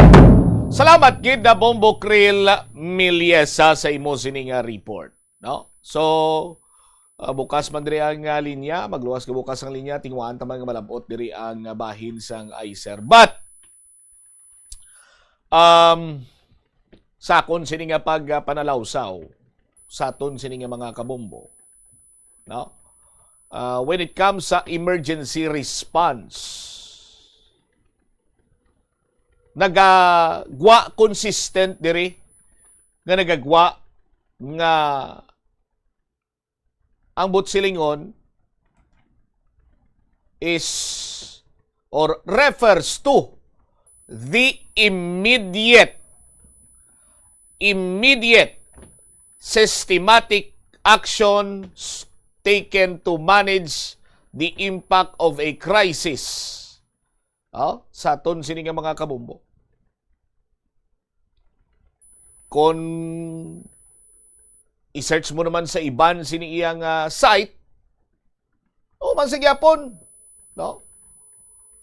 Salamat gid na Bombo Krill Miliesa sa imo sini nga report, no? So, ah, bukas man diri ang, ah, linya, magluwas ka bukas ang linya, tinguhaan ta man nga malabot diri ang, ah, bahin sang ICER. But, um, sa akon sini nga pag, ah, panalawsaw, sa aton sini nga mga kabombo, no? Ah, when it comes sa emergency response, nagagwa consistent diri nga nagagwa nga ang buot silingon is or refers to the immediate, immediate systematic actions taken to manage the impact of a crisis. Oh, sa aton sini nga mga kabombo. Kung i-search mo naman sa iban sini iyang, ah, site, o man sa gyapon, no?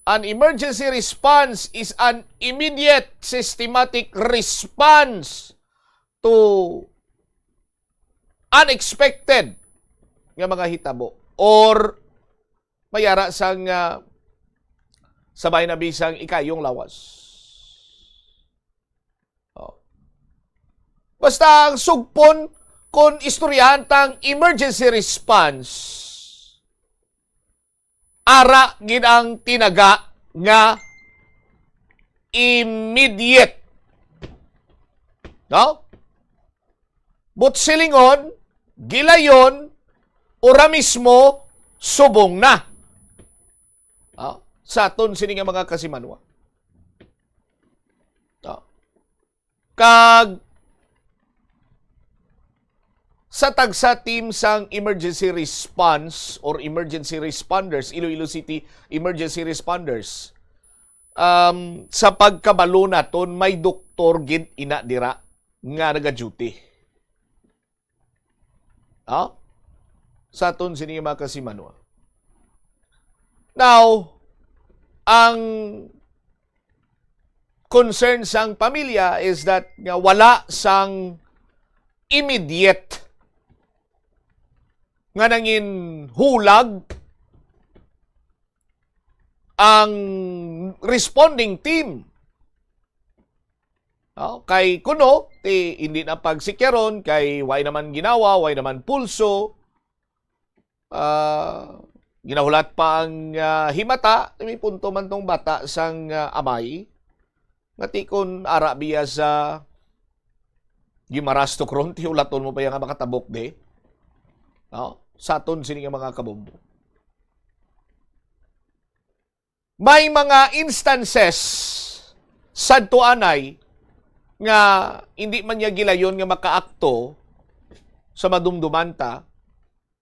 An emergency response is an immediate systematic response to unexpected nga mga hitabo or mayara sang, ah, sabay na bisang ikayong lawas. Oh. Basta ang sugpon, kung istoryahan tang emergency response, ara gid ang tinaga nga immediate. No? Buot silingon, gilayon, ora mismo, subong na. Ah, sa aton sini nga mga kasimanwa. Ah. Kag sa tagsa team sang emergency response or emergency responders, Iloilo City emergency responders, um, sa pagkabalo naton, may doktor gid ina dira nga naga-duty. Ah? Sa aton sini mga kasimanwa. Now, ang concern sang pamilya is that nga wala sang immediate nga nangin hulag ang responding team. No? Kay kuno, ti, hindi na pagsikyaron, kay way naman ginawa, way naman pulso. Ah, ginahulat pa ang, ah, himata, may punto man tong bata sang, ah, amay. Nga ti kun ara biya sa Guimaras, Tocron, ti ulaton mo pa iya nga makatabok di. No? Sa aton sini nga mga kabombo. May mga instances sadto anay nga hindi man niya gilayon nga makaakto sa madumduman ta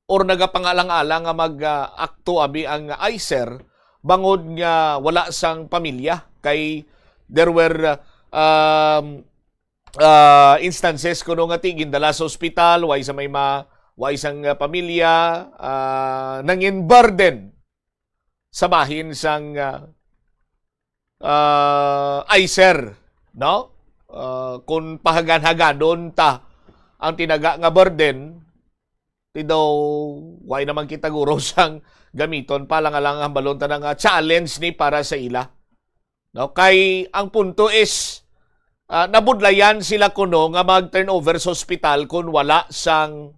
or nagapangalang-alang nga mag-akto abi ang ICER bangod nga wala sang pamilya kay there were, um, ah, instances kuno nga ti gindala sa ospital, way sa may ma-, way sang, ah, pamilya, ah, nangin burden sa bahin sang, ah, ah, ICER, no? Ah, kung pahagan-hagadon ta ang tinaga nga burden, ti daw way naman kita guro sang gamiton pa, lang-alang ang balon ta na nga challenge ni para sa ila. No? Kay ang punto is, ah, nabudlayan sila kuno nga mag-turnover sa ospital kung wala sang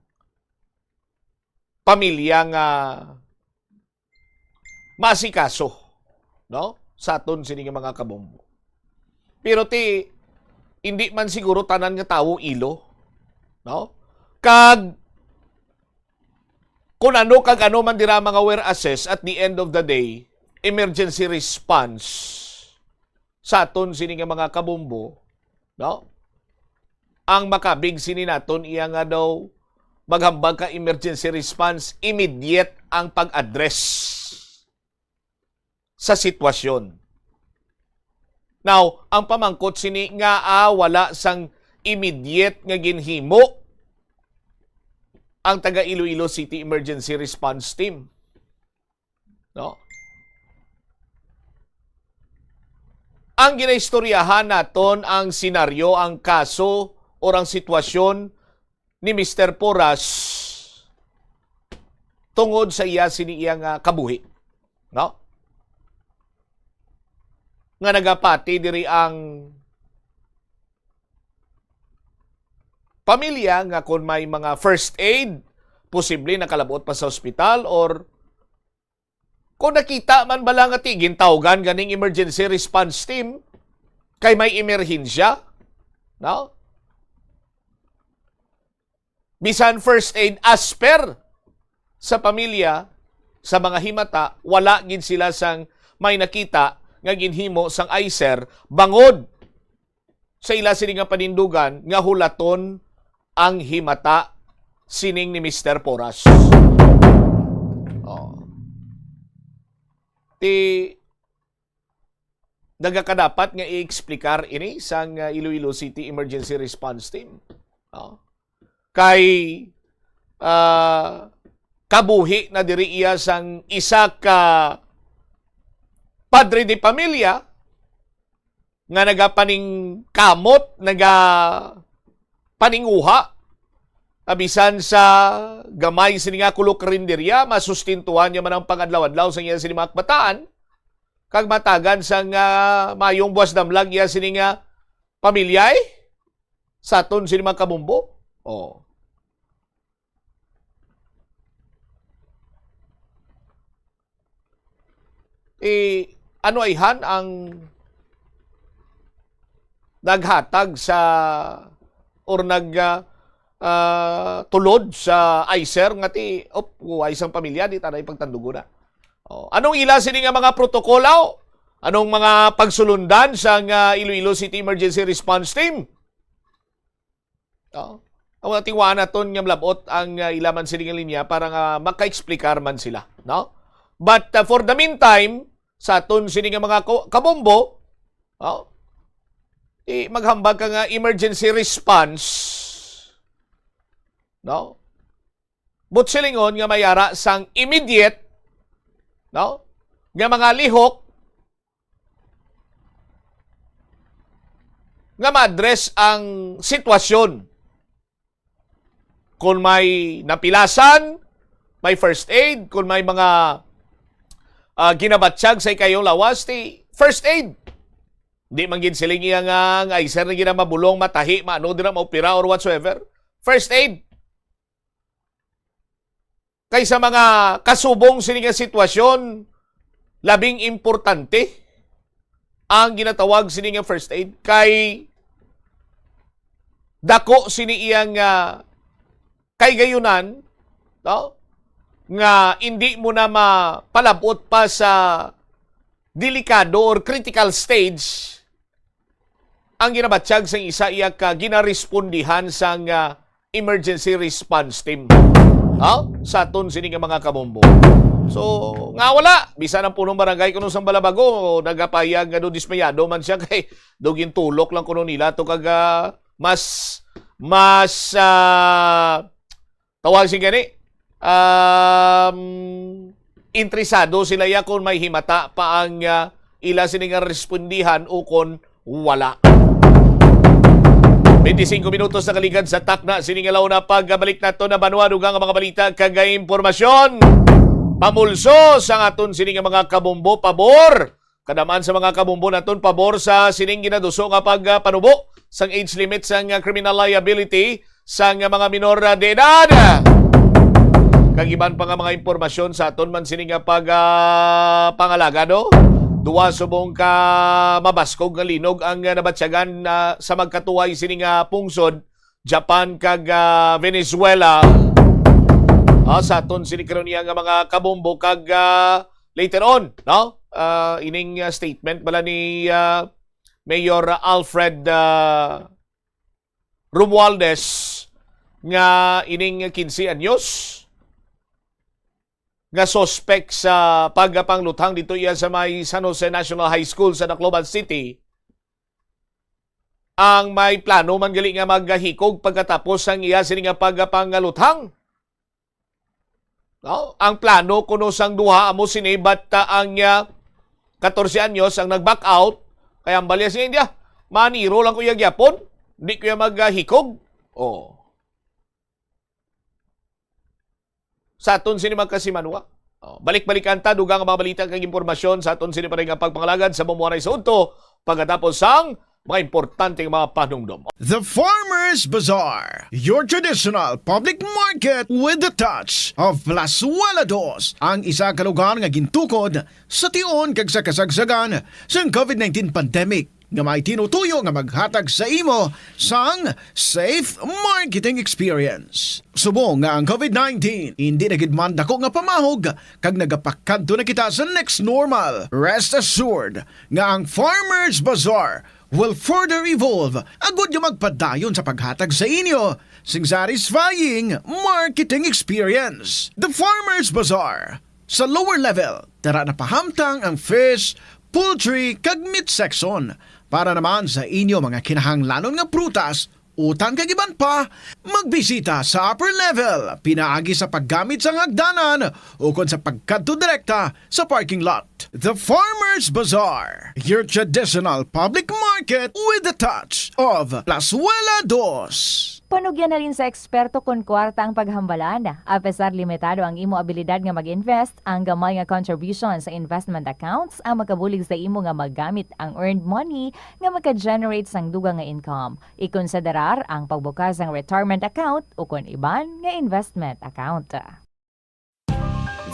pamilya nga maasikaso, no? Sa aton sini nga mga kabombo. Pero ti, hindi man siguro tanan nga tawo ilo, no? Kag kung ano kag ano man dira mga whereases, at the end of the day, emergency response sa aton sini nga mga kabombo, no? ang makabig sini naton iya nga daw maghambal ka emergency response, immediate ang pag-address sa sitwasyon. Now, ang pamangkot sini nga, ah, wala sang immediate nga ginhimo ang taga Iloilo City Emergency Response Team. No? Ang ginaistoryahan naton ang senaryo, ang kaso, or ang sitwasyon ni Mister Porras tungod sa iya sini iya nga kabuhi, no? Nga nagapati diri ang pamilya nga kung may mga first aid, posible nakalabot pa sa ospital, or kung nakita man bala nga ti-, gintawgan ganing emergency response team kay may emerhensya, no? Bisan first aid as per sa pamilya, sa mga himata, wala gid sila sang may nakita nga ginhimo sang I C E R bangod sa ila sini nga panindugan nga hulaton ang himata sining ni Mister Porras. Oh. Ti nagakadapat nga i-explicar ini sang, ah, Iloilo City Emergency Response Team. Oh. Kay, ah, kabuhi na diri iya sang isa ka padre de pamilya nga nagapaningkamot, nagapaninguha, ah, bisan sa gamay sini nga kulok karinderya, masustintuhan niya man ang pang-adlaw-adlaw sa iya sini mga kabataan, kag matagan sang, ah, mayong buwas damlag iya sini nga pamilya, eh, sa aton sini mga kabombo. Oh. Eh, ano ayhan ang naghatag sa, or nag, ah, ah, tulod sa I C E R nga ti, op, wa isang pamilya, di ta na ipagtanduguna. Oh, anong ila sini nga mga protokolo? Anong mga pagsulundan sang, ah, Iloilo City Emergency Response Team? Oh. Ang mga tingwaan naton nga malab-ot ang, ah, ila man sini nga linya para nga maka-explicar man sila, no? But, ah, for the meantime, sa aton sini nga mga ko-, kabombo, oh, i-, maghambal ka nga emergency response, no? But silingon nga may ara sang immediate, no? Nga mga lihok nga ma-address ang sitwasyon. Kung may napilasan, may first aid. Kung may mga, ah, ginabatyag sa ikayong lawas, ti first aid. Di man gid siling iya nga ang I C E R na ginamabulong, matahi, maano, di na maopera or whatsoever. First aid. Kay sa mga kasubong sini nga sitwasyon, labing importante ang ginatawag sini nga first aid, kay dako sini iyang, ah, kahigayonan, no? Nga indi mo na mapalab-ot pa sa delikado or critical stage ang ginabatyag sang isa iya ka ginarespondihan sang, ah, emergency response team. Ha? Sa aton sini nga mga kabombo. So, nga wala, bisan ang punong barangay kuno sang Balabago, nagapayag nga do dismayado man siya kay do gintulok lang kuno nila to kag, ah, mas, mas, ah, tawag sing gani, um, interesado sila ya kung may himata pa ang, ah, ila sini nga respondihan o kon wala. Twenty-cinco minutos na kaligad sa takna sini nga launa. Pagbalik nato na banwa, dugang ang mga balita kag impormasyon. Pamulso sa aton sini nga mga kabombo, pabor. Kadaman sa mga kabombo naton, pabor sa sining ginaduso nga pagpanubo sang age limit sang, ah, criminal liability sang, ah, mga minor, ah, de edad. Kag iban pa nga mga impormasyon sa aton man sini nga pag, ah, pangalagad, no? Duwa subong ka mabaskog nga linog ang, ah, nabatyagan, ah, sa magkatuway sini nga pungsod, Japan kag, ah, Venezuela. Ah, sa aton sini karon niya nga mga kabombo kag, ah, later on, no? Ah, ining, ah, statement bala ni, ah, Mayor Alfred, ah, Romualdez nga ining quince anyos nga suspek sa pagpangluthang dito iya sa may San Jose National High School sa Tacloban City ang may plano man gali nga maghikog pagkatapos sang iya sini nga pagpangaluthang. No? Ang plano kuno sang duha amo sini, but, ah, ang, ah, katorse anyos ang nag-back out, kaya ang balya sa India, maniro lang ko iya gyapon, di ko iya maghikog. Oh. Sa aton sini, mga kasimanwa. Oh, balik-balikan ta dugang nga mga balita kag impormasyon sa aton sini pa rin nga pagpangalagad sa Bumuanay sa Udto pagkatapos sang mga importanteng mga panumdom. The Farmers Bazaar, your traditional public market with the touch of Plazuela Dos, ang isa ka lugar nga gintukod sa tion kag sa kasagsagan sang covid nineteen pandemic nga may tinutuyo nga maghatag sa imo sang safe marketing experience. Subong nga ang covid nineteen hindi na gid man dako nga pamahog kag nagapakadto na kita sa next normal, rest assured nga ang Farmers Bazaar will further evolve agud nga magpadayon sa paghatag sa inyo sing satisfying marketing experience. The Farmers Bazaar. Sa lower level, tara na pahamtang ang fish, poultry, kag meat section. Para naman sa inyo mga kinahanglanon nga prutas, utan kag iban pa, magbisita sa upper level, pinaagi sa paggamit sang hagdanan ukon sa pagkadto direkta sa parking lot. The Farmers Bazaar, your traditional public market with the touch of Plazuela Dos. Panugyan halin sa eksperto kon kwarta ang paghambalan. Apesar limitado ang imo abilidad nga mag-invest, ang gamay nga contribution sa investment accounts ang makabulig sa imo nga magamit ang earned money nga maka-generate sang dugang nga income. Ikonsiderar ang pagbukas sang retirement account ukon iban nga investment account.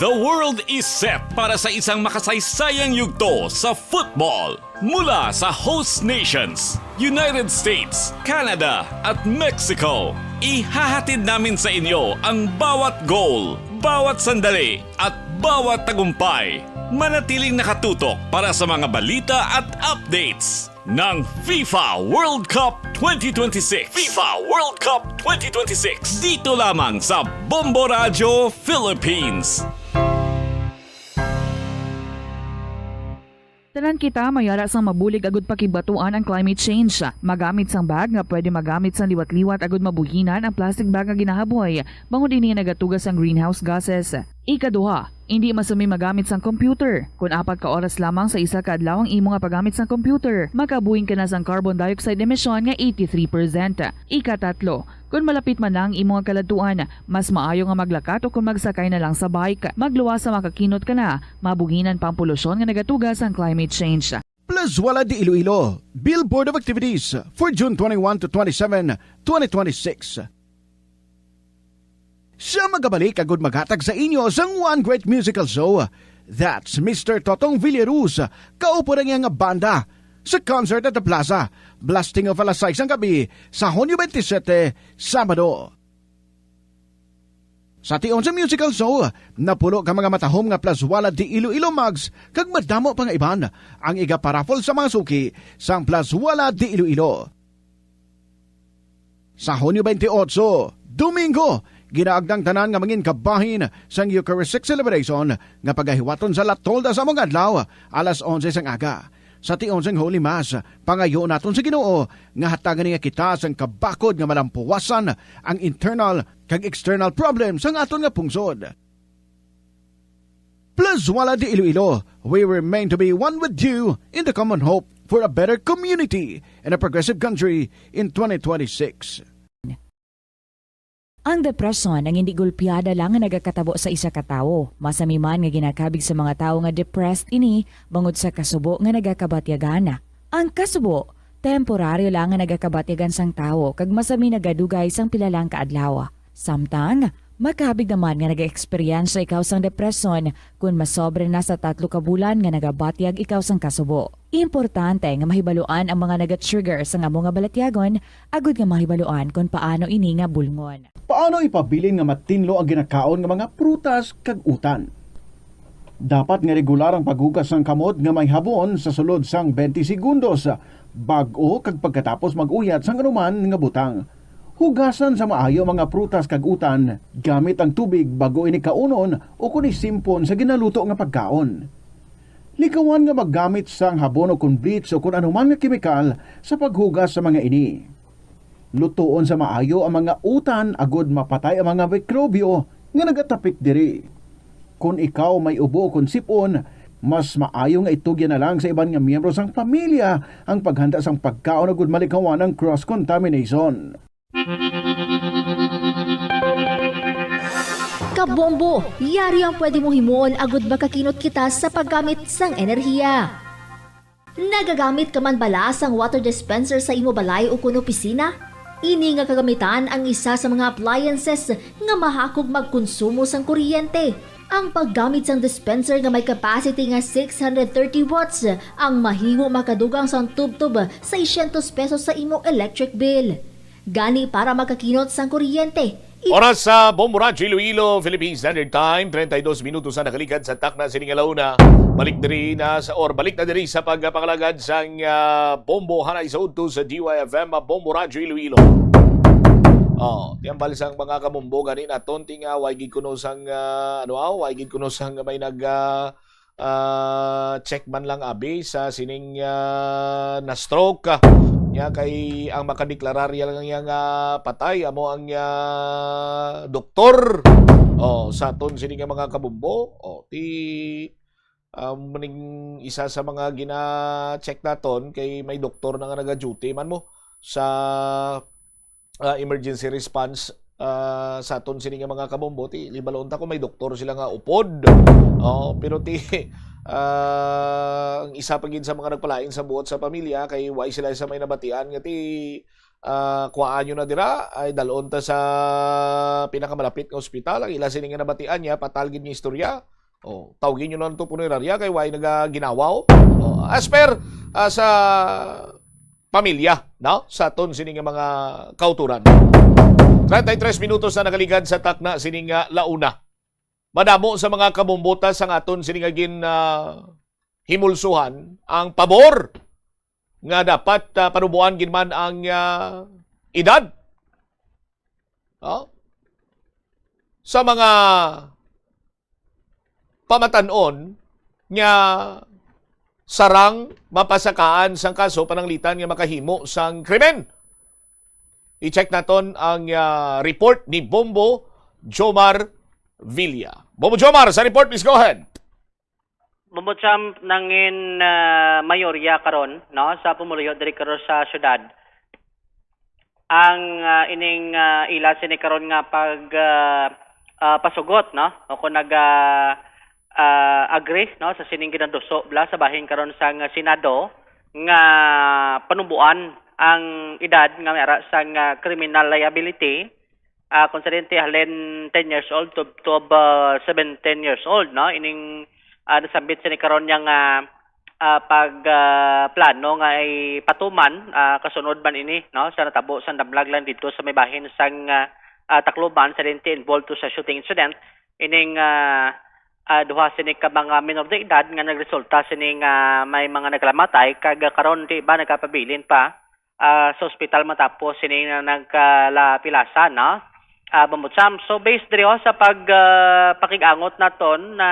The world is set para sa isang makasaysayang yugto sa football. Mula sa host nations, United States, Canada, at Mexico, ihahatid namin sa inyo ang bawat goal, bawat sandali, at bawat tagumpay. Manatiling nakatutok para sa mga balita at updates ng FIFA World Cup twenty twenty-six. FIFA World Cup twenty twenty-six. Dito lamang sa Bombo Radyo Philippines. Tanan kita may ara sang mabulig agud pakigbatuan ang climate change. Magamit sang bag nga pwede magamit sang liwat-liwat agud mabuhinan ang plastic bag nga ginahaboy, bangod ini nagatuga sang greenhouse gases. Ikaduha, indi masumi magamit sang computer. Kon apat ka oras lamang sa isa ka adlaw ang imo nga paggamit sang computer, makabuhin ka na sang carbon dioxide emission nga eighty-three percent. Ikatatlo, kon malapit man na ang imo nga kaladtuan, mas maayo nga maglakat o kon magsakay na lang sa bike. Magluwas sa makakinot ka na, mabuhinan pa ang polusyon nga nagatuga sang climate change. Plazuela de Iloilo, Billboard of Activities for June twenty-one to twenty-seven, twenty twenty-six. Siya magabalik agud maghatag sa inyo sang one great musical show. That's Mister Totong Villaruz, kaupo ang iya nga banda, sa concert at the Plaza, blasting off alas sais sang gabi sa Hunyo twenty-seven, Sabado. Sa tion sa musical show, napulo ka mga matahom nga Plazuela de Iloilo mugs kag madamo pa nga iban ang iga-paraffle sa mga suki sang Plazuela de Iloilo. Sa Hunyo twenty-eight, Domingo, ginaagda ang tanan nga mangin kabahin sang Eucharistic celebration nga pagahiwaton sa La Tolda sa mga adlaw, alas onse sang aga. Sa tion sang Holy Mass, pangayoon naton sa Ginoo nga hatagan niya kita sang kabakod nga malampuwasan ang internal kag external problems sang aton nga pungsod. Plazuela de Iloilo, we remain to be one with you in the common hope for a better community and a progressive country in twenty twenty-six. Ang depresyon ang hindi gulpiada lang nga nagakatabo sa isa ka tawo. Masami man nga ginakabig sa mga tawo nga depressed ini bangod sa kasubo nga nagakabatyagan. Ang kasubo, temporaryo lang nga nagakabatyagan sang tawo kag masami nagadugay sang pila lang ka adlaw. Samtang, makabig naman nga nag-eksperyensya ikaw sang depresyon kon masobra na sa tatlo ka bulan nga nagabatyag ikaw sang kasubo. Importante nga mahibaluan ang mga naga-trigger sang amo nga balatyagon agud nga mahibaluan kon paano ini nga bulngon. Paano ipabilin nga matinlo ang ginakaon nga mga prutas kag utan? Dapat nga regular ang paghugas sang kamot nga may habon sa sulod sang twenty segundos bag-o kag pagkatapos mag-uyat sang anuman nga butang. Hugasan sa maayo ang mga prutas kag utan gamit ang tubig bag-o ini kaunon o kon isimpon sa ginaluto nga pagkaon. Likawan nga maggamit sang habon o kon bleach o kon anuman nga kemikal sa paghugas sa mga ini. Lutoon sa maayo ang mga utan agod mapatay ang mga mikrobyo nga nagatapik diri. Kon ikaw may ubo o kon sip-on, mas maayo nga itugyan na lang sa iban nga miyembro sang pamilya ang paghanda sang pagkaon agud malikawan ang cross contamination. Kabombo, yari ang pwede mong himuon agud makakinot kita sa paggamit sang enerhiya. Nagagamit ka man bala sang water dispenser sa imo balay ukon opisina? Ini nga kagamitan ang isa sa mga appliances nga mahakog magkonsumo sang kuryente. Ang paggamit sang dispenser nga may capacity nga six hundred thirty watts ang mahimo makadugang sang tubtob seiscientos pesos sa imo electric bill. Gani, para makakinot sang kuryente, Oras sa Bombo Radyo Iloilo, Philippine Standard Time, treinta y dos minutos na nakaligad sa takna sining alauna. Balik diri na sa, or balik na diri sa pagpangalagad sang ah, Bombo hanay sa udto sa D Y F M, ah, Bombo Radyo Iloilo. Oh, ti ambal sang mga kabombo gani naton ti nga way gid kuno sang ah, ano, ah, way gid kuno sang may nag ah, ah, check man lang abi sa sining ah, na-stroke. Nya kay ang makadeklarar ya lang niya nga patay amo ang ah, doktor. Oh, sa aton sini nga mga kabombo. Oh, ti um, ning isa sa mga gina-check naton kay may doktor na nga naga-duty man mo sa ah, emergency response ah, sa aton sini nga mga kabombo, ti libalo unta kung may doktor sila nga upod. Oh, pero ti ah, ang isa pa gid sa mga nagpalain sa buot sa pamilya kay way sila sa may nabatian nga ti ah, kuhaan nyo na dira, ay dalon ta sa pinakamalapit nga ospital. Ang ila sini nga nabatian niya, patal gid nga istorya. Oh, tawgi nyo lang to punerarya kay way nagaginawa, oh. Oh, as per ah, sa pamilya, no? Sa aton sini nga mga kauturan. Treinta y tres minutos na nakaligad sa takna sini nga launa. Madamo sa mga kabumbota sang aton sini nga gin ah, himulsuhan ang pabor nga dapat ah, panuboan gid man ang ah, edad. No? Sa mga pamatan-on nga sarang mapasakaan sang kaso pananglitan nga makahimo sang krimen. I-check naton ang ah, report ni Bombo Jomar Villa. Bombo Jomar, sa report, please go ahead. Bumbo Champ, nangin ah, mayorya karon, no, sa pumuluyo diri karon sa syudad. Ang ah, ining ah, ila sini karon nga pag ah, ah, pasugot, no, o kung naga ah, agree, no, sa sining ginaduso bla sa bahin karon sang Senado nga panuboan ang edad nga may ara sang ah, criminal liability, ah, kung sa dente halin ten years old to, to uh, seventeen years old, no? Ining ah, nasambit sini karon niya nga ah, pag ah, plano nga ipatuman, ah, kasunod man ini, no, sa natabo sa damlag lang dito sa may bahin sang ah, ah, Tacloban, sa dente involved to sa shooting incident. Ining ah, ah, duha sini ka mga minor de edad nga nagresulta sini nga may mga naglamatay kag karon di ba nagapabilin pa ah, sa ospital matapos sini nga nagkalapilasan, no? Ah, Bambutsam. So based diri ho sa pag ah, pakigangot naton na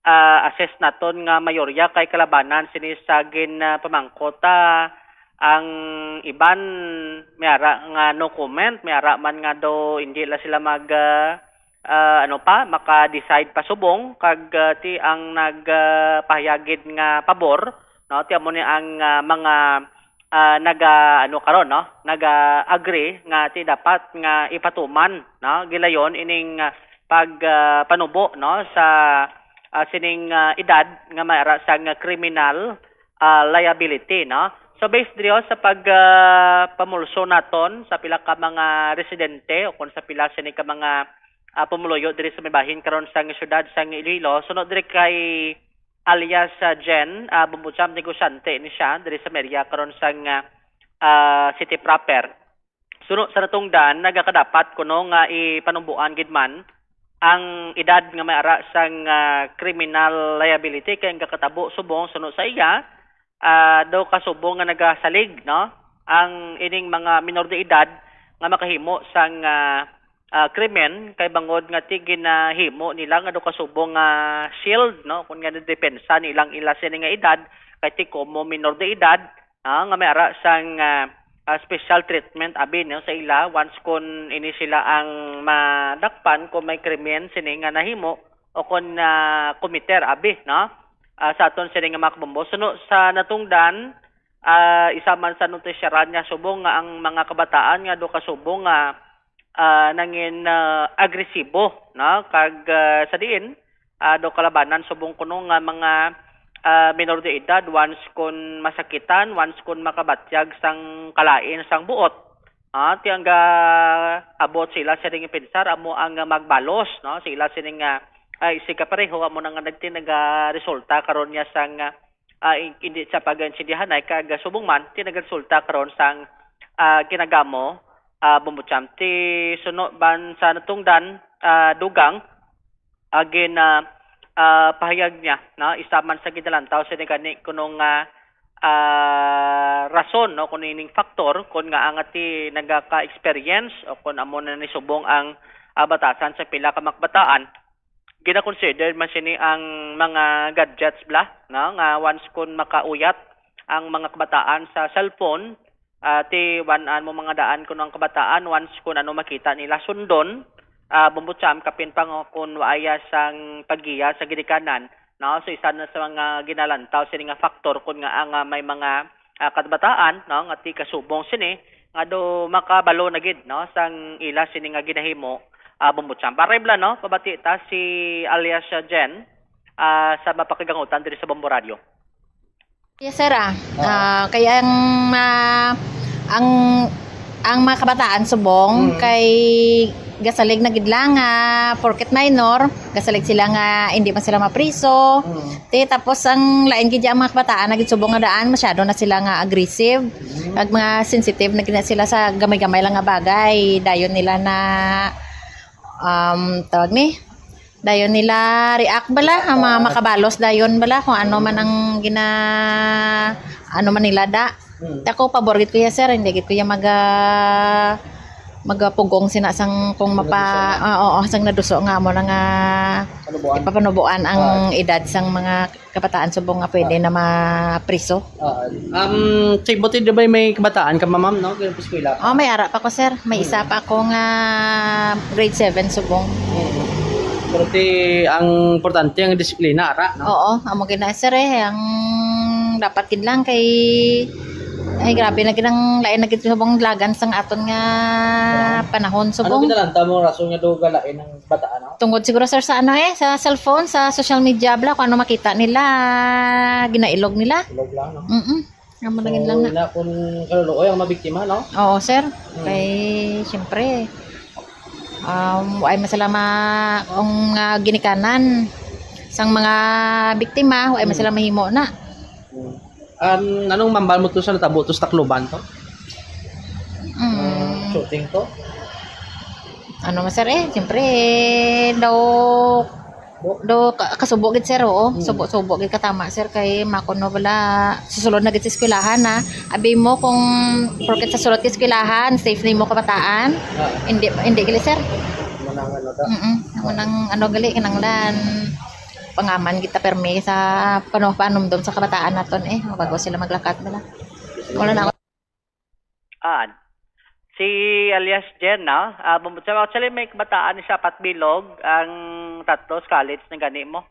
ah, assess naton nga mayorya kay kalabanan sini sa gin ah, pamangkot ah, ang iban may ara nga no comment, may ara man nga do hindi la sila mag ah, ah, ano pa maka-decide pa subong kag ah, ti ang nagpahayagid nga pabor, no, ti amo ni ang ah, mga ah, naga ano karon, no, naga agree nga ti dapat nga ipatuman, no, gilayon ining ah, pag ah, panubo, no, sa ah, sining ah, edad nga may ara sang criminal ah, liability, no. So based diri ho sa pag ah, pamulso naton sa pila ka mga residente o kung sa pila sini ka mga ah, pumuluyo diri sa may bahin karon sang syudad sang Iloilo, suno diri kay alias ah, Jen, ah, Bumbucham, negosyante ni siya diri sa may area karon sang ah, ah, city proper. Suno sa natungdan, nagakadapat kuno nga ipanumboan gid man ang edad nga may ara sang ah, criminal liability kay ang gakatabo subong suno sa iya ah, daw kasubong nga nagasalig, no, ang ining mga minor de edad nga makahimo sang, ah, ah, krimen, kay bangod nga ti ginahimo nila nga do kasubong nga shield, no, kun nga depensa nilang ila sini nga edad, kay ti komo minor de edad, ah, nga may ara sang, ah, ah, special treatment abi, no, sa ila once kun ini sila ang madakpan kung may krimen sini nga nahimo o kun, ah, kumiter abi, no, ah, sa aton sini nga mga kabombo. Suno sa natungdan, ah, isa man sa notisyaran nga subong nga ang mga kabataan nga do kasubong nga, ah, nangin, ah, agresibo, no? Kag, ah, sa diin, ah, do kalabanan subong kuno nga mga, ah, minor de edad once kun masakitan, once kun makabatyag sang kalain sang buot. Ah, ti ang gaabot sila sining pensar amo ang magbalos, no? Sila sining, ah, ah, isig kapareho amo na nga nagti-, nagaresulta karon niya sang, ah, ah, in-, hindi sa pag-insindihanay kag subong man ti nagresulta karon sang, ah, kinagamo, ah, bumbutyam. Ti suno ban sa natungdan, ah, dugang, agin, ah, ah, pahayag niya, no, isa man sa ginalantaw sini gani kuno nga, ah, rason, no, kun ining factor kun nga ang ati nagaka-experience o kun amo na ni subong ang, ah, batasan sa pila ka mga kabataan, gina-consider man sini ang mga gadgets bala, no, nga once kun makauyat ang mga kabataan sa cellphone, ah, ti wan-an mo mga daan kuno ang kabataan once kun ano makita nila sundon, ah, bumbutyam kapin pa nga kun waaya sang paggiya sa ginikanan, no? So, isa na sa mga ginalantaw sini nga factor kun nga ang, ah, may mga, ah, kabataan, no, nga ti kasubong sini nga do makabalo na gid, no, sang ila sini nga ginahimo, ah, bumbutyam. Pareho bala, no, pabati ta si alias, ah, Jen, ah, sa mapakigangutan diri sa Bombo Radio. Yes, sir, ah. Oo. Ah, kaya ang, ah, ang, ang mga kabataan subong Mm. kay gasalig na gid lang nga porket minor, gasalig sila nga hindi man sila mapriso. Mm. Ti, tapos ang lain gid ang mga kabataan na gid subong nga daan, masyado na sila nga aggressive. Mm. Kag mga sensitive na gid na sila sa gamay-gamay lang nga bagay. Dayon nila na, um, tawag ni? Dayon nila react bala, ang mga Ah. makabalos dayon bala kung ano man ang gina-, ano man nila da. Hmm. Ako, pabor gid ko ya, sir. Hindi gid ko ya maga-, magapugong sina sang kung Sang mapa-, naduso na. Ah, oo, sang naduso nga amo na nga Panubuan. ipapanubuan ang Ah. edad sang mga kabataan subong nga pwede Ah. na mapriso. Ah, um, sa ibuti di ba may kabataan ka, ma'am, no? Kaya eskwela pa. Oh, may ara pa ko, sir. May Hmm. isa pa ako nga grade seven subong. Hmm. Pero ti, ang importante ang disiplina, ara, no? Oo, amo gid na, sir, eh. Ang dapat gid lang kay, ay, grabe na gid ang lain na gid subong lagan sang aton nga Oo. panahon Ano subong. ginalantaw mo rason nga do galain ang bataan, no? Tungod siguro, sir, sa ano, eh, sa cellphone, sa social media, bala, kung ano makita nila, ginailog nila. Ilog lang, no? Mm-mm. Amo na gid lang na. So, ina kung kaluluoy ang mabiktima, no? Oo, sir. Mm. Kay, siyempre, um, ay masala ma-, ang, ah, ginikanan sang mga biktima, ay Mm. masala mahimo na. Mm. Um, anong mambal mo to sa natabo to sa Tacloban to? Mm. Ah, shooting to? Ano man, sir, eh, siyempre, daw, Bu- daw ka-, kasubo gid, sir, oo. Mm. Subo-subo gid katama, sir, kay makuno bala, susulod na gid sa eskwelahan, ha. Abi mo kung porket sa sulod ka eskwelahan, safe na imo kabataan. Ah. Hindi, hindi gali, sir. Manangan na ta. Mm-mm. Amo nang, ano, gali, kinanglan. Pangaman kita permi sa pano-, panumdom sa kabataan naton, eh. Bago sila maglakat bala. Wala na ako. Ah, si alias Jen, no? Ah, bumutsa, actually, may kabataan ni sa Patbilog, ang tatlo sa college na gani mo,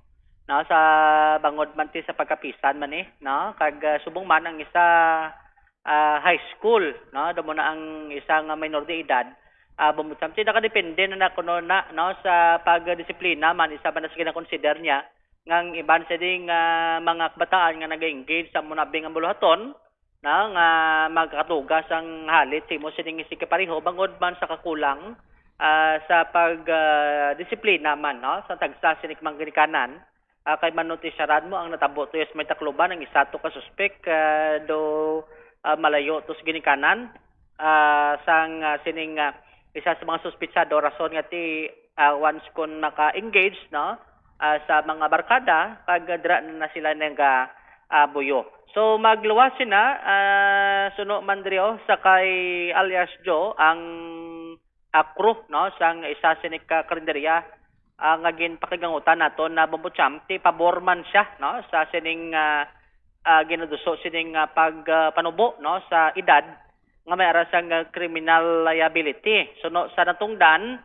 no? Sa bangod man ti sa pagkapisan man, eh, no? Kag, ah, subong man ang isa, ah, high school, no? Damo na ang isa nga minor de edad. Ah, bumutsa, ti nakadepende na na kuno na, no? Sa pagdisiplina man, isa man na sa ginakonsider niya, nga ang iban sa ding, ah, mga kabataan nga nag-engage sa munabing ang buluhaton, na nga magkatuga sang halit sa imo sining isig kapareho bangod man sa kakulang, ah, sa pag, ah, disiplina man, no, sa tagsa sining mga ginikanan. Ah, kay manutya sa radyo ang natabo to sa may Tacloban, ang isa to ka suspek, ah, do, ah, malayo to sa ginikanan. Ah, sang, ah, sining, ah, isa sa mga suspitsado, rason nga ti, ah, once kon maka-engage, no, ah, sa mga barkada, kag dira na sila naga, ah, Buyo. So, magluwas sina, ah, suno man diri, oh, sa kay alias Joe, ang, ah, crew, no, sang isa sini ka karinderya, ah, nga ginpakigangutan naton na Bombo Champ, ti pabor man siya, no, sa sining, ah, ah, ginaduso sining, ah, pag, ah, panubo, no, sa edad nga may ara sang, ah, criminal liability. Suno sa natungdan,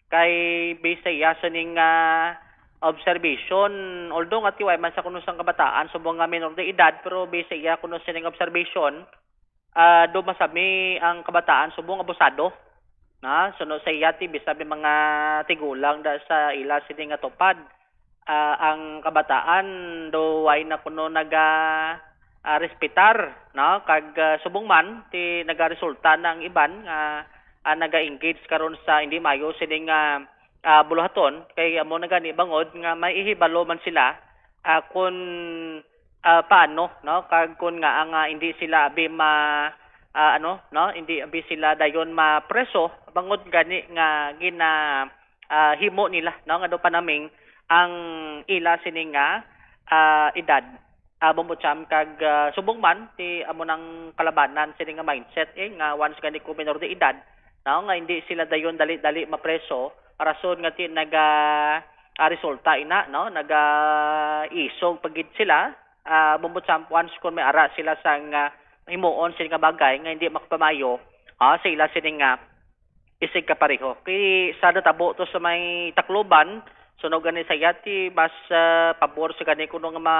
kay base sa iya sining, ah, observation, although nga ti way man sa kuno sang kabataan, subong nga minor de edad, pero base sa iya kuno sining observation, ah, do masami ang kabataan, subong abusado. Na, suno sa iya, ti bisan may mga tigulang da sa ila sini nga tupad, ah, ang kabataan do way na kuno naga, ah, respetar, no? Kag, ah, subong man, ti nagaresulta na ang iban nga, ah, naga-engage karon sa hindi maayo sining, ah, ah, buluhaton, kay amo na gani bangod nga may ihibalo man sila, ah, kun, ah, paano, no? Kag kun nga ang, ah, hindi sila abi ma, ah, ano, no? Hindi abi sila dayon mapreso bangod gani nga gina, ah, himo nila, no? Nga do panaming ang ila sini nga, ah, edad. Ah, Bombo Cham, kag, ah, subong man ti amo nang kalabanan sini nga mindset, eh, nga once gani ko minor de edad, no, nga hindi sila dayon dali-dali mapreso, rason nga ti naga, ah, resulta ina, no, naga isog pa gid sila, ah, Bombo Cham, once kon may ara sila sang, ah, himuon sini nga bagay nga hindi makapamayo, ah, sa ila sini nga isig kapareho. Kay sa natabo to sa may Tacloban, suno gani sa iya ti mas, ah, pabor sa gani kuno nga ma,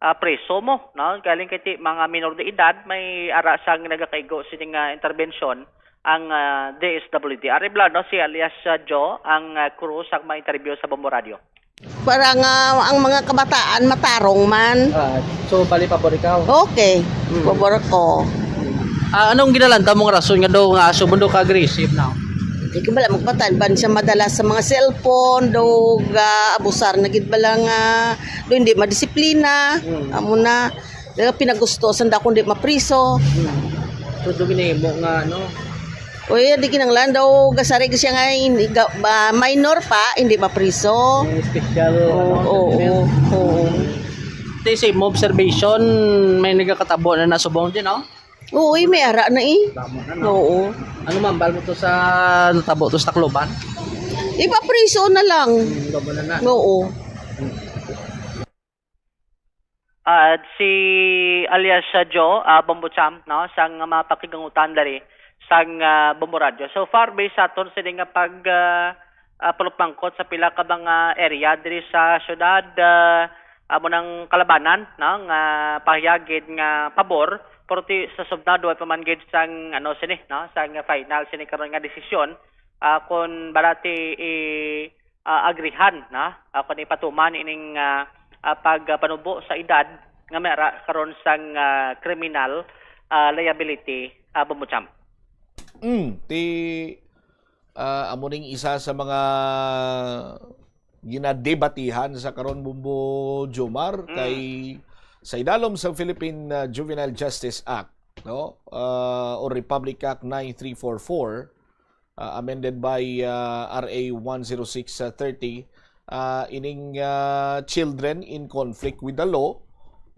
ah, preso mo, no? Galing kay ti mga minor de edad may ara sang nagakaigo sini nga interbensyon ang, ah, D S W D. Ari bala, no, si alias, ah, Joe ang, ah, crew sang ma-interview sa Bombo Radio. Para nga ang mga kabataan matarong man. Ah, so, bali, pabor ikaw? Okay. Mm. Pabor ko. Ah, anong ginalantaw mo nga rason nga daw nga asubo daw ka aggressive na? Di ko bala magpatan ban siya madala sa mga cellphone, daw ga abusar na gid bala nga, daw hindi madisiplina. Mm. Amo na, daw pinagusto sanda kung di mapriso. Mm. So, do ginahimo nga, ano? O, iya, di kinanglan daw gasarig siya nga hindi ga-, ba, minor pa, hindi mapriso. May special, Oo, ano, oo, treatment. Oo. Te, sa imo observation, may nagakatabo na nasubong din, no? Oo, eh, may ara na, eh. Tama na, no? Oo. Ano, ma'am, bal mo to sa natabo to sa Tacloban? Ipapriso na lang. Hmm, tama na na. Oo. At si alias, ah, Joe, ah, Bombo Champ, no, sang mga pakigangutan dari sang, ah, Bombo Radio. So far, based sa aton sini nga pag, ah, ah, panupangkot sa pila ka mga area diri sa syudad, ah, amo nang kalabanan, no, nga pahayag gid nga pabor, pero ti sa sub na, duwa pa man gid sang, ano, sini, no, sang final sini karon nga desisyon, ah, kon bala ti i-, ah, agrihan, no, ah, kon ipatuman ining, ah, ah, pagpanubo sa edad nga may ara karon sang, ah, criminal, ah, liability, ah, Bombo Champ. Mm, ti, ah, amo ning isa sa mga ginadebatihan sa karon, Bombo Jomar, Mm. kay sa idalom sa Philippine, ah, Juvenile Justice Act, no, ah, or Republic Act nine three four four, ah, amended by, ah, R A one zero six thirty, ah, ining, ah, children in conflict with the law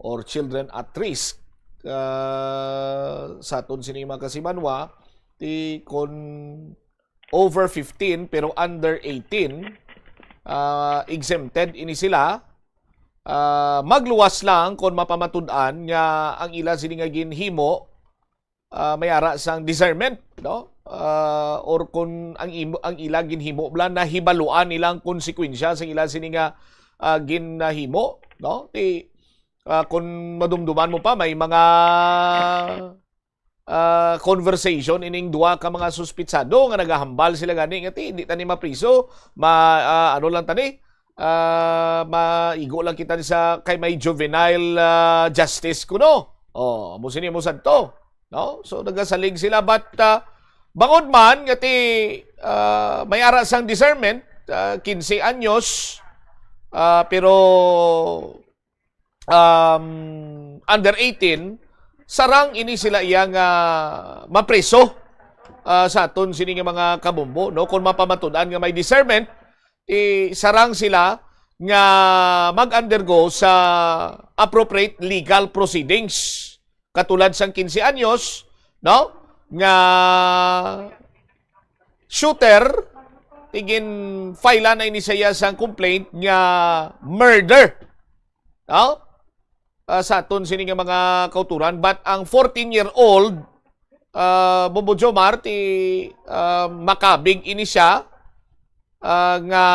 or children at risk, ah, sa aton sini mga kasimanwa, ti kon over fifteen pero under eighteen, ah, exempted ini sila. Ah, magluwas lang kon mapamatud-an nga ang ila sini nga ginhimo, ah, may ara sang discernment, no? Ah, or kon ang imo, ang ila ginhimo bala, nahibaluan nila ang konsekwensya sa ila sini nga, ah, ginahimo, no? Ti, ah, kon madumduman mo pa, may mga ah, conversation ining duha ka mga suspitsado nga nagahambal sila gani nga, "Ti, hindi ta ni mapriso, ma-, ah, ano lang ta ni, ah, maigo lang kita ni sa kay may juvenile, ah, justice kuno." Oh, amo sini mo sadto, no? So nagasalig sila, but, ah, bangod man nga ti, ah, may ara sang discernment, ah, quince anyos, ah, pero um, under eighteen, sarang ini sila iya nga mapriso, ah, sa aton sini nga mga kabombo, no? Kung mapamatud-an nga may discernment, eh, sarang sila nga mag-undergo sa appropriate legal proceedings, katulad sang quince anyos, no, nga shooter, tigin file na ini siya sang complaint nga murder, no? Ah, sa aton sini nga mga kauturan, but ang fourteen-year-old, ah, Bobo Jomar, ti, ah, makabig ini siya, ah, nga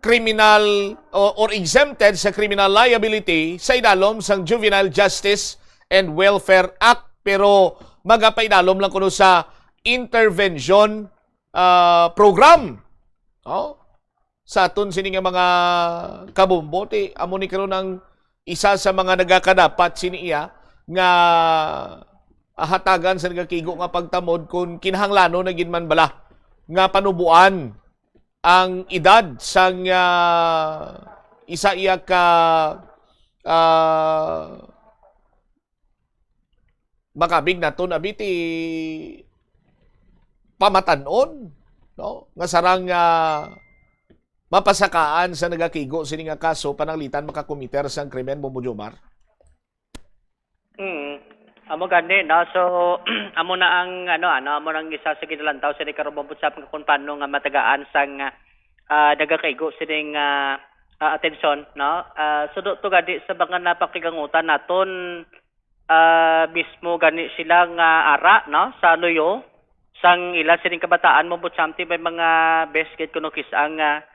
criminal o, or exempted sa criminal liability sa idalom sang Juvenile Justice and Welfare Act, pero magapaidalom lang kuno sa intervention, ah, program. Oh? Sa aton sini nga mga kabombo, ti amo ni karon ang isa sa mga nagakadapat sini iya nga hatagan sa nagakigo nga pagtamod kung kinahanglanon na gid man bala nga panubuan ang edad sang, ah, isa iya ka, ah, makabig naton abi ti pamatan-on, no? Nga sarang, ah, mapasakaan sa nagakigo sini nga kaso pananglitan makakomiter sang krimen, Bobo Jomar. Mm. Amo gani, no? So, amo na ang, ano, ano, amo na ang isa sa ginalantaw sa ni karong Ombudsman nga kung paano nga matagaan sang, ah, nagakaigo sining, ah, ah, atensyon, no? Ah, sudo to gani sa mga napakigangutan naton, ah, mismo gani sila nga ara, no, sa luyo sang ila sining kabataan, Ombudsman, ti may mga best gid kuno kis-a nga,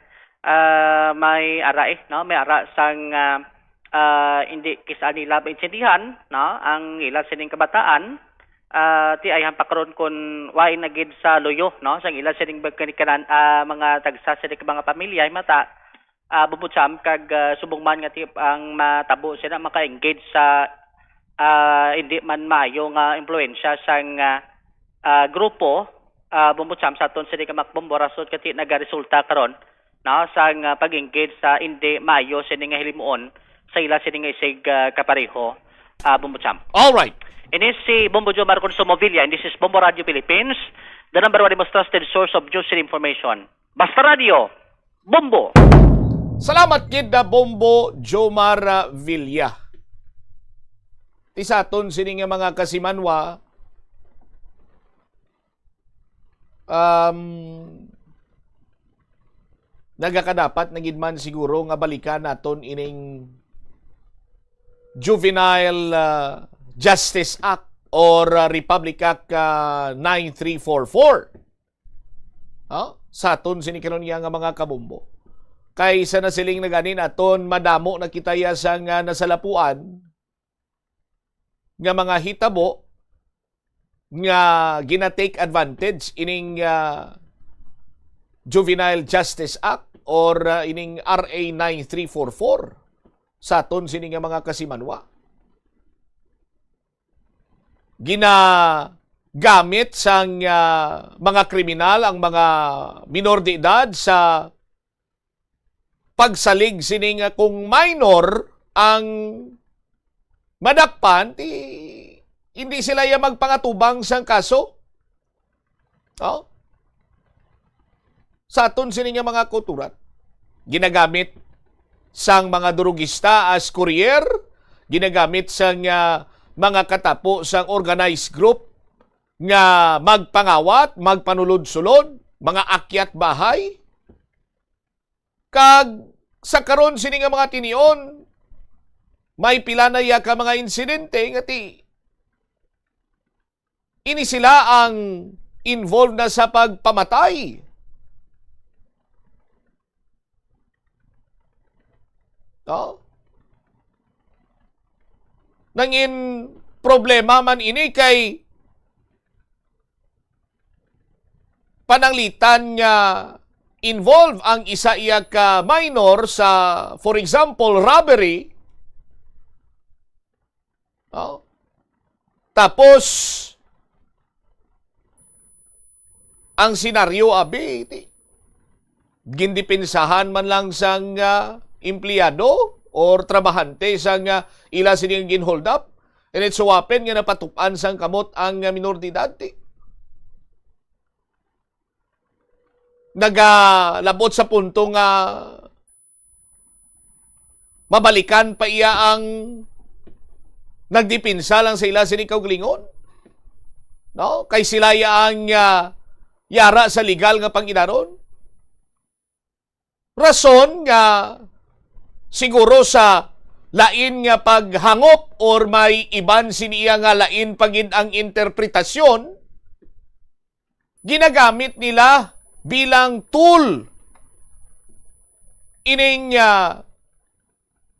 ah, may ara, eh, no, may ara sang, ah, ah, hindi kis-a nila maintindihan, no, ang ila sining kabataan, ah, ti ay hampak ron kun wain na gid sa luyo, no, sang ila sining magkanikanan, ah, mga tagsa sining mga pamilya, mata, ah, Ombudsman, kag, ah, subong man nga ti ang matabo sila maka-engage sa, ah, hindi man maayo nga impluwensya sang, ah, ah, grupo, ah, Ombudsman, sa aton sini ka Macbombo, rason kati nagaresulta karon, no, sang, ah, pag-engage sa hindi maayo sini nga hilimuon sa ila sini nga isig, ah, kapareho, ah, Ombudsman. All right. Ini si Bombo Jomar Consumo Villa, and this is Bombo Radio Philippines, the number one most trusted source of news and information. Basta Radio, Bombo! Salamat gid na Bombo Jomar, ah, Villa. Ti sa aton sini nga mga kasimanwa, um, nagakadapat na gid man siguro nga balikan naton ining Juvenile, ah, Justice Act or, ah, Republic Act, ah, nine three four four. Ha? Sa aton sini karon nga mga kabombo. Kay sa nasiling na ganin aton, madamo na kita ya sa nga nasalapuan nga mga hitabo nga gina-take advantage ining, ah, Juvenile Justice Act or, ah, ining R A nine three four four sa aton sini nga mga kasimanwa. Ginagamit sang, ah, mga kriminal ang mga minor de edad sa pagsalig sini nga kung minor ang madakpan, ti hindi sila ya magpangatubang sang kaso. Oh? Sa aton sini nga mga kultura, ginagamit sang mga durugista as courier, ginagamit sang, ah, mga katapo sang organized group nga magpangawat, magpanulod-sulod, mga akyat bahay. Kag sa karon sini nga mga tinion, may pila na ya ka mga insidente nga ti ini sila ang involved na sa pagpamatay. No? Nangin problema man ini kay pananglitan nga involved ang isa iya ka minor sa, for example, robbery. Oh. Tapos, ang senaryo, abi, ti, gindepensahan man lang sang, ah, empleyado or trabahante sang, ah, ila sini nga gin-hold up. And it so happen nga napatupan sang kamot ang, ah, minor de edad, ti. nagalabot sa punto nga mabalikan pa iya ang nagdepensa lang sa ila sini kaugalingon, no? Kay sila ya ang, ah, yara sa legal nga pang-inaron. Rason nga siguro sa lain nga paghangop or may iban sini iya nga lain pa gid ang interpretasyon, ginagamit nila bilang tool ining, ah,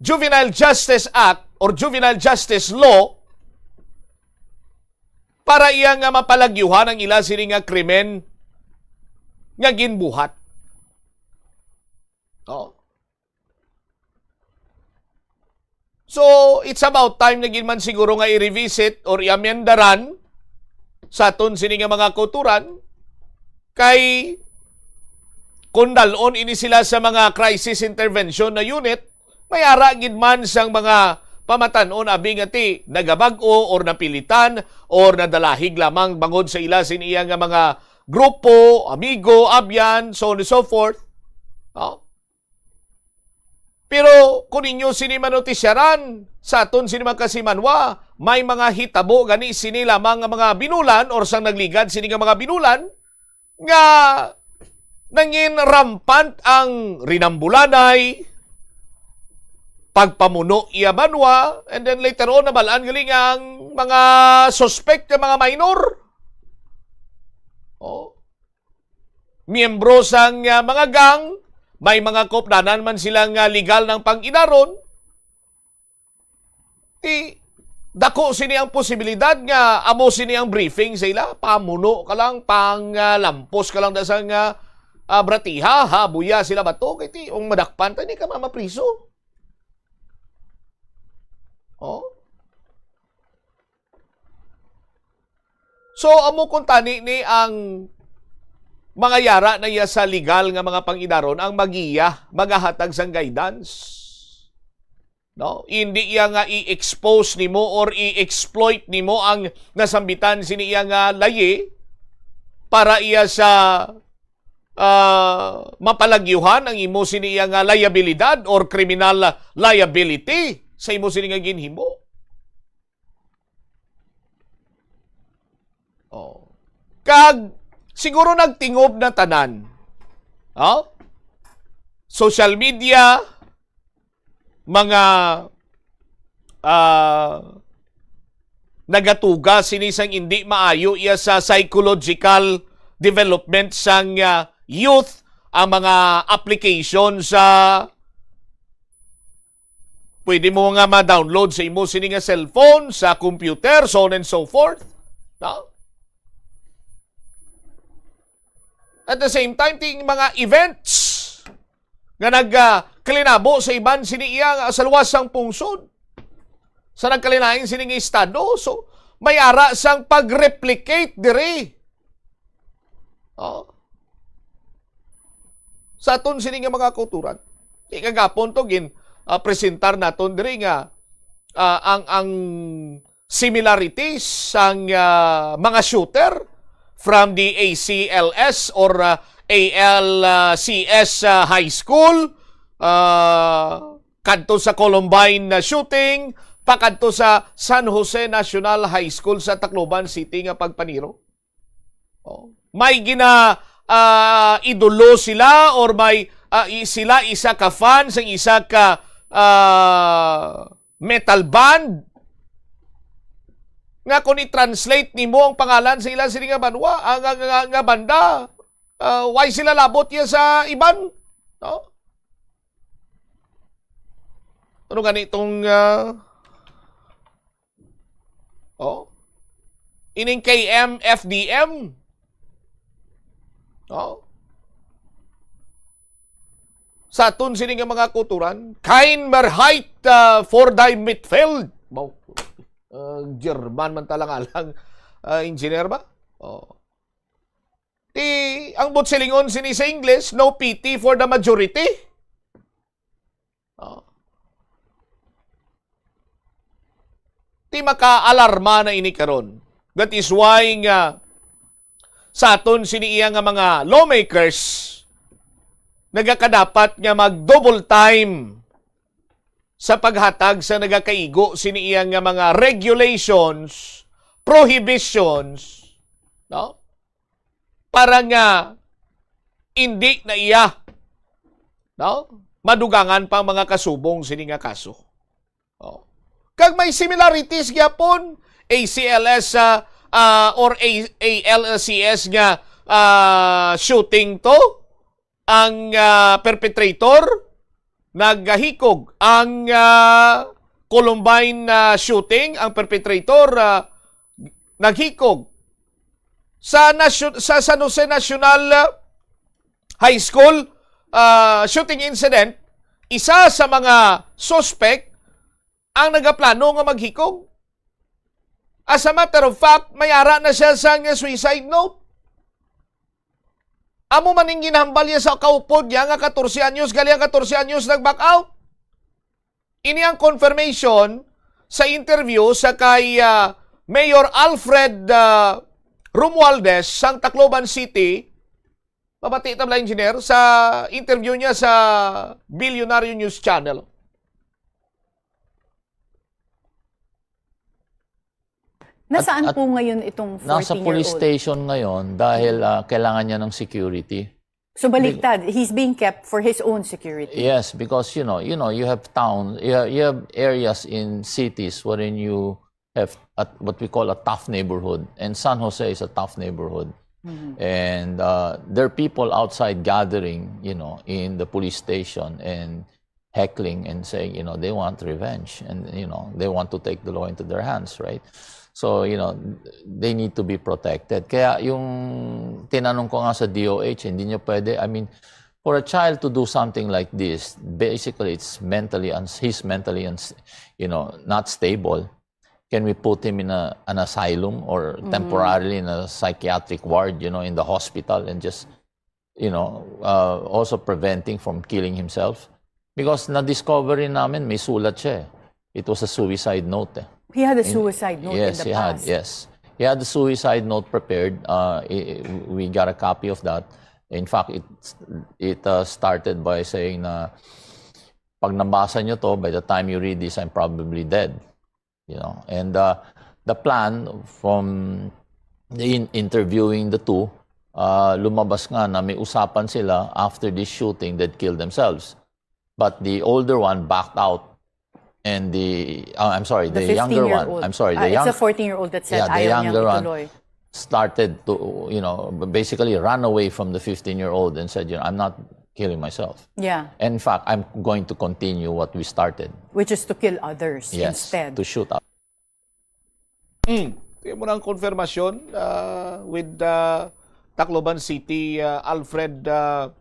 Juvenile Justice Act or Juvenile Justice Law para iya nga mapalagyuhan ang ila sini nga krimen nga ginbuhat. Oh. So, it's about time na gid man siguro nga i-revisit or i-amendaran sa aton sini nga mga kauturan, kay kung dal-on ini sila sa mga crisis intervention na unit, may ara gid man sang mga pamatan-on abi nga ti nagabag-o or napilitan or nadalahig lamang bangod sa ila sin iya nga mga grupo, amigo, abyan, so on and so forth. Oh. Pero kung inyo sini manotisyaran, sa aton sini mga kasimanwa, may mga hitabo gani sini lamang nga mga binulan or sang nagligad sini nga mga binulan nga nangin rampant ang rinambulanay, pagpamuno iya banwa, and then later on, nabal-an gali nga ang mga suspect nga mga minor. Oh. Miyembro sang, ah, mga gang, may mga kaupdanan man sila nga legal nga pang-inaron, ti dako sini ang posibilidad nga amo sini ang briefing sa ila. Pamuno ka lang, pang, ah, lampos ka lang da sang, ah, ah, bratiha, habuya sila bato, kay ti, kung madakpan ta, di ka mamapriso. Oh? So, amo kuntani ni ang mga yara na iya sa legal nga mga pang-inaron ang magiya, magahatag sang guidance. No? Hindi iya nga i-expose nimo or i-exploit nimo ang nasambitan sini iya nga layi para iya sa, ah, mapalagyuhan ang imo sini iya nga liabilidad or criminal liability sa imo sini nga ginhimo. Oh. Kag siguro nagtingob na tanan. Oh? Social media, mga, ah, nagatuga sini sang indi maayo iya sa psychological development sang, ah, youth, ang mga application sa pwede mo nga ma-download sa imo sini nga cellphone, sa computer, so on and so forth. No? At the same time, ting mga events nga nag, ah, kalinabo sa iban sini iya sa luwas sang pungsod, sa nagkalinain sini nga estado. So, may ara sang pag-replicate diri. Oh. Sa aton sini nga mga kauturan. Kay kagapon to gin, ah, presentar naton diri nga, ah, ang, ang similarities sang, ah, mga shooter from the A C L S or, ah, A L C S, ah, High School, ah, kadto sa Columbine na shooting, pakadto sa San Jose National High School sa Tacloban City nga pagpaniro. Oh. May gina, ah, idolo sila or may, ah, i-, sila isa ka fan sang isa ka, ah, metal band nga kung i-translate nimo ang pangalan sa ila sini nga banwa, ah, nga, nga, nga banda, ah, why sila labot iya sa iban? No? Ano gani itong, ah, oh? Ining K M F D M? Oh? Sa aton sini nga mga kauturan, kein Mehrheit, ah, für die Mitwelt. Baw, ah, German man talang-alang, ah, engineer ba? Oh. Ti, ang buot silingon sini sa English, no pity for the majority. Oh. Ti makaalarma na ini karon. That is why nga sa aton sini iya nga mga lawmakers, nagakadapat nga mag-double time sa paghatag sa nagakaigo sini iya nga mga regulations, prohibitions, no? Para nga hindi na iya, no? Madugangan pa ang mga kasubong sini nga kaso. Oh. Kag may similarities gyapon, A C L S, ah, ah, or A-, A L C S nga, ah, shooting to, ang, ah, perpetrator naghikog, ang, ah, Columbine, ah, shooting, ang perpetrator, ah, naghikog. Sa nasyo-, sa San Jose National, ah, High School, ah, shooting incident, isa sa mga suspect ang nagaplano nga maghikog. As a matter of fact, may ara na siya sa nga suicide note. Amo man ning ginhambal niya sa kaupod niya nga katorse anyos, gali ang katorse anyos nag-back out. Ini ang confirmation sa interview sa kay, ah, Mayor Alfred, ah, Romualdez sang Tacloban City. Mabati ta bala, engineer, sa interview niya sa Billionaire News Channel. Nasaan At- at po ngayon itong fourteen-year-old? Nasa police station ngayon dahil, ah, kailangan niya ng security. So, baliktad, he's being kept for his own security. Yes, because, you know, you know, you have town, you have, you have areas in cities wherein you have a, what we call a tough neighborhood, and San Jose is a tough neighborhood. Mm-hmm. And, uh, there are people outside gathering, you know, in the police station, and heckling and saying, you know, they want revenge and, you know, they want to take the law into their hands, right? So, you know, they need to be protected. Kaya yung tinanong ko nga sa D O H, hindi niyo pwede, I mean, for a child to do something like this, basically it's mentally uns-, he's mentally uns-, you know, not stable. Can we put him in a, an asylum or temporarily in a psychiatric ward, you know, in the hospital and just you know, uh, also preventing from killing himself. Because na-discover rin namin, may sulat siya eh. It was a suicide note eh. He had a In- suicide note yes, in the he had, past. Yes. He had a suicide note prepared. Uh, i- i- we got a copy of that. In fact, it, it uh, started by saying na pag nabasa nyo to, by the time you read this, I'm probably dead. You know, and uh, the plan from the in- interviewing the two, uh, lumabas nga na may usapan sila after this shooting that killed themselves. But the older one backed out, and the, uh, I'm sorry, the, younger one, fifteen-year-old. I'm sorry, the Ah, it's young, a fourteen-year-old that said, yeah, the "Ayaw niyang younger one ituloy." Started to, you know, b- basically run away from the fifteen-year-old and said, you know, "I'm not killing myself." Yeah. And in fact, I'm going to continue what we started. Which is to kill others Yes, instead. To shoot up. Mm. Kaya mo ng konfirmasyon uh, with uh, Tacloban City, uh, Alfred uh,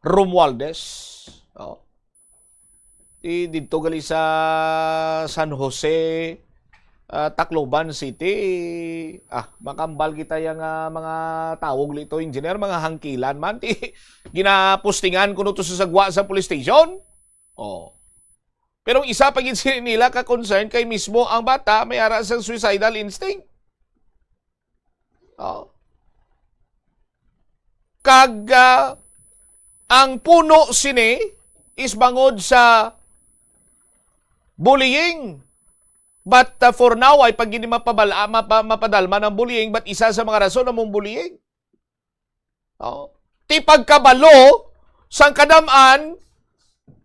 Romualdez. Oh. Di dito gali sa San Jose, ah, Tacloban City. Ah, makambal kita yang ah, mga tawag nito, engineer, mga hangkilan man. Di, ginapostingan ko to sa sagwa sa police station. Oh. Pero isa pa gid sini nila ka concern kay mismo ang bata may ara sang suicidal instinct. Oh. Kag ah, ang puno sini is bangod sa bullying. But uh, for now, ay pag hindi mapabala, mapa, mapadalman ang bullying, but isa sa mga rason among bullying. Oh. Ti pagkabalo sang kadam-an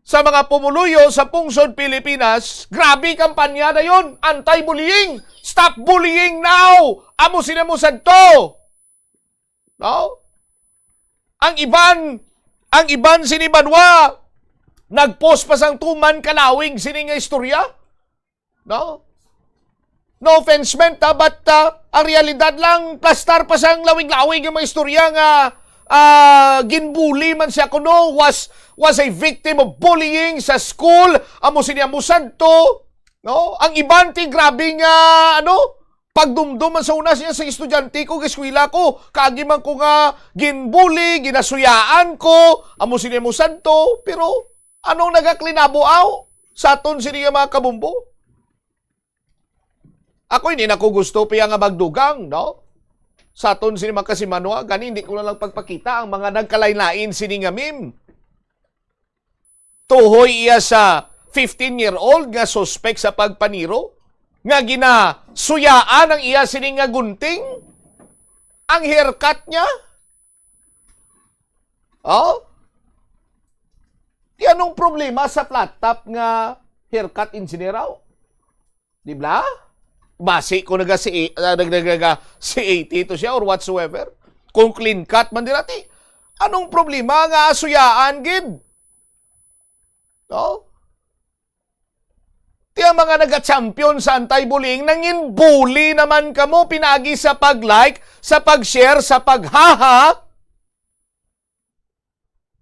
sa mga pumuluyo sa pungsod Pilipinas, grabe kampanya na yon, anti-bullying. Stop bullying now! Amo sila mo sadto. No? Ang iban, ang iban sini banwa, nagpost pa sang tuman kalawig sini nga istorya. No? No offense meant, ah, but ah, ang realidad lang, plastar pa sang lawig-lawig yung mga istorya nga ah, ginbully man siya kuno, was was a victim of bullying sa school, amo sini amo sadto, no? Ang iban ti grabe nga ano, pagdumdom man sa una siya sa estudyante ko, eskwela ko, kaagi man ko nga ginbully, ginasuyaan ko, amo sini amo sadto, pero anong nagaklinabo aw sa aton sini nga mga kabumbo? Ako, hindi na ko gusto pa nga magdugang, no? Sa aton sini mga kasimanwa, gani hindi ko na lang pagpakita ang mga nagkalain-lain sini nga meme. Tuhoy iya sa fifteen-year-old nga suspek sa pagpaniro, nga ginasuyaan ang iya sini nga gunting, ang haircut niya. Oh? Di anong problema sa flat top nga haircut, engineer, aw? Di ba? Basi ko naga si, ah, nag-, nag-, naga C A T to siya or whatsoever. Kung clean cut man dira, ti, anong problema nga asuyaan gid? No? Ti ang mga naga-champion sa anti-bullying, nangin-bully naman kamo pinagi sa pag-like, sa pag-share, sa paghaha.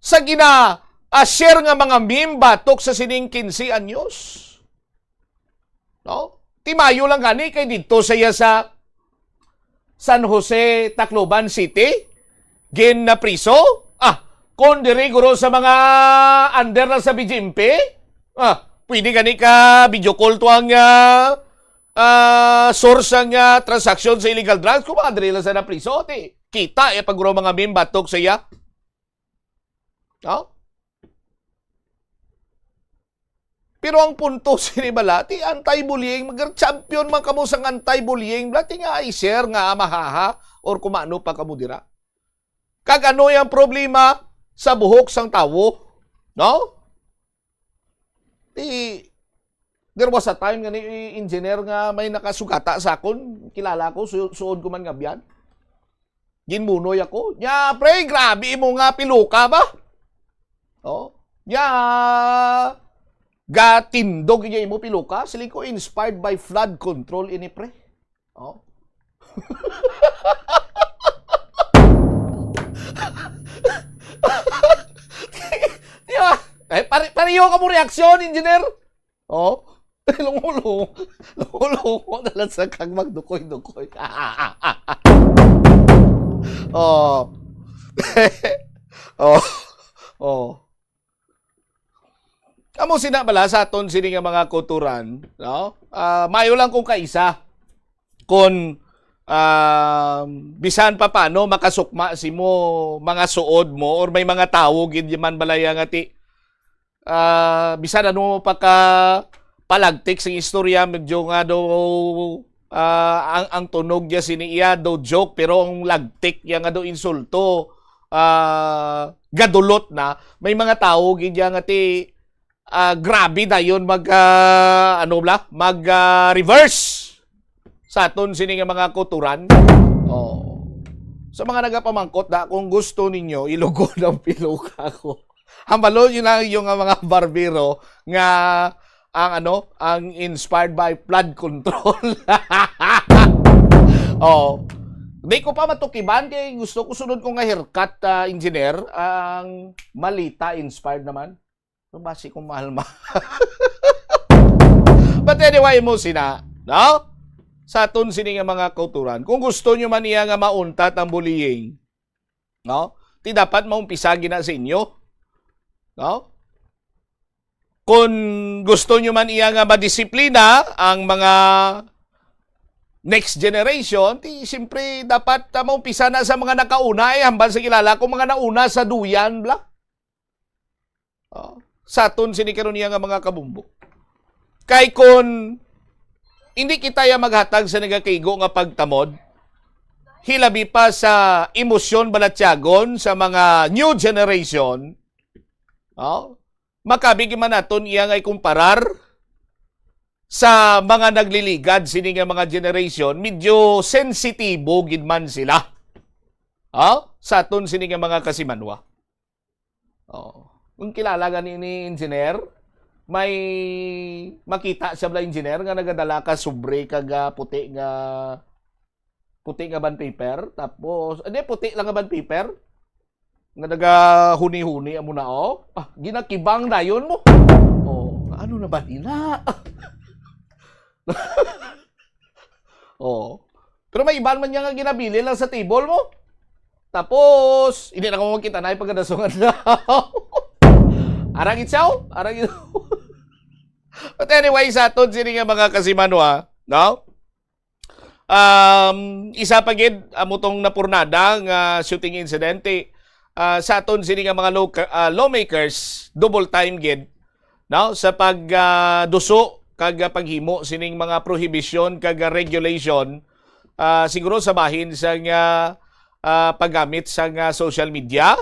Sa gina, ah, share nga mga meme batok sa sining quince anyos. No? Ti mayo lang gani kay didto sa iya sa San Jose, Tacloban City, gin na priso. Ah, kon diri guro sa mga under lang sa B G M P, ah, pwede gani ka video call to ang, ah, ah, source ang, ah, transaksyon sa illegal drugs, kung mga diri lang sa napriso, ti kita iya pag mga meme batok sa iya. No? Pero ang punto sini bala, ti anti-bullying, mag-champion man kamo sang anti-bullying, bala, ti nga i-share nga mahaha or kumano pa kamo dira. Kag ano yang problema sa buhok sang tawo? No? Ti, there was a time nga ni engineer nga may nakasugata sa akon, kilala ko, su-, suod ko man nga biyan. Ginmunoy ako. Nya, pre, grabe imo nga piluka ba? Oh. Nya, gatindog iya imo piluka. Siling ko, inspired by flood control ini, pre. Oh. Nya, eh, pare-, pareho kamo reaksyon, engineer. Oh. Lungo-lungo. Lungo-lungo na lang sa kag magdukoy-dukoy. Oh. Oh. Oh. Amo sina bala sa aton sini nga mga kulturan, no? Ah, mayo lang kung kaisa. Kung, ah, bisan pa paano makasukma si mo, mga suod mo, or may mga tawo gid man balaya nga ti, ah, bisan ano pa ka palagtik sa istorya, medyo nga daw, ah, ang, ang tunog niya sini iya daw joke, pero ang lagtik niya nga daw insulto, ah, gadulot na. May mga tawo gid niya nga ti, ah, grabe dayon mag, ah, ano bla, mag, ah, reverse sa aton sini nga mga kulturan. Oh. Sa mga nagapamangkot da, kung gusto ninyo, ilugod ang piluka ko. Hambalon nyo lang yung nga mga barbero nga ang ano, ang inspired by flood control. Oh. Di ko pa matukiban kay gusto ko sunod ko nga haircut, ah, engineer, ang Malita inspired naman. Pero basi kung mahal ma-, But anyway, mo sina, no? Sa aton sini nga mga kauturan, kung gusto nyo man iya nga mauntat ang bullying, no? Ti dapat maumpisa gina sa inyo. No? Kung gusto nyo man iya nga madisiplina ang mga next generation, ti siyempre dapat, ah, maumpisa na sa mga nakauna, eh, hambal sa kilala ko, mga nauna sa duyan, bla. Oh, sa aton sini karon niya nga mga kabumbo. Kay kun hindi kita ya maghatag sa nagakaigo nga pagtamod, hilabi pa sa emosyon balatyagon sa mga new generation, oh, makabig man naton iya nga ikumparar sa mga nagliligad sini nga mga generation, medyo sensitibo gid man sila. Oh, sa aton sini nga mga kasimanwa. Oh. Kung kilala gani ni engineer, may makita siya bala engineer nga nagadala ka sobre kag, ah, puti nga, puti nga bond paper, tapos, hindi, puti lang nga bond paper, nga nagahuni-huni amo na, oh. Ah, ginakibang dayon mo. Oh, ano na ba nila? Oh. Pero may iban man niya nga ginabilin lang sa table mo. Tapos, hindi na ko makita na yung pagkadasungan na. Arang itsaw? Arang itsaw? But anyway, sa aton sini nga mga kasimanwa, no? Um, isa pa gid, amo tong napurnada nga shooting incident, ah, sa aton sini nga mga loca-, ah, lawmakers, double time gid, no, sa pag, ah, duso kag, ah, paghimo sining mga prohibition kag, ah, regulation, ah, siguro sa bahin sa nga, ah, paggamit sa nga social media,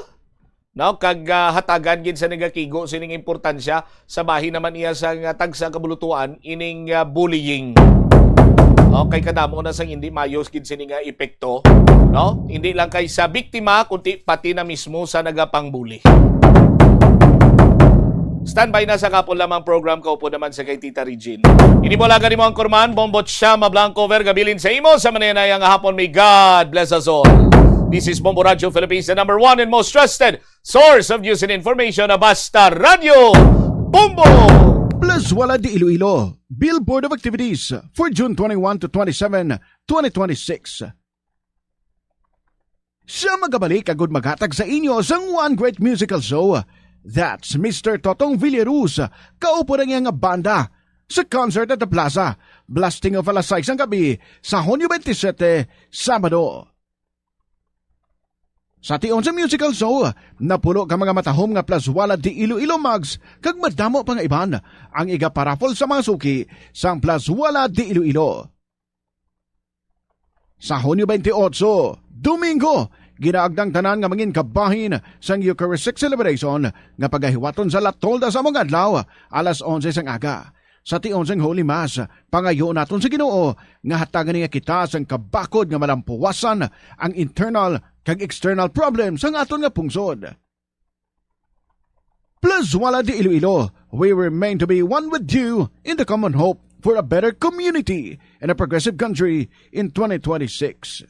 no? Kag, ah, hatagan gid sa nagakigo sining importansya sa bahin naman iya sa nga tagsa ka bulutuan ining, ah, bullying. Okay, kadamo na sang hindi mayos gid sini nga epekto, no? Hindi lang kay sa biktima, kundi pati na mismo sa nagapangbuli. Standby na sa kapon lamang program, kaupo naman sa kay Tita Regine. Ini mo lang mo ang kurman, Bombo Chama Blanco Vergabilin sa imo sa manenay ang hapon. May God bless us all. This is Bombo Radio Philippines, the number one and most trusted source of news and information, na Basta Radio Bombo! Plus Wala de Iloilo, Billboard of Activities for June twenty-one to twenty-seven, twenty twenty-six. Siya magabalik agud maghatag sa inyo sang one great musical show. That's Mister Totong Villaruz, kaupo ang iyang banda, sa concert at the plaza, blasting off alas sais sang gabi sa Hunyo twenty-seven, Sabado. Sa tion sa musical show, napulo ka mga matahom nga Plus Wala de Iloilo mugs kag madamo pa nga iban ang iga-paraffle sa mga suki sang Plus Wala de Iloilo. Sa Hunyo twenty-eight, Domingo, ginaagda ang tanan nga mangin kabahin sang Eucharistic celebration nga pagahiwaton sa La Tolda sa among adlaw, alas onse sang aga. Sa tion sang Holy Mass, pangayo naton sa Ginoo nga hatagan niya kita sang kabakod nga malampuwasan ang internal kag external problems sang aton nga pungsod. Plus Wala de Iloilo, we remain to be one with you in the common hope for a better community and a progressive country in twenty twenty-six.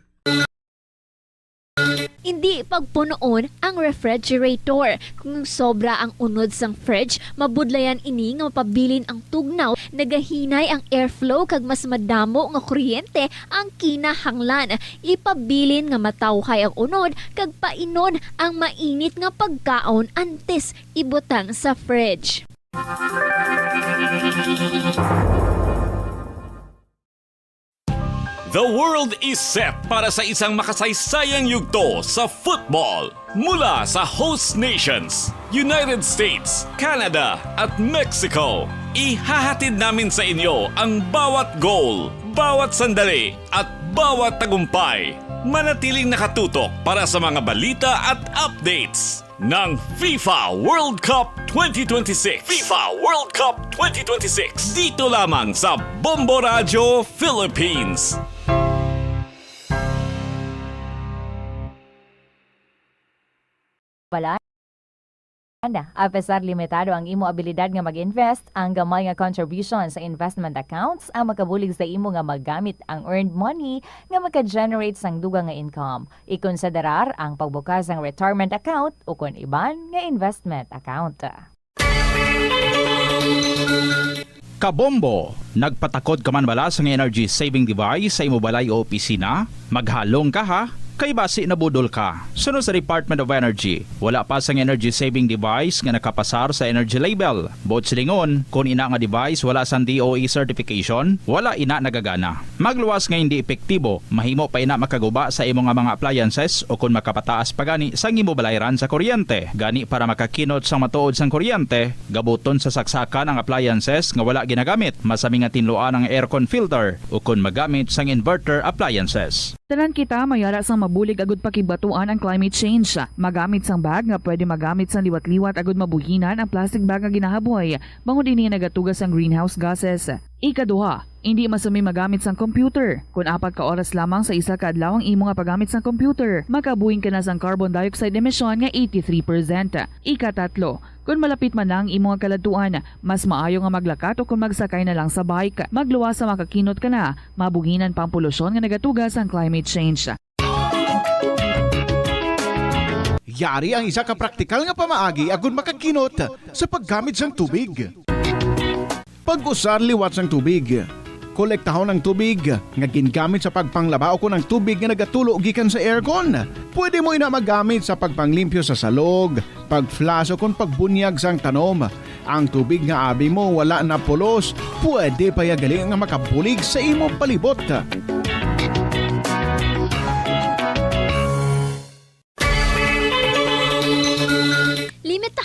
Hindi pagpunoon ang refrigerator. Kung sobra ang unod sang fridge, mabudlayan ini nga mapabilin ang tugnaw, nagahinay ang airflow, kag mas madamo nga kuryente ang kinahanglan. Ipabilin nga matawhay ang unod kag painon ang mainit nga pagkaon antes ibutang sa fridge. The world is set para sa isang makasaysayang yugto sa football. Mula sa host nations, United States, Canada, at Mexico, ihahatid namin sa inyo ang bawat goal, bawat sandali, at bawat tagumpay. Manatiling nakatutok para sa mga balita at updates ng FIFA World Cup twenty twenty-six. FIFA World Cup twenty twenty-six. Dito lamang sa Bombo Radio Philippines. Wala. A pesar limitado ang imo abilidad nga mag-invest, ang gamay nga contribution sa investment accounts ang makabulig sa imo nga magamit ang earned money nga maka-generate sang dugang nga income. Ikonsiderar ang pagbukas sang retirement account ukon iban nga investment account. Kabombo, nagpatakod ka man bala sang energy saving device sa imo balay o opisina? Maghalong ka, ha, kay basi nabudol ka. Suno sa Department of Energy, wala pa sang energy saving device nga nakapasar sa energy label. Buot silingon, kon ina nga device wala sang D O E certification, wala ina nagagana. Magluwas nga hindi epektibo, mahimo pa ina makaguba sa imo nga mga appliances o kon makapataas pa gani sang imo balayran sa kuryente. Gani, para makakinot sang matuod sang kuryente, gabuton sa saksakan ang appliances nga wala ginagamit. Masami nga tinluan ang aircon filter o kon magamit sang inverter appliances. Tanan kita may ara sang mabulig agud pakibatuan ang climate change. Magamit sang bag nga pwede magamit sang liwat-liwat agud mabuhinan ang plastic bag nga ginahaboy, bangod ini nagatuga sang greenhouse gases. Ikaduha, indi masami magamit sang computer. Kon apat ka oras lamang sa isa ka adlaw ang imo nga paggamit sang computer, makabuhin ka na sang carbon dioxide emission nga eighty-three percent. Ikatatlo, kon malapit man na ang imo nga kaladtuan, mas maayo nga maglakat o kon magsakay na lang sa bike. Magluwas sa makakinot ka na, mabuhinan pa ang polusyon nga nagatuga sang climate change. Yari ang isa ka praktikal nga pamaagi agud makakinot sa paggamit sang tubig. Pag-usar liwat sang tubig. Kolektahon ang tubig nga gingamit sa pagpanglaba ukon ang tubig nga nagatulo gikan sa aircon. Pwede mo ina magamit sa pagpanglimpyo sa salog, pag-flush ukon pagbunyag sang tanom. Ang tubig nga abi mo wala na pulos, pwede pa ya gali nga makabulig sa imo palibot.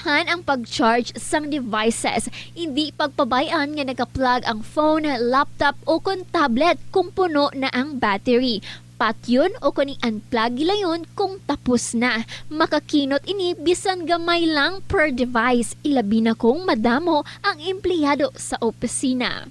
Kan ang pag-charge sang devices, indi pagpabay-an nga naka-plug ang phone, laptop, o kon tablet kung puno na ang battery. Patyon o kon i-unplug gilayon kung tapos na. Makakinot ini bisan gamay lang per device, ilabi na kung madamo ang empleyado sa opisina.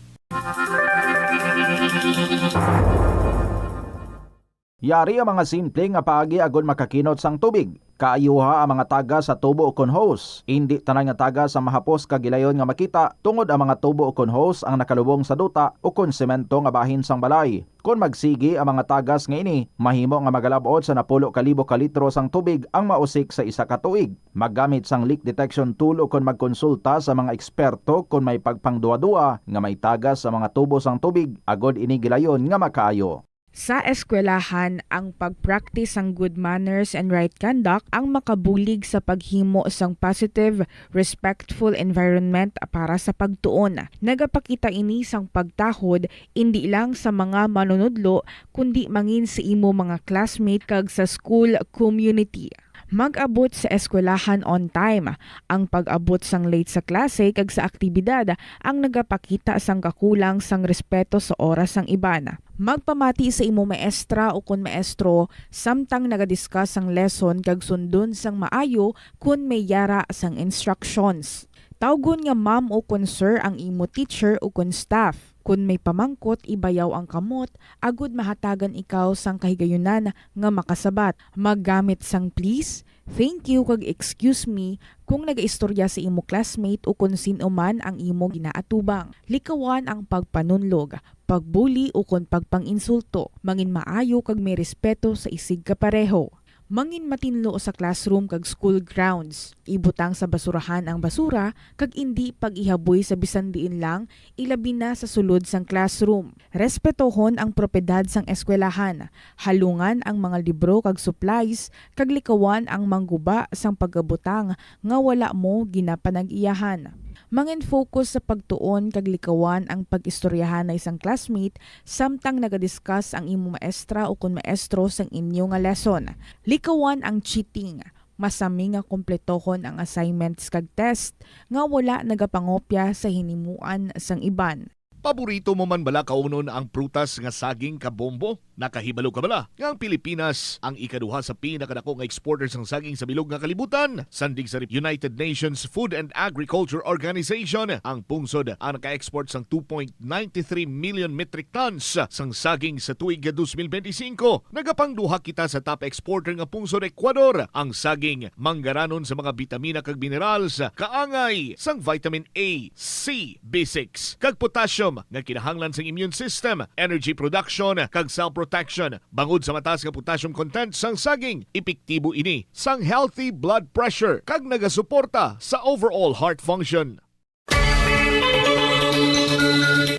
Yari ang mga simple nga paagi agod makakinot sang tubig. Kaayuha ang mga tagas sa tubo ukon hose. Indi tanan nga tagas ang mahapos kag gilayon nga makita, tungod ang mga tubo ukon hose ang nakalubong sa duta ukon semento nga bahin sang balay. Kon magsigi ang mga tagas nga ini, mahimo nga magalab-ot sa napulo ka libo ka litro sang tubig ang mausik sa isa ka tuig. Maggamit sang leak detection tool ukon magkonsulta sa mga eksperto kon may pagpangduha-duha nga may tagas sa mga tubo sang tubig, agod ini gilayon nga makaayo. Sa eskwelahan, ang pag-practice sang good manners and right conduct ang makabulig sa paghimo sang positive, respectful environment para sa pagtuon. Nagapakita ini sang pagtahod indi lang sa mga manunudlo, kundi mangin sa imo mga classmate kag sa school community. Mag-abot sa eskwelahan on time. Ang pag-abot sang late sa klase kag sa aktibidad ang nagapakita sang kakulang sang respeto sa oras sang iban. Magpamati sa imo maestra o kon maestro samtang naga-discuss sang lesson kag sundon sang maayo kon may yara sang instructions. Tawgon nga ma'am o kon sir ang imo teacher o kon staff. Kon may pamangkot, ibayaw ang kamot agod mahatagan ikaw sang kahigayunan nga makasabat. Maggamit sang please, thank you, kag excuse me kung nagaistorya sa imo classmate o kon sin-o man ang imo ginaatubang. Likawan ang pagpanunlog, pagbuli, o kon pagpang-insulto. Mangin maayo kag may respeto sa isigkapareho. Mangin matinlo sa classroom kag school grounds. Ibutang sa basurahan ang basura kag indi pag-ihaboy sa bisan diin lang, ilabi na sa sulod sang classroom. Respetohon ang propiedad sang eskwelahan. Halungan ang mga libro kag supplies, kag likawan ang mangguba sang pagabutang nga wala mo ginapanag-iyahan. Mangin-focus sa pagtuon kag likawan ang pag-istoryahanay sang classmate samtang naga-discuss ang imo maestra o kon maestro sang inyo nga lesson. Likawan ang cheating. Masami nga kompletohon ang assignments kag test nga wala nagapangopya sa hinimuan sang iban. Paborito mo man bala kaunon ang prutas nga saging, kabombo? Nakahibalo ka bala nga ang Pilipinas ang ikaduha sa pinakadako nga exporter sang saging sa bilog nga kalibutan? Sandig sa United Nations Food and Agriculture Organization, ang pungsod ang naka-export sang two point nine three million metric tons sang saging sa tuig two thousand twenty-five. Nagapangduha kita sa top exporter nga pungsod, Ecuador. Ang saging manggaranon sa mga bitamina kag minerals, kaangay sang vitamin A, C, B six, kag potassium nga kinahanglan sang immune system, energy production, kag cell protection. Bangod sa mataas nga potassium content sang saging, epektibo ini sang healthy blood pressure kag nagasuporta sa overall heart function.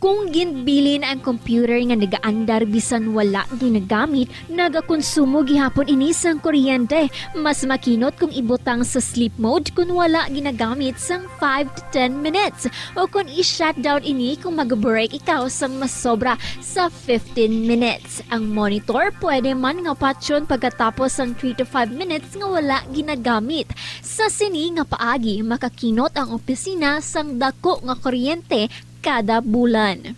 Kung ginbilin ang computer nga nagaandar bisan wala ginagamit, nagakonsumo gihapon ini sang kuryente. Mas makinot kung ibutang sa sleep mode kon wala ginagamit sang five to ten minutes, o kon i-shutdown ini kung mag-break ikaw sang masobra sa fifteen minutes. Ang monitor pwede man nga patyon pagkatapos sang three to five minutes nga wala ginagamit. Sa sini nga paagi, makakinot ang opisina sang dako nga kuryente kada bulan.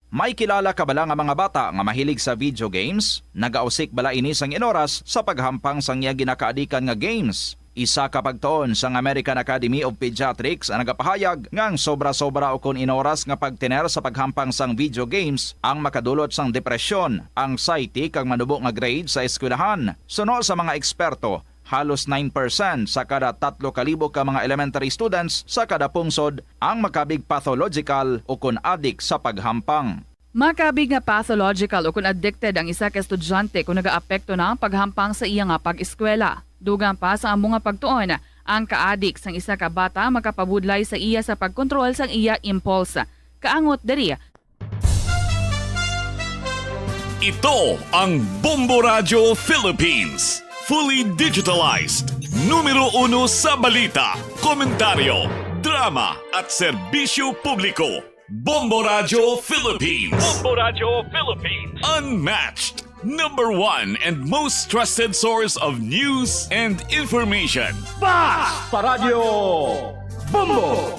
May kilala ka bala nga mga bata nga mahilig sa video games? Nagausik bala ini sang inoras sa paghampang sang iya ginakaadikan nga games? Isa ka pagtuon sang American Academy of Pediatrics ang nagapahayag nga ang sobra-sobra ukon inoras nga pagtener sa paghampang sang video games ang makadulot sang depresyon, anxiety, kag manubo nga grade sa eskwelahan. Suno sa mga eksperto, halos nine percent sa kada tatlo ka libo ka mga elementary students sa kada pungsod ang makabig pathological ukon adik sa paghampang. Makabig nga pathological ukon addicted ang isa ka estudyante kon nagaapekto na ang paghampang sa iya nga pag-eskwela. Dugang pa sa amo nga pagtuon, ang kaadik sang isa ka bata makapabudlay sa iya sa pagkontrol sang iya impulse. Kaangot diri, Ito ang Bombo Radyo Philippines. Fully digitalized. Numero uno sa balita, komentaryo, drama, at serbisyo publiko. Bombo Radyo Philippines. Bombo Radyo Philippines. Unmatched. Number one and most trusted source of news and information. Bas Paradyo Bombo!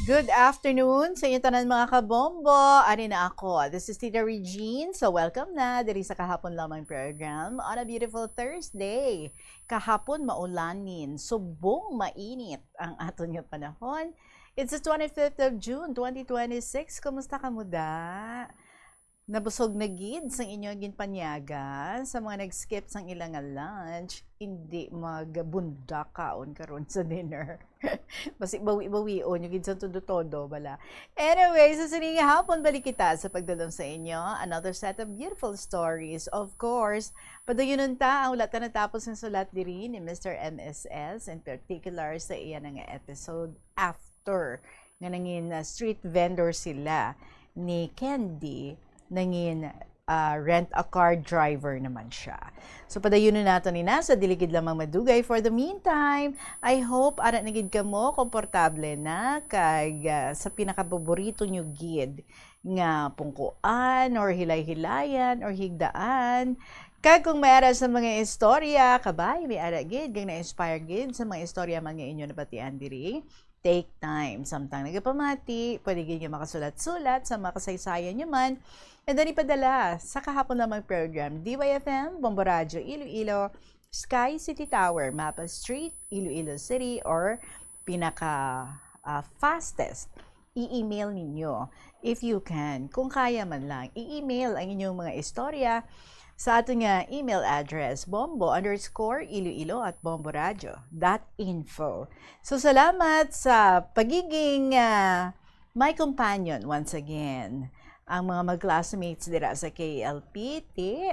Good afternoon sa inyo tanan, mga kabombo. Ari na ako. This is Tita Regine. So, welcome na diri sa Kahapon Lamang program on a beautiful Thursday. Kahapon, maulanin, subong mainit ang aton nga panahon. It's the twenty-fifth of June, twenty twenty-six. Kumusta ka, muda? Nabusog na gid sang inyo ginpanyaga sa mga nag-skip sang ila nga lunch, indi magbunda kaon karon sa dinner. Basi bawi-bawion nyo gid sa todo-todo, bala. Anyway, sa sining hapon, balik kita sa pagdalom sa inyo another set of beautiful stories. Of course, padayunon ta ang wala ta natapos nga sulat diri ni Mister M S S, in particular sa iya na nga episode after nga nangin, ah, street vendor sila ni Candy, nangin, ah, rent a car driver naman siya. So, padayunon nato ni na sa dili gid lamang madugay. For the meantime, I hope ara na gid kamo komportable na kag, ah, sa pinakapaborito nyo gid nga pungkuan or hilay-hilayan or higdaan. Kag kung may ara sa mga istorya, kabay, may ara gid kag na-inspire gid sa mga istorya man nga inyo nabatian diri, take time. Samtang nagapamati, pwede gid nga makasulat-sulat sa mga kasaysayan nyo man. And then ipadala sa kahapon lamang program, D Y F M, Bombo Radyo Iloilo, Sky City Tower, Mapa Street, Iloilo City, or pinaka, ah, fastest, i-email ninyo, if you can. Kung kaya man lang, i-email ang inyong mga istorya sa aton nga email address, bombo underscore iloilo at bomboradio dot info. So, salamat sa pagiging, ah, my companion once again. Ang mga mag-classmates dira sa K L P T.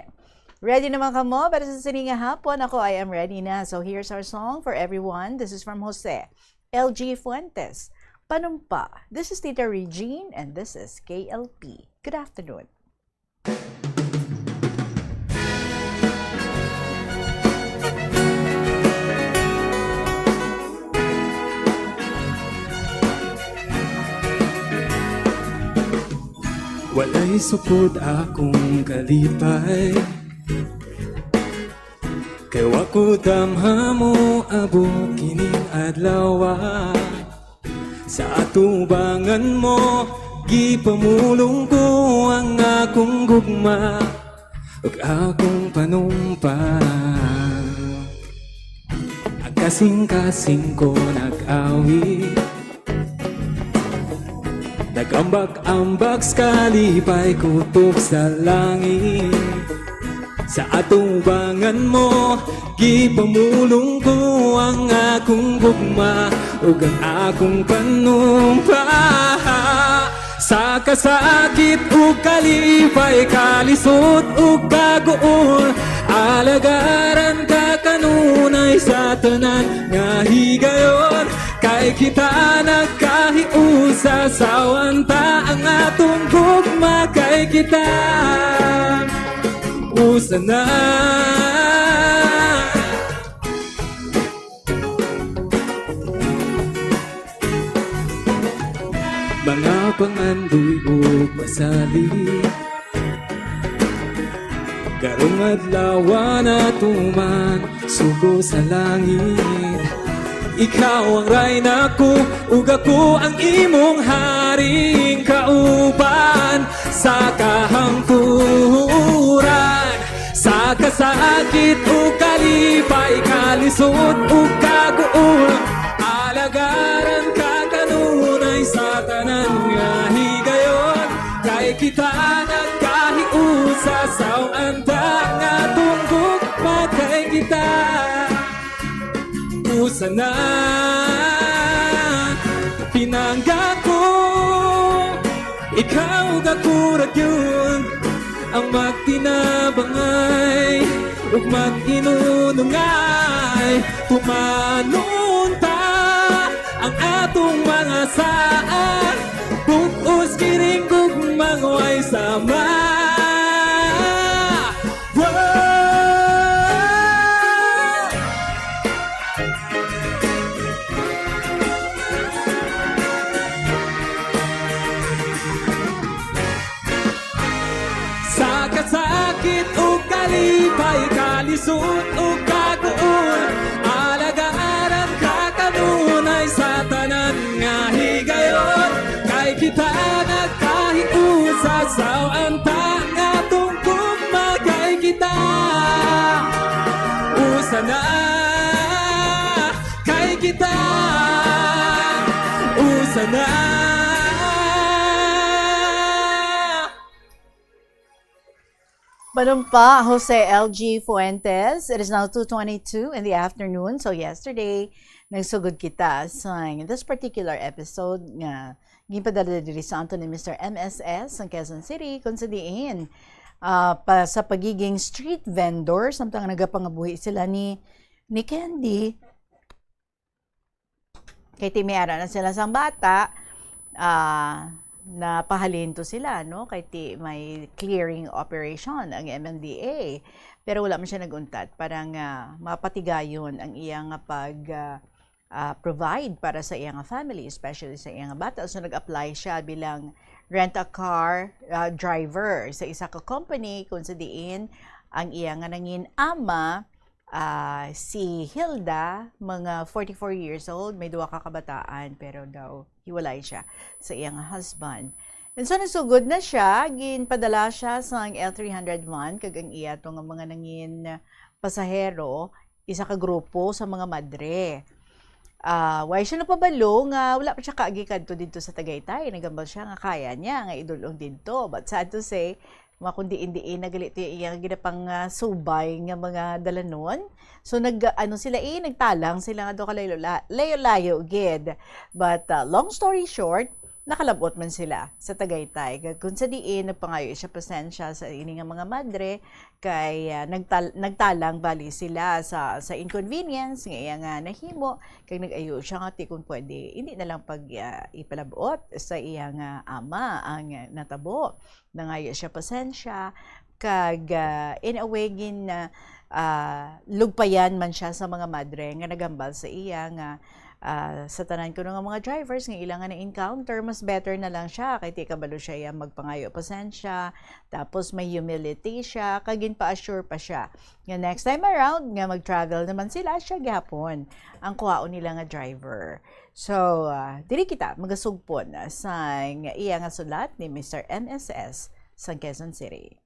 Ready naman kamo para sa sini nga hapon? Ako, I am ready na. So, here's our song for everyone. This is from Jose L G Fuentes. Panumpa. This is Tita Regine, and this is K L P. Good afternoon. Walay supod akong kalipay, kay wa ko damha moabot kining adlaw. Sa atubangan mo, gipamulong ko ang akong gugma ug akong panumpa. Ang kasing-kasing ko nag-awit, nag-ambak-ambak sa kalipay kutob sa langit. Sa atubangan mo, gipamulong ko ang akong gugma ug ang akong panumpa. Sa kasakit ug kalipay, kalisod ug kaguol, alagaran ka kanunay sa tanan nga higayon. Kay kita nagkahiusa, sawan ta ang atong gugma, kay kita usa na. Mga pangandoy ug pasalig, karong adlaw natuman sugo sa langit. Ikaw ang rayna ko, ug ako ang imong haring kauban sa kahangturan. Sa kasakit ug kalipay, kalisod ug kaguol, alagaran ka kanunay sa tanan nga higayon. Kay kita nagkahiusa, sawan ta ang atong gugma, kay kita usa na. Pinangga ko, ikaw ug ako ra gyud ang magtinabangay ug mag-inunungay. Tumanon ta ang atong mga sala, bug-os kining gugmang way sama. Wow! Sa kasakit ug Lipay, kalisod, ug kaguol, alagaran ka kanunay sa tanan nga higayon. Kay kita nagkahiusa, saw-an ta nga atong gugma, kay kita usa na. Kay kita usa na. Manumpa, Jose L G Fuentes. It is now two twenty-two in the afternoon. So yesterday, nagsugod kita sa, in this particular episode nga ginpadala diri sa aton ni Mister M S S sang Quezon City, kung sa diin, ah, pa, sa pagiging street vendor, samtang nagapangabuhi sila ni, ni Candy, kay ti may ara na sila sang bata, ah, napahalin to sila, no? Kay ti may clearing operation ang M M D A. Pero wala man siya nag-untat para nga mapatigayon ang iya nga pag, ah, ah, provide para sa iya nga family, especially sa iya nga bata. So, nag-apply siya bilang rent-a-car, ah, driver sa isa ka company kung sa diin ang iya nga nangin ama, ah, si Hilda, mga forty-four years old, may duha ka kabataan, pero daw hiwalay siya sa iya nga husband. And so, nasugod na siya, ginpadala siya sang L three hundred one, kag ang iya to nga mga nangin pasahero, isa ka grupo sa mga madre. Ah, wala siya nagpabalo nga wala pa siya kaagi kadto didto sa Tagaytay. Nagambal siya nga kaya niya nga idul-ong didto. But sad to say, mga kung diin-diin na gali to yung iyang ginapang, ah, subay nga mga dalanon. So, nag, ano sila eh, nagtalang sila nga doon kalayo-la-, layo-layo gid. But, ah, long story short, nakalabot man sila sa Tagaytay. Kag kung sa diin, nagpangayo siya pasensya sa ini nga mga madre, kay, ah, nagtal-, nagtalang bali sila sa, sa inconvenience nga iya nga nahimo, kag nag-ayo siya nga ti kung pwede, hindi na lang pag, ah, ipalabot sa iya nga ama ang natabo. Nangayo siya pasensya, kag, ah, in a way, gin, ah, ah, lugpayan man siya sa mga madre nga nagambal sa iya nga, ah, sa tanan kuno nga mga drivers nga ila nga na-encounter, mas better na lang siya kay ti kabalo siya iya magpangayo pasensya, tapos may humility siya, kag ginpa-assure pa siya nga next time around nga mag-travel naman sila, siya gihapon ang kuhaon nila nga driver. So, ah, diri kita magasugpon, ah, sa iya nga sulat ni Mister M S S sa Quezon City.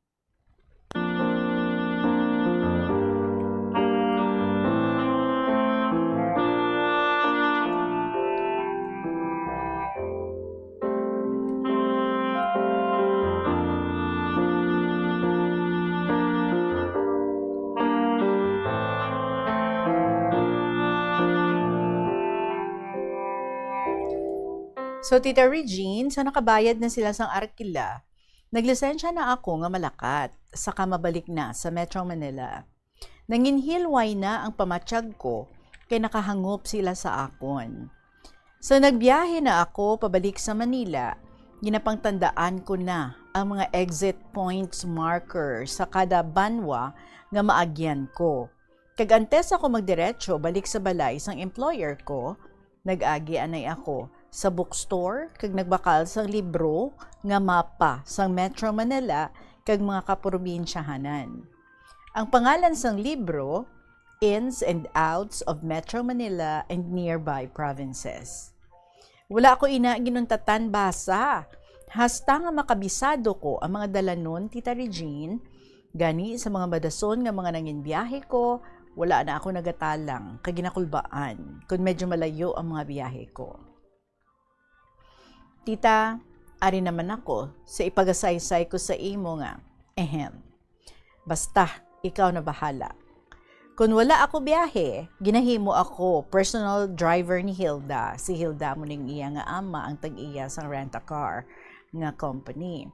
So, Tita Regine, so nakabayad na sila sang arkila, naglisensya na ako nga malakat, saka mabalik na sa Metro Manila. Nanginhilway na ang pamatyag ko kay nakahangop sila sa akon. Sa nagbiyahe na ako pabalik sa Manila, ginapangtandaan ko na ang mga exit points marker sa kada banwa nga maagyan ko. Kag antes ako magdiretso balik sa balay sang employer ko, nag-agi anay ako sa bookstore kag nagbakal sang libro nga mapa sang Metro Manila kag mga kaprobinsyahanan. Ang pangalan sang libro, Ins and Outs of Metro Manila and Nearby Provinces. Wala ko ina ginuntatan basa, hasta nga makabisado ko ang mga dalanon, Tita Regine. Gani, sa mga madason nga mga nanginbiyahe ko, wala na ako nagatalang kag ginakulbaan kon medyo malayo ang mga biyahe ko. Tita, ari naman ako sa ipagasaysay ko sa imo nga, ehem. Basta, ikaw na bahala. Kon wala ako biyahe, ginahimo ako personal driver ni Hilda. Si Hilda mo ning iya nga ama ang tag-iya sang rent-a-car nga company.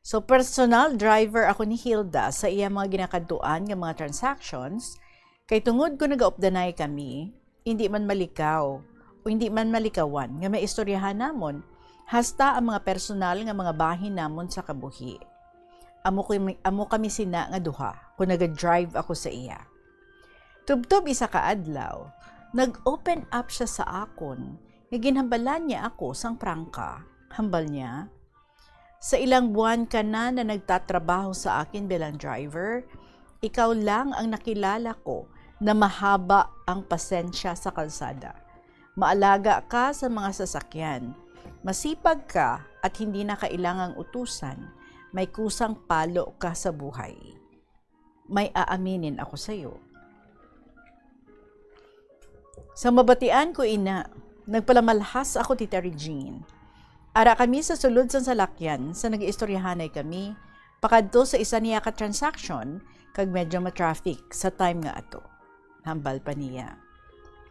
So, personal driver ako ni Hilda sa iya mga ginakadtuan nga mga transactions, kay tungod ko nagaupdanay kami, hindi man malikaw o hindi man malikawan nga maistoryahan namon hasta ang mga personal nga mga bahin namon sa kabuhi. Amo kami, amo kami sina nga duha kon naga-drive ako sa iya. Tubtob isa ka adlaw, nag-open up siya sa akon nga ginhambalan niya ako sang prangka. Hambal niya, "Sa ilang buwan ka na na nagtatrabaho sa akin bilang driver, Ikaw lang ang nakilala ko na mahaba ang pasensya sa kalsada. Maalaga ka sa mga sasakyan. Masipag ka at hindi na kailangang utusan. May kusang palo ka sa buhay. May aaminin ako sa iyo. Sa mabatian ko ina, nagpalamalhas ako, Tita Regine. Ara kami sa sulod sang salakyan, sa nag-istoryahanay kami, pakadto sa isa niya ka transaction, kag medyo ma-traffic sa time nga ato. Hambal pa niya,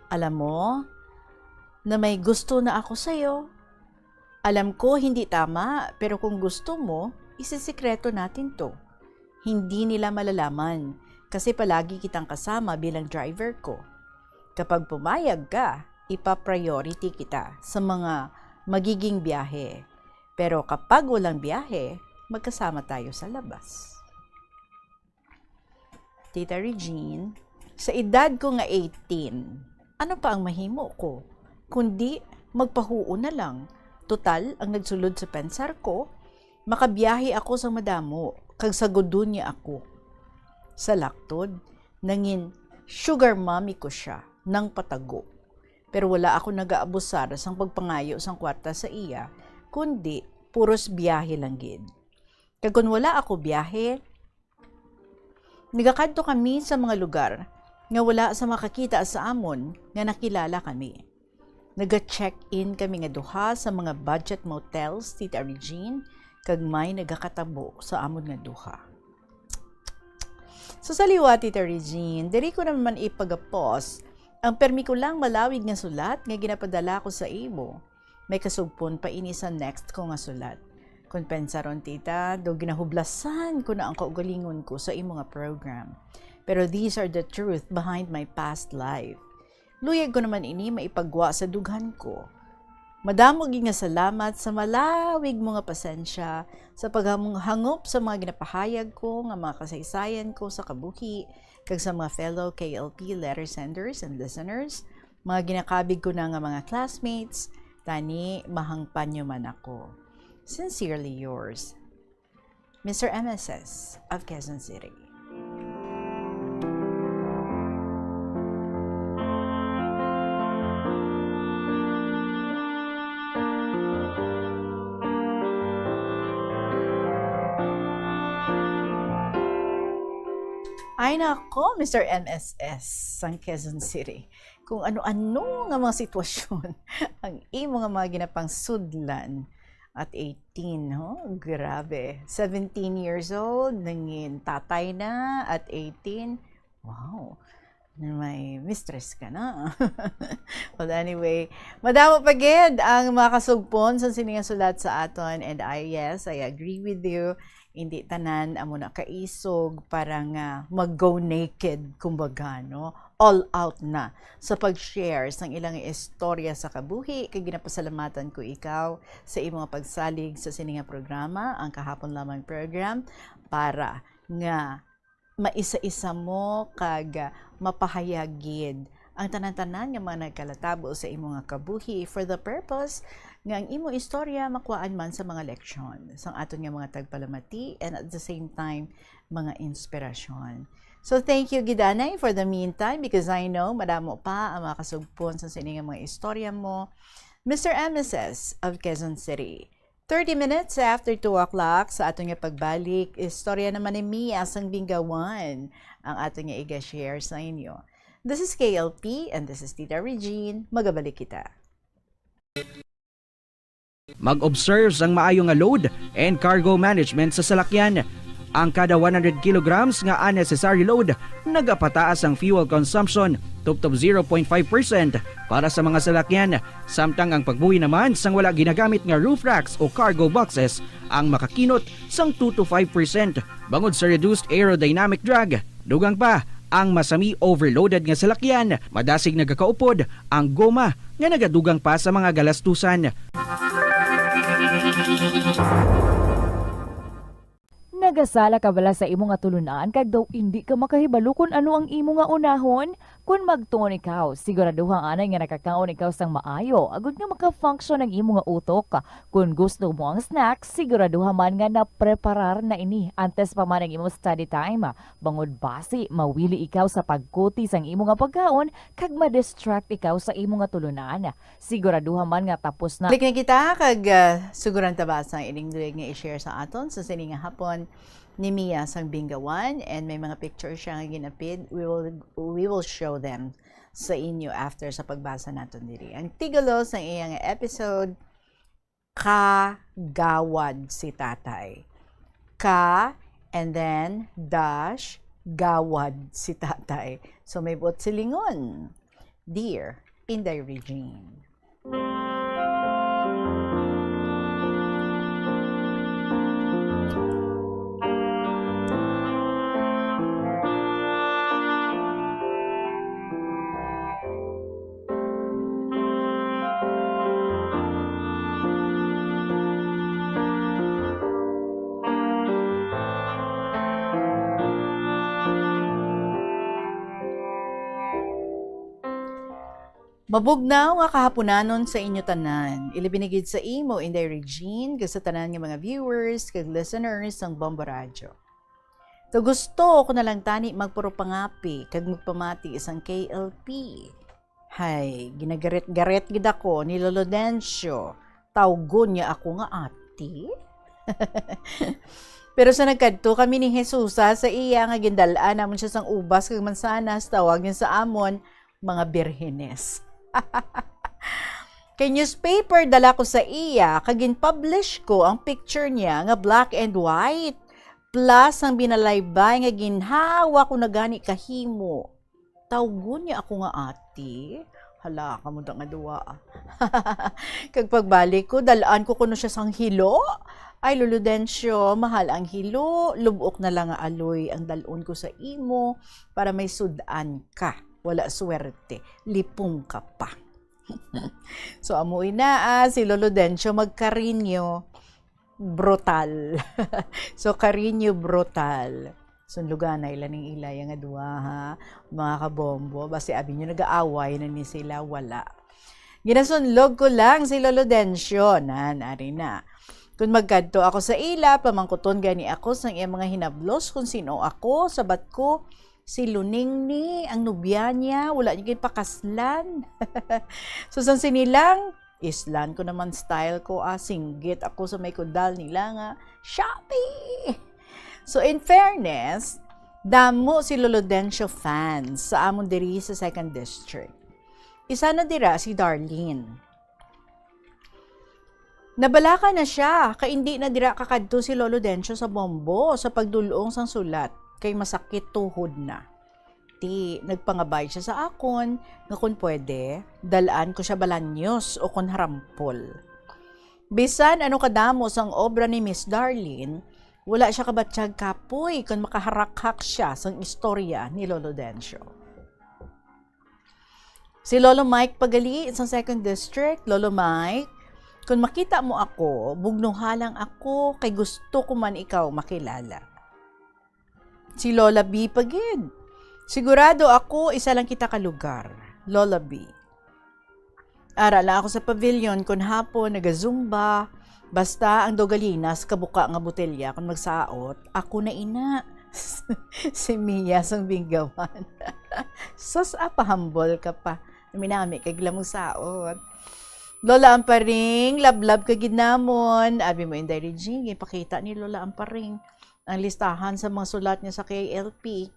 "Alam mo na may gusto na ako sa'yo. Alam ko hindi tama, pero kung gusto mo, isisikreto natin 'to. Hindi nila malalaman kasi palagi kitang kasama bilang driver ko. Kapag pumayag ka, ipa-priority kita sa mga magiging biyahe. Pero kapag walang biyahe, magkasama tayo sa labas." Tita Regine, sa edad ko nga eighteen, ano pa ang mahimo ko kundi magpahuon na lang? Total, ang nagsulod sa pensar ko, makabiyahe ako sa madamo kag sagudon niya ako. Sa laktod, nangin sugar mommy ko siya nang patago. Pero wala ako nagaabusar sang pagpangayo sang kwarta sa iya, kundi puros biyahe lang gid. Kag kon wala ako biyahe, nagakadto kami sa mga lugar nga wala sa makakita sa amon nga nakilala kami. Naga-check-in kami nga duha sa mga budget motels, Tita Regine, kag may nagakatabo sa amon nga duha. So, sa liwa, Tita Regine, diri ko naman ipagapos ang permi ko lang malawig nga sulat nga ginapadala ko sa imo. May kasugpon pa ini sa next ko nga sulat. Kon pensaron, tita, daw ginahublasan ko na ang kaugalingon ko sa imo nga program. Pero these are the truth behind my past life. Luyag ko naman ini maipagwa sa dughan ko. Madamo gid nga salamat sa malawig mo nga pasensya sa paghangop sa mga ginapahayag ko nga mga kasaysayan ko sa kabuhi kag sa mga fellow K L P letter senders and listeners, mga ginakabig ko na nga mga classmates, tani mahangpan nyo man ako. Sincerely yours, Mister M S S of Quezon City. Ay nako, Mister M S S sang Quezon City. Kung ano-ano nga mga sitwasyon ang imo nga mga ginapangsudlan at eighteen, ho? Grabe. Seventeen years old, nangin tatay na at eighteen. Wow. May mistress ka na. Well, anyway, madamo pa gid ang mga kasugpon sa sini nga sulat sa aton. And I, yes, I agree with you. Hindi tanan amo na kaisog para nga mag-go naked, kumbaga, no? All out na sa pag-share sang ilang istorya sa kabuhi, kay ginapasalamatan ko ikaw sa imo nga pagsalig sa sini nga programa, ang Kahapon Lamang Program, para nga maisa-isa mo kag, ah, mapahayag gid ang tanan-tanan nga mga nagkalatabo sa imo nga kabuhi for the purpose nga ang imo istorya makuhaan man sa mga leksyon sang aton nga mga tagpalamati and at the same time, mga inspirasyon. So, thank you, gid anay, for the meantime, because I know madamo pa ang mga kasugpon sa sini nga mga istorya mo, Mister M S S of Quezon City. Thirty minutes after two o'clock, sa aton nga pagbalik, istorya naman ni Mia sang Binggawan ang aton nga iga-share sa inyo. This is K L P and this is Tita Regine. Magabalik kita. Mag-observe sang maayo nga load and cargo management sa salakyan. Ang kada one hundred kilograms nga unnecessary load nagapataas ang fuel consumption tubtob zero point five percent para sa mga salakyan, samtang ang pagbuhi naman sang wala ginagamit nga roof racks o cargo boxes ang makakinot sang two to five percent bangod sa reduced aerodynamic drag. Dugang pa, ang masami overloaded nga salakyan, madasig nagakaupod ang goma nga nagadugang pa sa mga galastusan. Nagasala ka bala sa imo nga tulun-an kag daw indi ka makahibalo kon ano ang imo nga unahon? Kon magtuon ikaw, siguraduha anay nga nakakaon ikaw sang maayo, agud nga maka-function ang imo nga utok. Kon gusto mo ang snack, siguraduha man nga napreparar na ini antes pa man ang imo study time, bangod basi mawili ikaw sa pagkuti sang imo nga pagkaon kag ma-distract ikaw sa imo nga tulunan. Siguraduha man nga tapos na. Balik na kita kag, ah, suguran ta basa ang ining duyag nga i-share sa aton sa sini nga hapon ni Mia sang Bingawan, and may mga picture siya nga ginapid. We will, we will show them sa inyo after sa pagbasa naton diri. Ang titulo sa iya nga episode, Kagawad si Tatay. Ka, and then dash, gawad si Tatay. So may buot silingon. Dear Inday Regine. Mabugnaw nga kahapunanon sa inyo tanan, ilabi na gid sa imo, Inday Regine, kag sa tanan nga mga viewers kag listeners sang Bombo Radyo. So, gusto ko na lang tani magpurupangapi kag magpamati sang K L P. Hay, ginagaret-garet gid ako ni Lolo Dencio. Tawgon niya ako nga ate. Pero sa nagkadto kami ni Jesusa sa iya nga gindal-an namon siya sang ubas kag mansanas, tawag niya sa amon, mga birhenes. Kay newspaper dala ko sa iya, kag gin-publish ko ang picture niya nga black and white, plus ang binalaybay nga ginhawa ko na gani kahimo. Tawgon niya ako nga ate. Hala, kamo da nga duwa, ah. Kag pagbalik ko, dal-an ko kuno siya sang hilo. Ay, Lolo Dencio, mahal ang hilo. Lubok na lang nga aloy ang dal-on ko sa imo para may sud-an ka. Wala swerte. Lipong ka pa. So, amo ina, ah, si Lolo Dencio magkarinyo brutal. So, karinyo brutal. Sunluganay lang ning ilay nga duwa, ha, mga kabombo. Basi abi niyo nag-aaway na ni sila, wala. Ginasunlog ko lang si Lolo Dencio, nan, ari na. Kung magkadto ako sa ila, pamangkuton gani ako sang iya mga hinablos kung sino ako, sabat ko, si Luning ni, ang nobya niya, wala niya ginpakaslan. So, sang sini lang, islan ko naman style ko, ah, singgit ako sa may kudal nila nga, Shopee! So, in fairness, damo si Lolo Dencio fans sa amon diri sa Second District. Isa na dira si Darlene. Nabalaka na siya, kay indi na dira kakadto si Lolo Dencio sa Bombo sa pagdul-ong sang sulat, kay masakit tuhod na. Ti, nagpangabay siya sa akon nga kon pwede, dal-an ko siya balanyos o kon harampol. Bisan ano kadamo sang obra ni Miss Darlene, wala siya kabatyag kapoy kon makaharakhak siya sang istorya ni Lolo Dencio. Si Lolo Mike pa gali sa Second District. Lolo Mike, kung makita mo ako, bugnuha lang ako kay gusto ko man ikaw makilala. Si Lola B pa gid. Sigurado ako, isa lang kita ka lugar. Lola B. Ara lang ako sa pavilion kon hapon, naga-zumba. Basta ang daw galinas kabuka nga botelya kon magsaot, ako na ina. Si Mia sang Binggawan. Sus, ah, pahambol ka pa. Naminami kay gila mo saot. Lola Amparing, lablab ka gid namon. Abi mo, Inday Regine, ipakita ni Lola Amparing ang listahan sa mga sulat niya sa K L P.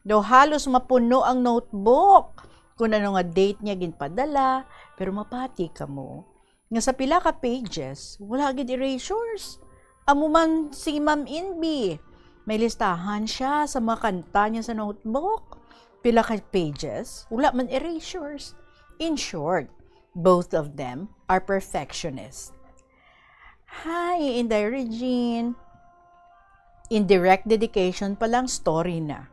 Daw halos mapuno ang notebook kung ano nga date niya ginpadala, pero mapati kamo nga sa pila ka pages, wala gid erasures. Amo man si Ma'am Inbi, may listahan siya sa mga kanta niya sa notebook. Pila ka pages, wala man erasures. In short, both of them are perfectionists. Hi, Inday Regine. In direct dedication pa lang, story na.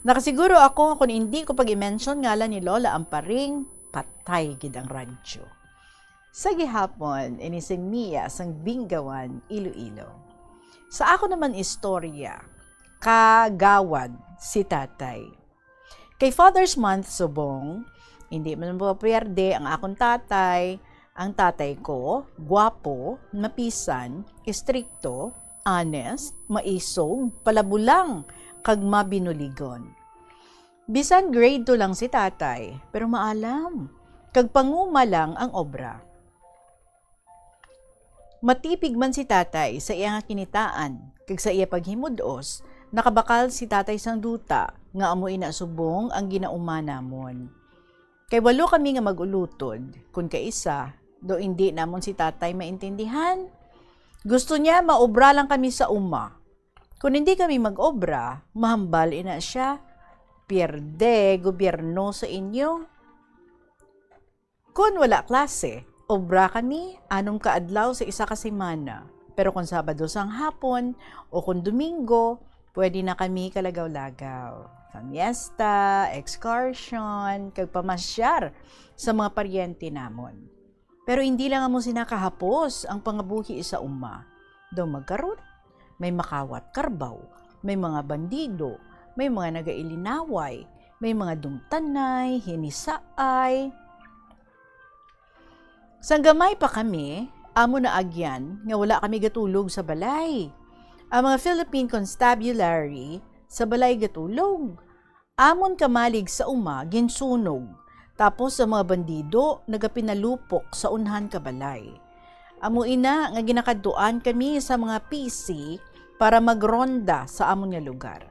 Nakasiguro ako nga kung hindi ko pag-i-mention ngalan ni Lola Amparing, patay gid ang radyo. Sa gihapon, ini si Mia sang Binggawan, Iloilo. Sa ako naman istorya, kagawad si Tatay. Kay Father's Month subong, hindi man mapapiyerde ang akon tatay. Ang tatay ko, gwapo, mapisan, istrikto, honest, maisog, palabulang, kag mabinuligon. Bisan grade two lang si tatay, pero maalam, kag panguma lang ang obra. Matipig man si tatay sa iya nga kinitaan, kag sa iya paghimud-os, nakabakal si tatay sang duta nga amo ina subong ang ginauma namon. Kay walo kami nga mag-ulutod, kun kaisa, daw indi namon si tatay maintindihan. Gusto niya maobra lang kami sa uma. Kun hindi kami mag-obra, mahambal ina sia, "Pierde gobyerno sa inyo." Kon wala klase, obra kami anom ka adlaw sa isa ka semana. Pero kon Sabado sang hapon o kon Domingo, pwede na kami kalagaw-lagaw. Pamiesta, excursion, kag pamasyar sa mga paryente namon. Pero hindi lang amo sina kahapos ang pangabuhi sa uma. Daw magkarot, may makawat karbaw, may mga bandido, may mga nagailinaway, may mga dumtanay, hinisaay. Sang gamay pa kami, amo na agyan nga wala kami gatulog sa balay. Ang mga Philippine Constabulary sa balay gatulog. Amon kamalig sa uma ginsunog, tapos ang mga bandido nagapinalupok sa unhan ka balay. Amo ina nga ginakadtuan kami sa mga P C para magronda sa amon nga lugar.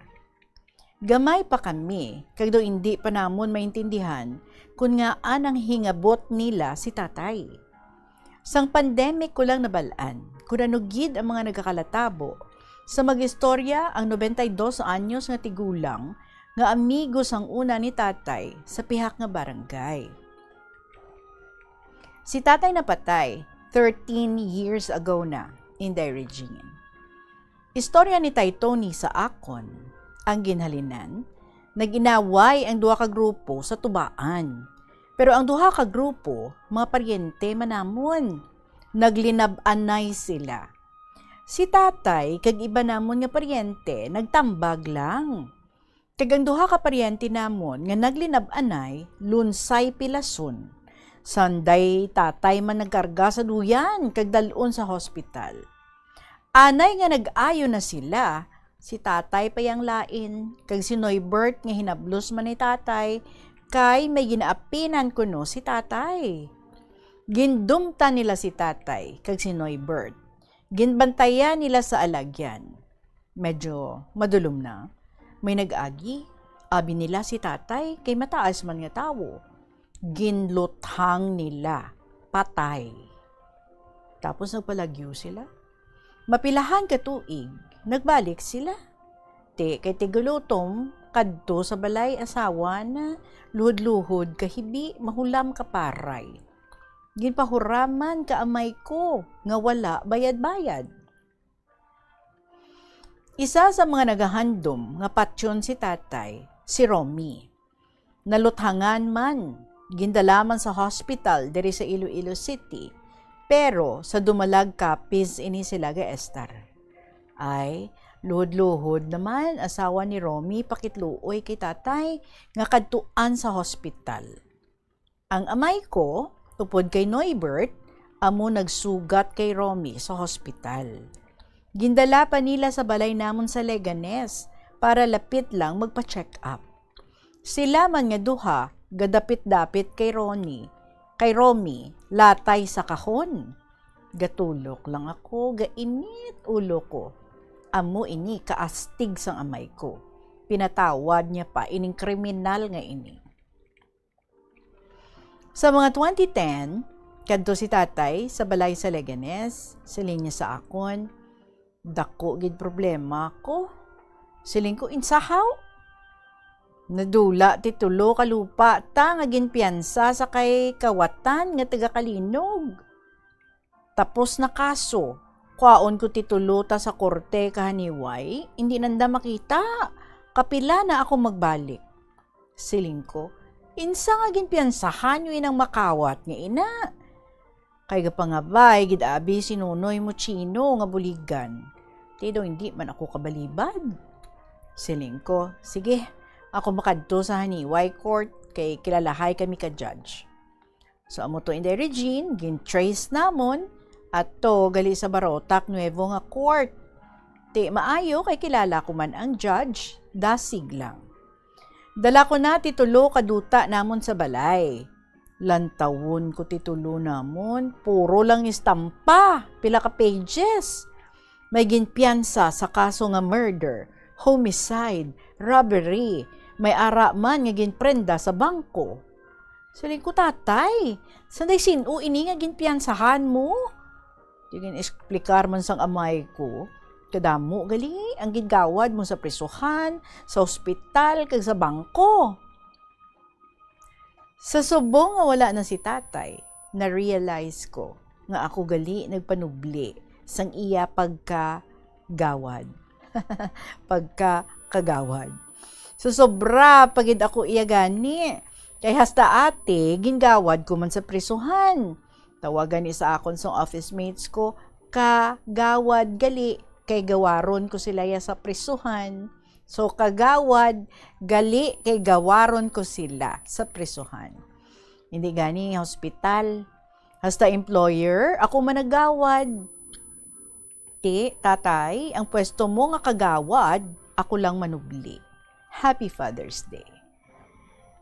Gamay pa kami, kag daw indi pa namon maintindihan kon ngaa nang hingabot nila si tatay. Sang pandemic ko lang nabal-an kon ano gid ang mga nagakalatabo. Sa mag-istorya ang nobenta y dos anyos nga tigulang nga amigo sang una ni tatay sa pihak nga barangay. Si tatay napatay thirteen years ago na, Inday Regine. Istorya ni Tay Tony sa akon, ang ginhalinan, nag-inaway ang duha ka grupo sa tubaan. Pero ang duha ka grupo, mga paryente man namon. Naglinab-anay sila. Si tatay kag iban namon nga paryente nagtambag lang. Kag ang duha ka paryente namon nga naglinab-anay, lunsay pilason. Sanday tatay man nagkarga sa duyan kag dal-on sa hospital. Anay nga nag-ayo na sila, si tatay pa yang lain, kag si Noibert nga hinablos man ni tatay, kay may ginaapinan kuno si tatay. Gindumtan nila si tatay kag si Noibert. Ginbantayan nila sa alagyan. Medyo madulom na. May nag-agi, abi nila si tatay kay mataas man nga tawo. Ginluthang nila, patay. Tapos nagpalagyo sila. Mapilahan ka tuig, nagbalik sila. Ti kay tigulotom, kadto sa balay asawa na, luhod-luhod ka hibi, mahulam ka paray. Ginpahuraman ka amay ko nga wala bayad-bayad. Isa sa mga nagahandom nga patyon si tatay, si Romy. Naluthangan man, gindala man sa hospital diri sa Iloilo City, pero sa Dumalag, Capiz ini sila gaestar. Ay, luhod-luhod naman asawa ni Romy pakitluoy kay tatay nga kadtuan sa hospital. Ang amay ko, upod kay Noibert, amo nagsugat kay Romy sa hospital. Gindala pa nila sa balay namon sa Leganes para lapit lang magpa-check up. Sila man nga duha gadapit-dapit kay Ronnie, kay Romy, latay sa kahon. Gatulok lang ako, gainit ulo ko. Amo ini kaastig sang amay ko. Pinatawad niya pa ining kriminal nga ini. Sa mga twenty ten, kadto si tatay sa balay sa Leganes. Siling niya sa akon, "Dako gid problema ko." Siling ko, "Insahaw?" "Nadula ti tulo ka lupa ta nga ginpiyansa sa kay kawatan nga taga-Calinog. Tapos na kaso, kwaon ko ti tulo ta sa korte kahaniway, indi nanda makita. Kapila na ako magbalik." Siling ko, "Insa nga ginpiyansahan niyo inang makawat nga ina? Kay gapangabay gid abi si Nonoy Muchino nga buligan. Ti daw hindi man ako kabalibad." Siling ko, "Sige, Ako makadto sa Haniway Court kay kilalahay kami ka judge. So, amo to, Inday Regine, gin-trace namon ato gali sa Barotac Nuevo nga court. Ti maayo kay kilala ko man ang judge, dasig lang. Dala ko na ti tulo ka duta namon sa balay. Lantawon ko ti tulo namon, puro lang istampa, pila ka pages. May ginpiyansa sa kaso nga murder, homicide, robbery, may ara man nga ginprenda sa bangko. Siling ko, "Tatay, sanday sin-o ini nga ginpiyansahan mo?" Di gin-explicar man sang amay ko, "Kadamo gali ang gingawad mo sa prisuhan, sa ospital, kag sa bangko." Sa subong nga wala na si tatay, na-realize ko nga ako gali nagpanubli sang iya pagkagawad. Pagkakagawad. So, sobra pa gid ako iya gani. Kay hasta ati, gingawad ko man sa prisuhan. Tawagan ni sa akon sang office mates ko, "Kagawad gali, kay gawaron ko sila ya sa prisuhan." So, kagawad gali, kay gawaron ko sila sa prisuhan. Hindi gani hospital. Hasta employer, ako managawad. Ti, tatay, ang pwesto mo nga kagawad, ako lang manubli. Happy Father's Day.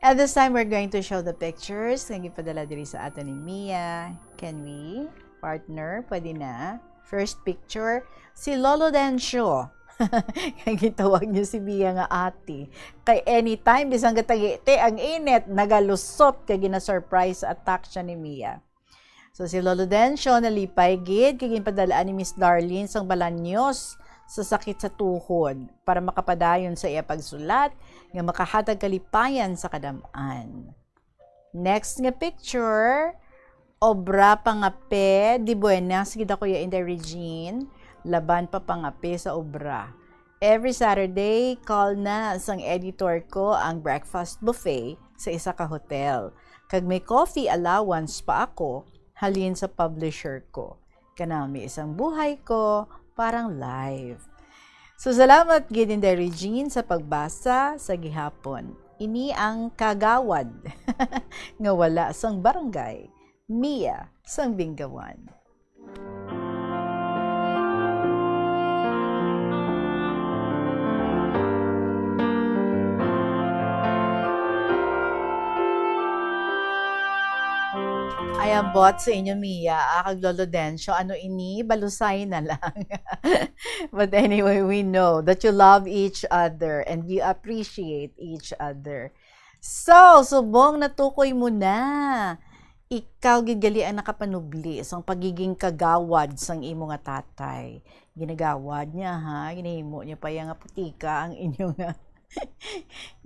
At this time, we're going to show the pictures nga gipadala diri sa ato ni Mia. Can we? Partner, pwede na. First picture, si Lolo Dencio. Kay gitawag niyo si Mia nga ate. Kay anytime, bisan gatagiti ang init, nagalusot kay gina-surprise attack siya ni Mia. So, si Lolo Dencio nalipay gid kay ginpadala ni Miss Darlene sang balanyos sa sakit sa tuhod para makapadayon sa iya pagsulat nga makahatag kalipayan sa kadam-an. Next nga picture, obra pangape, di buenas gid ako ya, Inday Regine, laban pa pangape sa obra. Every Saturday, call na sang editor ko ang breakfast buffet sa isa ka hotel. Kag may coffee allowance pa ako halin sa publisher ko. Kanami isang buhay ko, parang life. So, salamat gid, Inday Regine, sa pagbasa sa gihapon. Ini ang kagawad nga wala sang barangay, Mia sang Bingawan. Ay, ambot sa inyo, Mia, ah, kag Lolo Dencio, ano ini, balusay na lang. But anyway, we know that you love each other and you appreciate each other. So, subong natukoy mo na, ikaw gid gali ang nakapanubli sang pagiging kagawad sang imo nga tatay. Ginagawad niya, ha? Ginahimo niya pa iya nga putika ang inyo nga,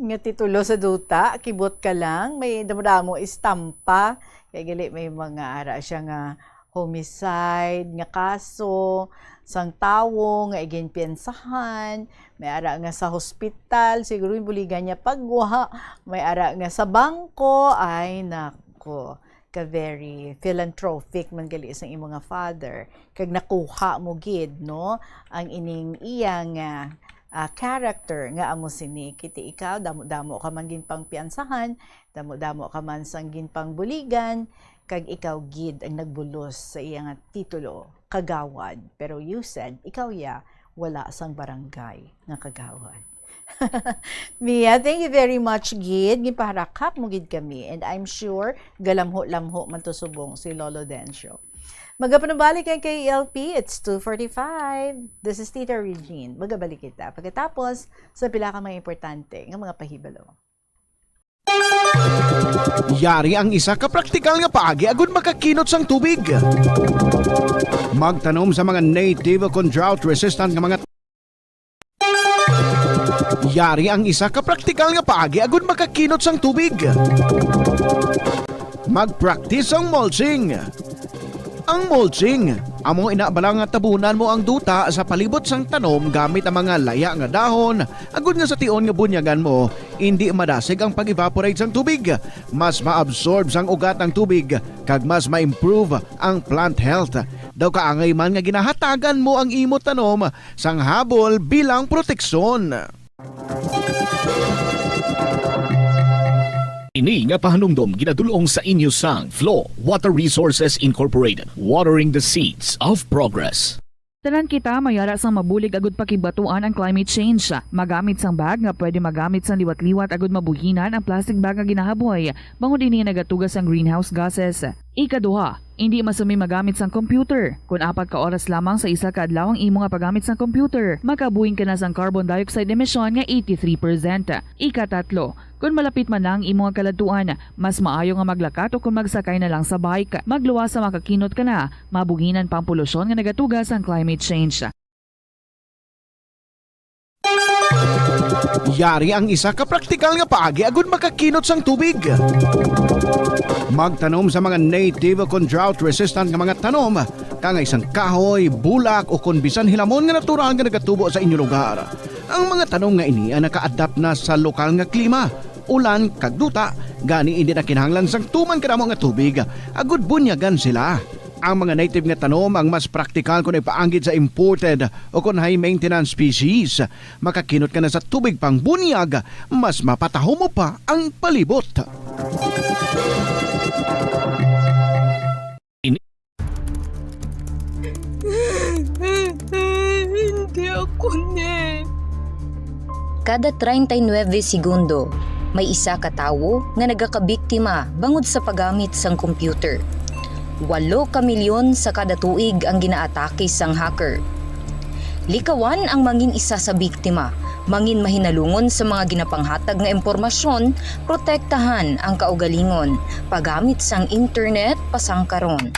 nga titulo sa duta. Kibot ka lang, may damo-damo istampa. Kay gali may mga ara siya nga homicide nga kaso sang tawo nga iginpiyansahan, may ara nga sa hospital, siguro yung buligan niya pagwa, may ara nga sa bangko, ay nako, ka very philanthropic man gali sang imo nga father, kag nakuha mo gid, no, ang ining iya nga, ah, character nga amo sini. Kiti ikaw, damo-damo ka man ginpangpiyansahan, damo-damo ka man sang ginpangbuligan, kag ikaw gid ang nagbulos sa iya nga titulo, kagawad. Pero you said, ikaw ya, wala sang barangay nga kagawad. Mia, thank you very much gid. Ginpaharakhak mo gid kami. And I'm sure, galamho-lamho man to subong si Lolo Dencio. Magapanubalik ang K E L P, it's two forty-five. This is Tita Regine. Magabalik kita pagkatapos sa pila ka mga importante nga mga pahibalo. Yari ang isa ka praktikal nga paagi agud makakinot sang tubig. Magtanom sa mga native kon drought resistant nga mga. Yari ang isa ka praktikal nga paagi agud makakinot sang tubig. Mag-practice sang mulching. Ang mulching, amo ina bala nga tabunan mo ang duta sa palibot sang tanom gamit ang mga laya nga dahon, agud nga sa tion nga bunyagan mo, indi madasig ang pag-evaporate sang tubig. Mas ma-absorb sang ugat ang tubig, kag mas ma-improve ang plant health. Daw kaangay man nga ginahatagan mo ang imo tanom sang habol bilang proteksyon. Ini nga pahanumdom ginadul-ong sa inyo sang Flow Water Resources Incorporated, watering the seeds of progress. Tanan kita may ara sang mabulig agud pakigbaton ang climate change. Magamit sang bag nga pwede magamit sang liwat-liwat agud mabuhinan ang plastic bag nga ginahaboy, bangod ini nagatuga sang greenhouse gases. Ikaduha, indi masumi magamit sang computer. Kon apat ka oras lamang sa isa ka adlaw ang imo nga paggamit sang computer, makabuhing ka na sang carbon dioxide emission nga eighty-three percent. Ikatatlo, kon malapit man na ang imo nga kaladtuan, mas maayo nga maglakat o kon magsakay na lang sa bike. Magluwas sa makakinot ka na, mabuhinan pa ang polusyon nga nagatuga sang climate change. Yari ang isa ka praktikal nga paagi agud makakinot sang tubig. Magtanom sa mga native o kon drought-resistant nga mga tanom, kangay sang kahoy, bulak, o kon bisan hilamon nga natural nga nagatubo sa inyo lugar. Ang mga tanom nga ini ang naka-adapt na sa lokal nga klima, ulan, kag duta, gani indi na kinahanglan sang tuman kadamo nga tubig agud bunyagan sila. Ang mga native nga tanom ang mas praktikal kon ipaanggid sa imported o kon high maintenance species. Makakinot ka na sa tubig pangbunyag, mas mapataho mo pa ang palibot. Hindi ako ni. Kada treinta y nueve segundo, may isa ka tawo nga nagakabiktima bangod sa paggamit sang computer. Walo ka milyon sa kada tuig ang ginaatake sang hacker. Likawan ang mangin isa sa biktima, mangin mahinalungon sa mga ginapanghatag nga impormasyon, protektahan ang kaugalingon, paggamit sang internet pasangkaron.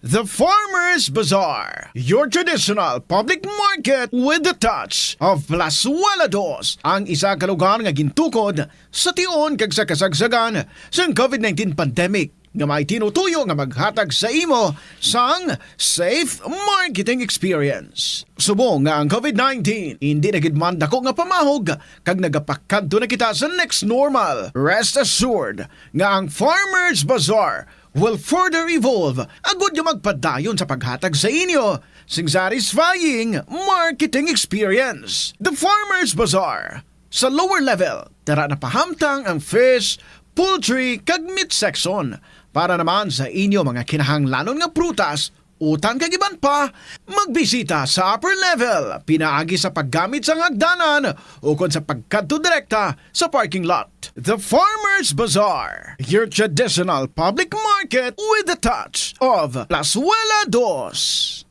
The Farmers Bazaar, your traditional public market with the touch of Plazuela Dos, ang isa ka lugar nga gintukod sa tion kag sa kasagsagan sang covid nineteen pandemic, nga may tinutuyo nga maghatag sa imo sang safe marketing experience. Subong nga ang covid nineteen indi na gid man dako nga pamahog kag nagapakadto na kita sa next normal, rest assured nga ang Farmers Bazaar will further evolve agud nga magpadayon sa paghatag sa inyo sing satisfying marketing experience. The Farmers Bazaar. Sa lower level, tara na pahamtang ang fish, poultry, kag meat section. Para naman sa inyo mga kinahanglanon nga prutas, utang kag iban pa, magbisita sa upper level, pinaagi sa paggamit sang hagdanan ukon sa pagkadto direkta sa parking lot. The Farmers Bazaar, your traditional public market with the touch of Plazuela Dos.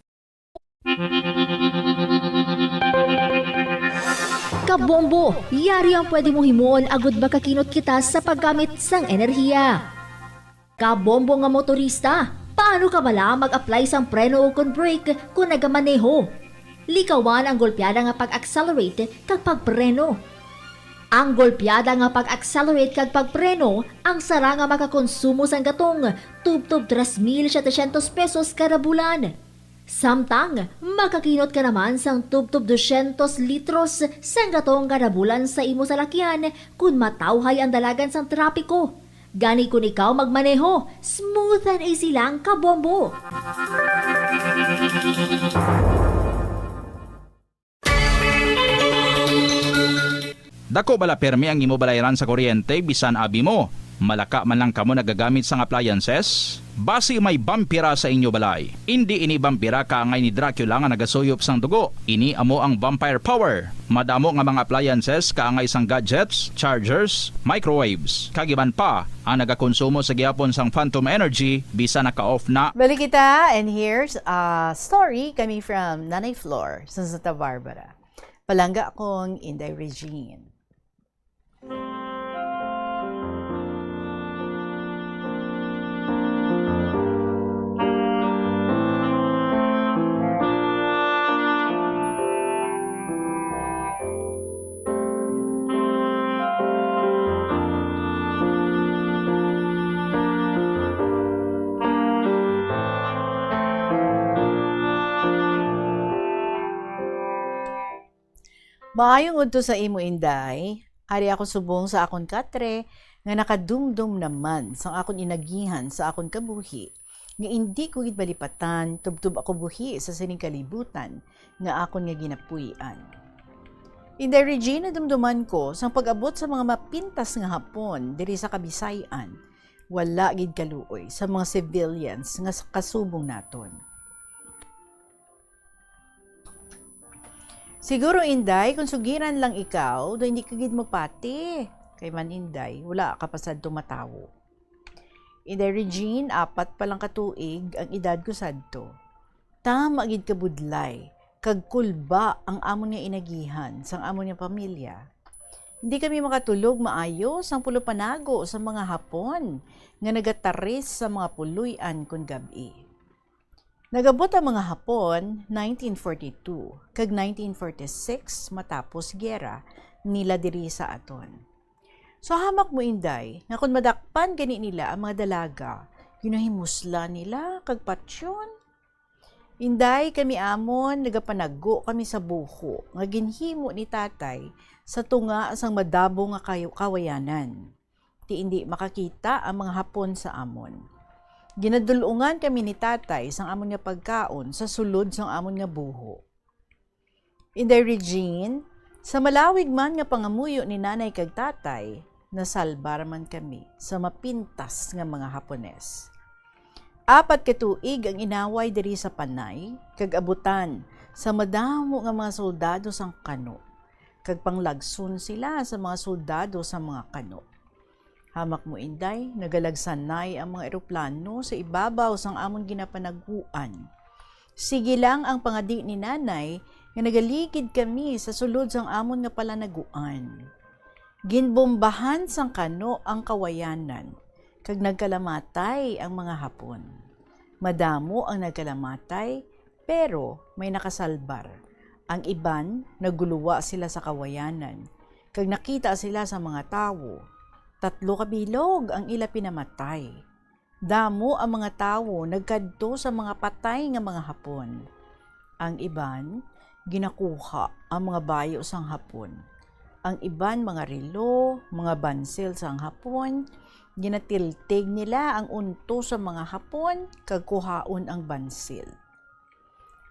Kabombo, yari ang pwede mong himuon agud makakinot kita sa paggamit sang enerhiya. Kabombo nga motorista, paano ka bala mag-apply sang preno ukon brake kon nagamaneho? Likawan ang golpeada nga pag-accelerate kag pagpreno. Ang golpeada nga pag-accelerate kag pagpreno ang sara nga makakonsumo sang gatong tubtob tres mil setecientos pesos kada bulan. Samtang makakinot ka naman sang tubtob dosyentos litros sang gatong kada bulan sa imo salakyan kon matawhay ang dalagan sang trapiko. Gani kon ikaw magmaneho, smooth and easy lang, kabombo. Dako bala permi ang imo balayran sa kuryente bisan abi mo? Malaka man lang kamo nagagamit sang appliances? Basi may bampira sa inyo balay. Indi ini bampira kaangay ni Dracula nga nagasuyop sang dugo. Ini amo ang vampire power. Madamo nga mga appliances kaangay sang gadgets, chargers, microwaves, kag iban pa ang nagakonsumo sa gihapon sang phantom energy bisan naka-off na. Balik kita, and here's a story coming from Nanay Flor sa Santa Barbara. Palangga kong Inday Regine. Maayong udto sa imo, Inday. Ari ako subong sa akon katre nga nakadumdom naman sang akon inagihan sa akon kabuhi, nga indi ko gid malipatan tubtob ako buhi sa sining kalibutan nga akon nga ginapuy-an. Inday Regine, nadumduman ko sang pag-abot sa mga mapintas nga Hapon diri sa Kabisayan, wala gid kaluoy sa mga civilians nga sa-, kasubong naton. Siguro, Inday, kung sugiran lang ikaw, do hindi ka gid mapati. Kay man, Inday, wala ka pa sadto matawo. Inday Regine, apat pa lang ka tuig ang edad ko sadto. Tama gid ka budlay, kag kulba ang amon nga inagihan sang amon nga pamilya. Hindi kami makatulog maayo sang pulo panago sa mga Hapon nga nagataris sa mga puloy-an kon gab-i. Nagabot ang mga Hapon nineteen forty-two kag nineteen forty-six matapos giyera nila diri sa aton. So, hamak mo, Inday, nga kon madakpan gani nila ang mga dalaga, ginahimuslan nila kag patyon? Inday, kami amon nagapanago kami sa buho nga ginhimo ni Tatay sa tunga sang madamo nga kayo-, kawayanan, ti indi makakita ang mga Hapon sa amon. Ginadul-ungan kami ni Tatay sang amon nga pagkaon sa sulod sang amon nga buho. Inday Regine, sa malawig man nga pangamuyo ni Nanay kag Tatay, nasalbar man kami sa mapintas nga mga Hapones. Apat ka tuig ang inaway diri sa Panay, kag abutan sa madamo nga mga soldado sang Kano, kag panglagson sila sa mga soldado sa mga Kano. Hamak mo, Inday, nagalagsanay ang mga eroplano sa ibabaw sang amon ginapanaguan. Sige lang ang pangadi ni Nanay nga nagaligid kami sa sulod sang amon nga palanaguan. Ginbombahan sang Kano ang kawayanan, kag nagkalamatay ang mga Hapon. Madamo ang nagkalamatay, pero may nakasalbar. Ang iban, naguluwa sila sa kawayanan, kag nakita sila sa mga tawo. Tatlo ka bilog ang ila pinamatay. Damo ang mga tawo nagkadto sa mga patay nga mga Hapon. Ang iban, ginakuha ang mga bayo sang Hapon. Ang iban, mga relo, mga bansil sang Hapon, ginatiltig nila ang unto sa mga Hapon kag kuhaon ang bansil.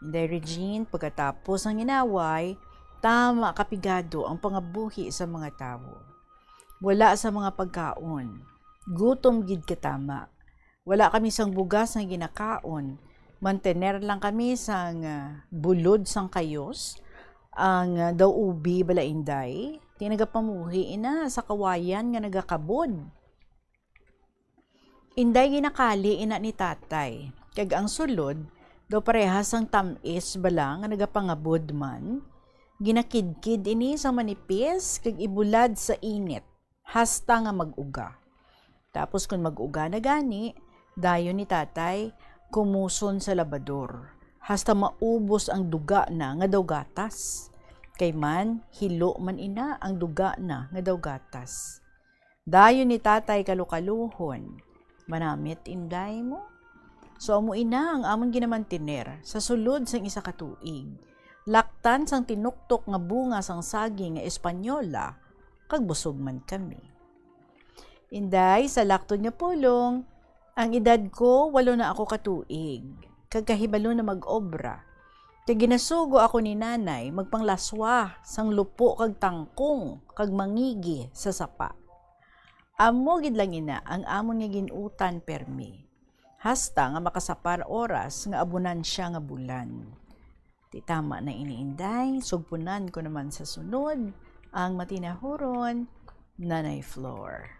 Inday Regine, pagkatapos ang inaway, tama kapigado ang pangabuhi sa mga tawo. Wala sa mga pagkaon. Gutom gid katama. Wala kami sang bugas nga ginakaon. Mantener lang kami sang, ah, bulod sang kayos, ang, ah, daw ubi bala, Inday. Ti nagapamuhi ina sa kawayan nga nagakabod. Inday, ginakali ina ni Tatay, kag ang sulod daw parehas sang tam-is bala nga nagapangabod man. Ginakidkid ini sang manipis kag ibulad sa init hasta nga mag-uga. Tapos kon mag-uga na gani, dayon ni Tatay kumuson sa labador hasta maubos ang duga na nga daw gatas. Kay man, hilo man ina ang duga na nga daw gatas. Dayon ni Tatay kalukaluhon, "Manamit, Inday mo?" So, amo ina ang amon ginamantener sa sulod sang isa ka tuig. Laktan sang tinuktok nga bunga sang saging nga Española, kag busog man kami. Inday, sa laktod nga pulong, ang edad ko, walo na ako ka tuig, kag kahibalo na mag-obra. Kag ginasugo ako ni Nanay magpanglaswa sang lupo kag tangkong kag mangigi sa sapa. Amo gid lang ina ang amon nga gin-utan permi, hasta nga makasapar oras nga abunan sia nga bulan. Ti tama na ini, Inday, sugpunan ko naman sa sunod ang matinahuron, Nanay Flor.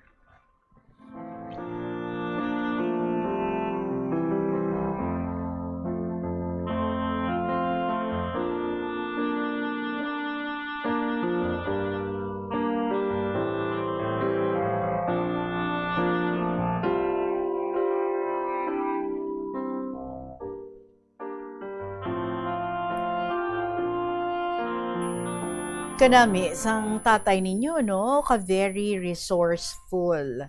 Kanami sang tatay ninyo, no, ka very resourceful.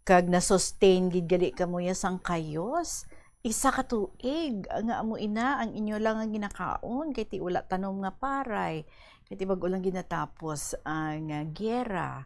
Kag na-sustain gid gali kamo ya sang kayos. Isa ka tuig nga amo ina ang inyo lang nga ginakaon, kay ti wala tanom nga paray, kay ti bag-o lang ginatapos ang, ah, giyera.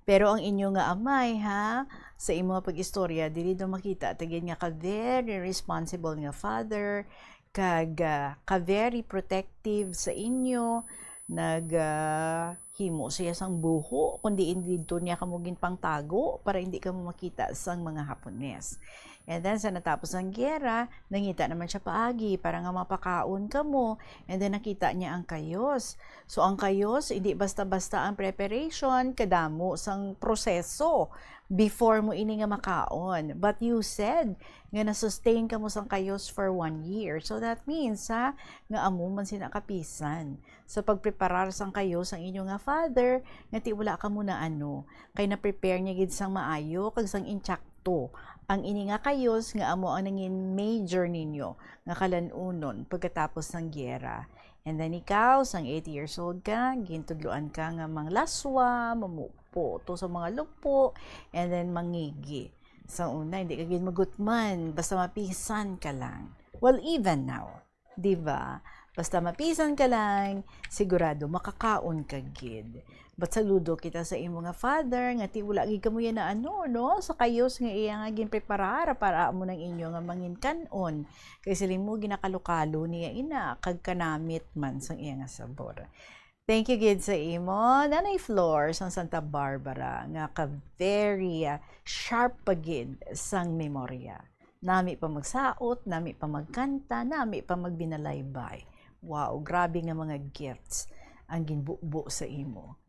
Pero ang inyo nga amay, ha, sa imo nga pag-istorya, dili daw makita ta gid nga ka very responsible nga father, kag, ah, ka very protective sa inyo, nag, ah, himo siya sang buho, kundi indi didto niya kamo ginpangtago para hindi kamo makita sang mga Hapones. And then, sa natapos ang giyera, nangita naman siya paagi para nga mapakaon kamo. And then, nakita niya ang kayos. So, ang kayos, hindi basta-basta ang preparation, kadamo sang proseso before mo ini nga makaon. But you said nga na-sustain kamo sang kayos for one year. So, that means, ha, nga amo man sina kapisan sa pagpreparar sang kayos sang inyo nga father, nga ti wala kamo na ano, kay na-prepare niya gid sang maayo kag sang intsakto ang ini nga kayos nga amo ang nangin major ninyo nga kalan-unon pagkatapos sang giyera. And then ikaw, sang eighty years old ka, gintudloan ka nga manglaswa, mamupo to sa mga lupo, and then mangigi. Sa una, hindi ka gid magutman, basta mapisan ka lang. Well, even now, di ba? Basta mapisan ka lang, sigurado makakaon ka gid. But saludo kita sa imo nga father, nga ti wala gid kamo yan na ano, no? Sa kayos nga iya nga ginpreparar para amo nang inyo nga manginkan-on. Kay siling mo, ginakalokalo niya ina, kag kanamit man sang iya nga sabor. Thank you gid sa imo, Nanay Flor, sang Santa Barbara, nga ka very, ah, sharp pa gid sang memorya. Nami pa magsaot, nami pa magkanta, nami pa magbinalaybay. Wow, grabe nga mga gifts ang ginbubo sa imo.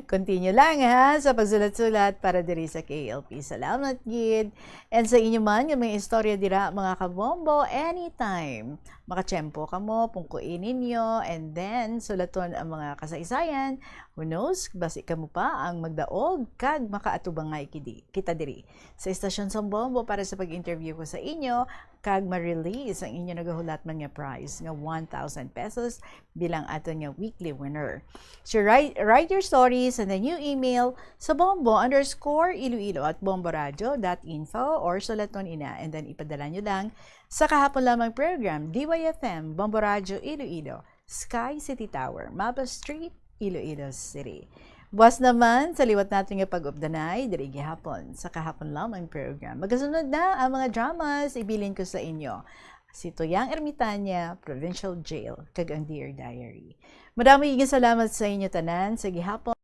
Continue lang, ha, sa pagsulat-sulat para diri sa K L P. Salamat gid. And sa inyo man nga mga istorya dira, mga kabombo, anytime makatiyempo kamo, pungkoi ninyo, and then sulaton ang mga kasaysayan. Who knows, basi kamo pa ang magdaog kag makaatubangay kidi-, kita diri sa Estasyon sang Bombo para sa pag-interview ko sa inyo, kag ma-release ang inyo nagahulat man nga prize nga one thousand pesos bilang aton nga weekly winner. So write, write your stories and then you email sa bombo underscore iloilo at bomboradio dot info or sulaton ina, and then ipadala nyo lang sa kahapon lamang program, D Y F M, Bombo Radio Iloilo, Sky City Tower, Mabas Street, Iloilo City. Buwas naman, sa liwat natin nga pag-updanay, diri gihapon sa kahapon lamang program. Magasunod na ang mga dramas, ibilin ko sa inyo. Si Tuyang Ermitanya, Provincial Jail, kag ang Dear Diary. Madamo nga salamat sa inyo tanan sa gihapon.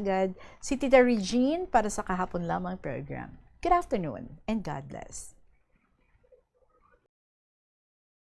Agad si Tita Regine para sa kahapon lamang program. Good afternoon and God bless.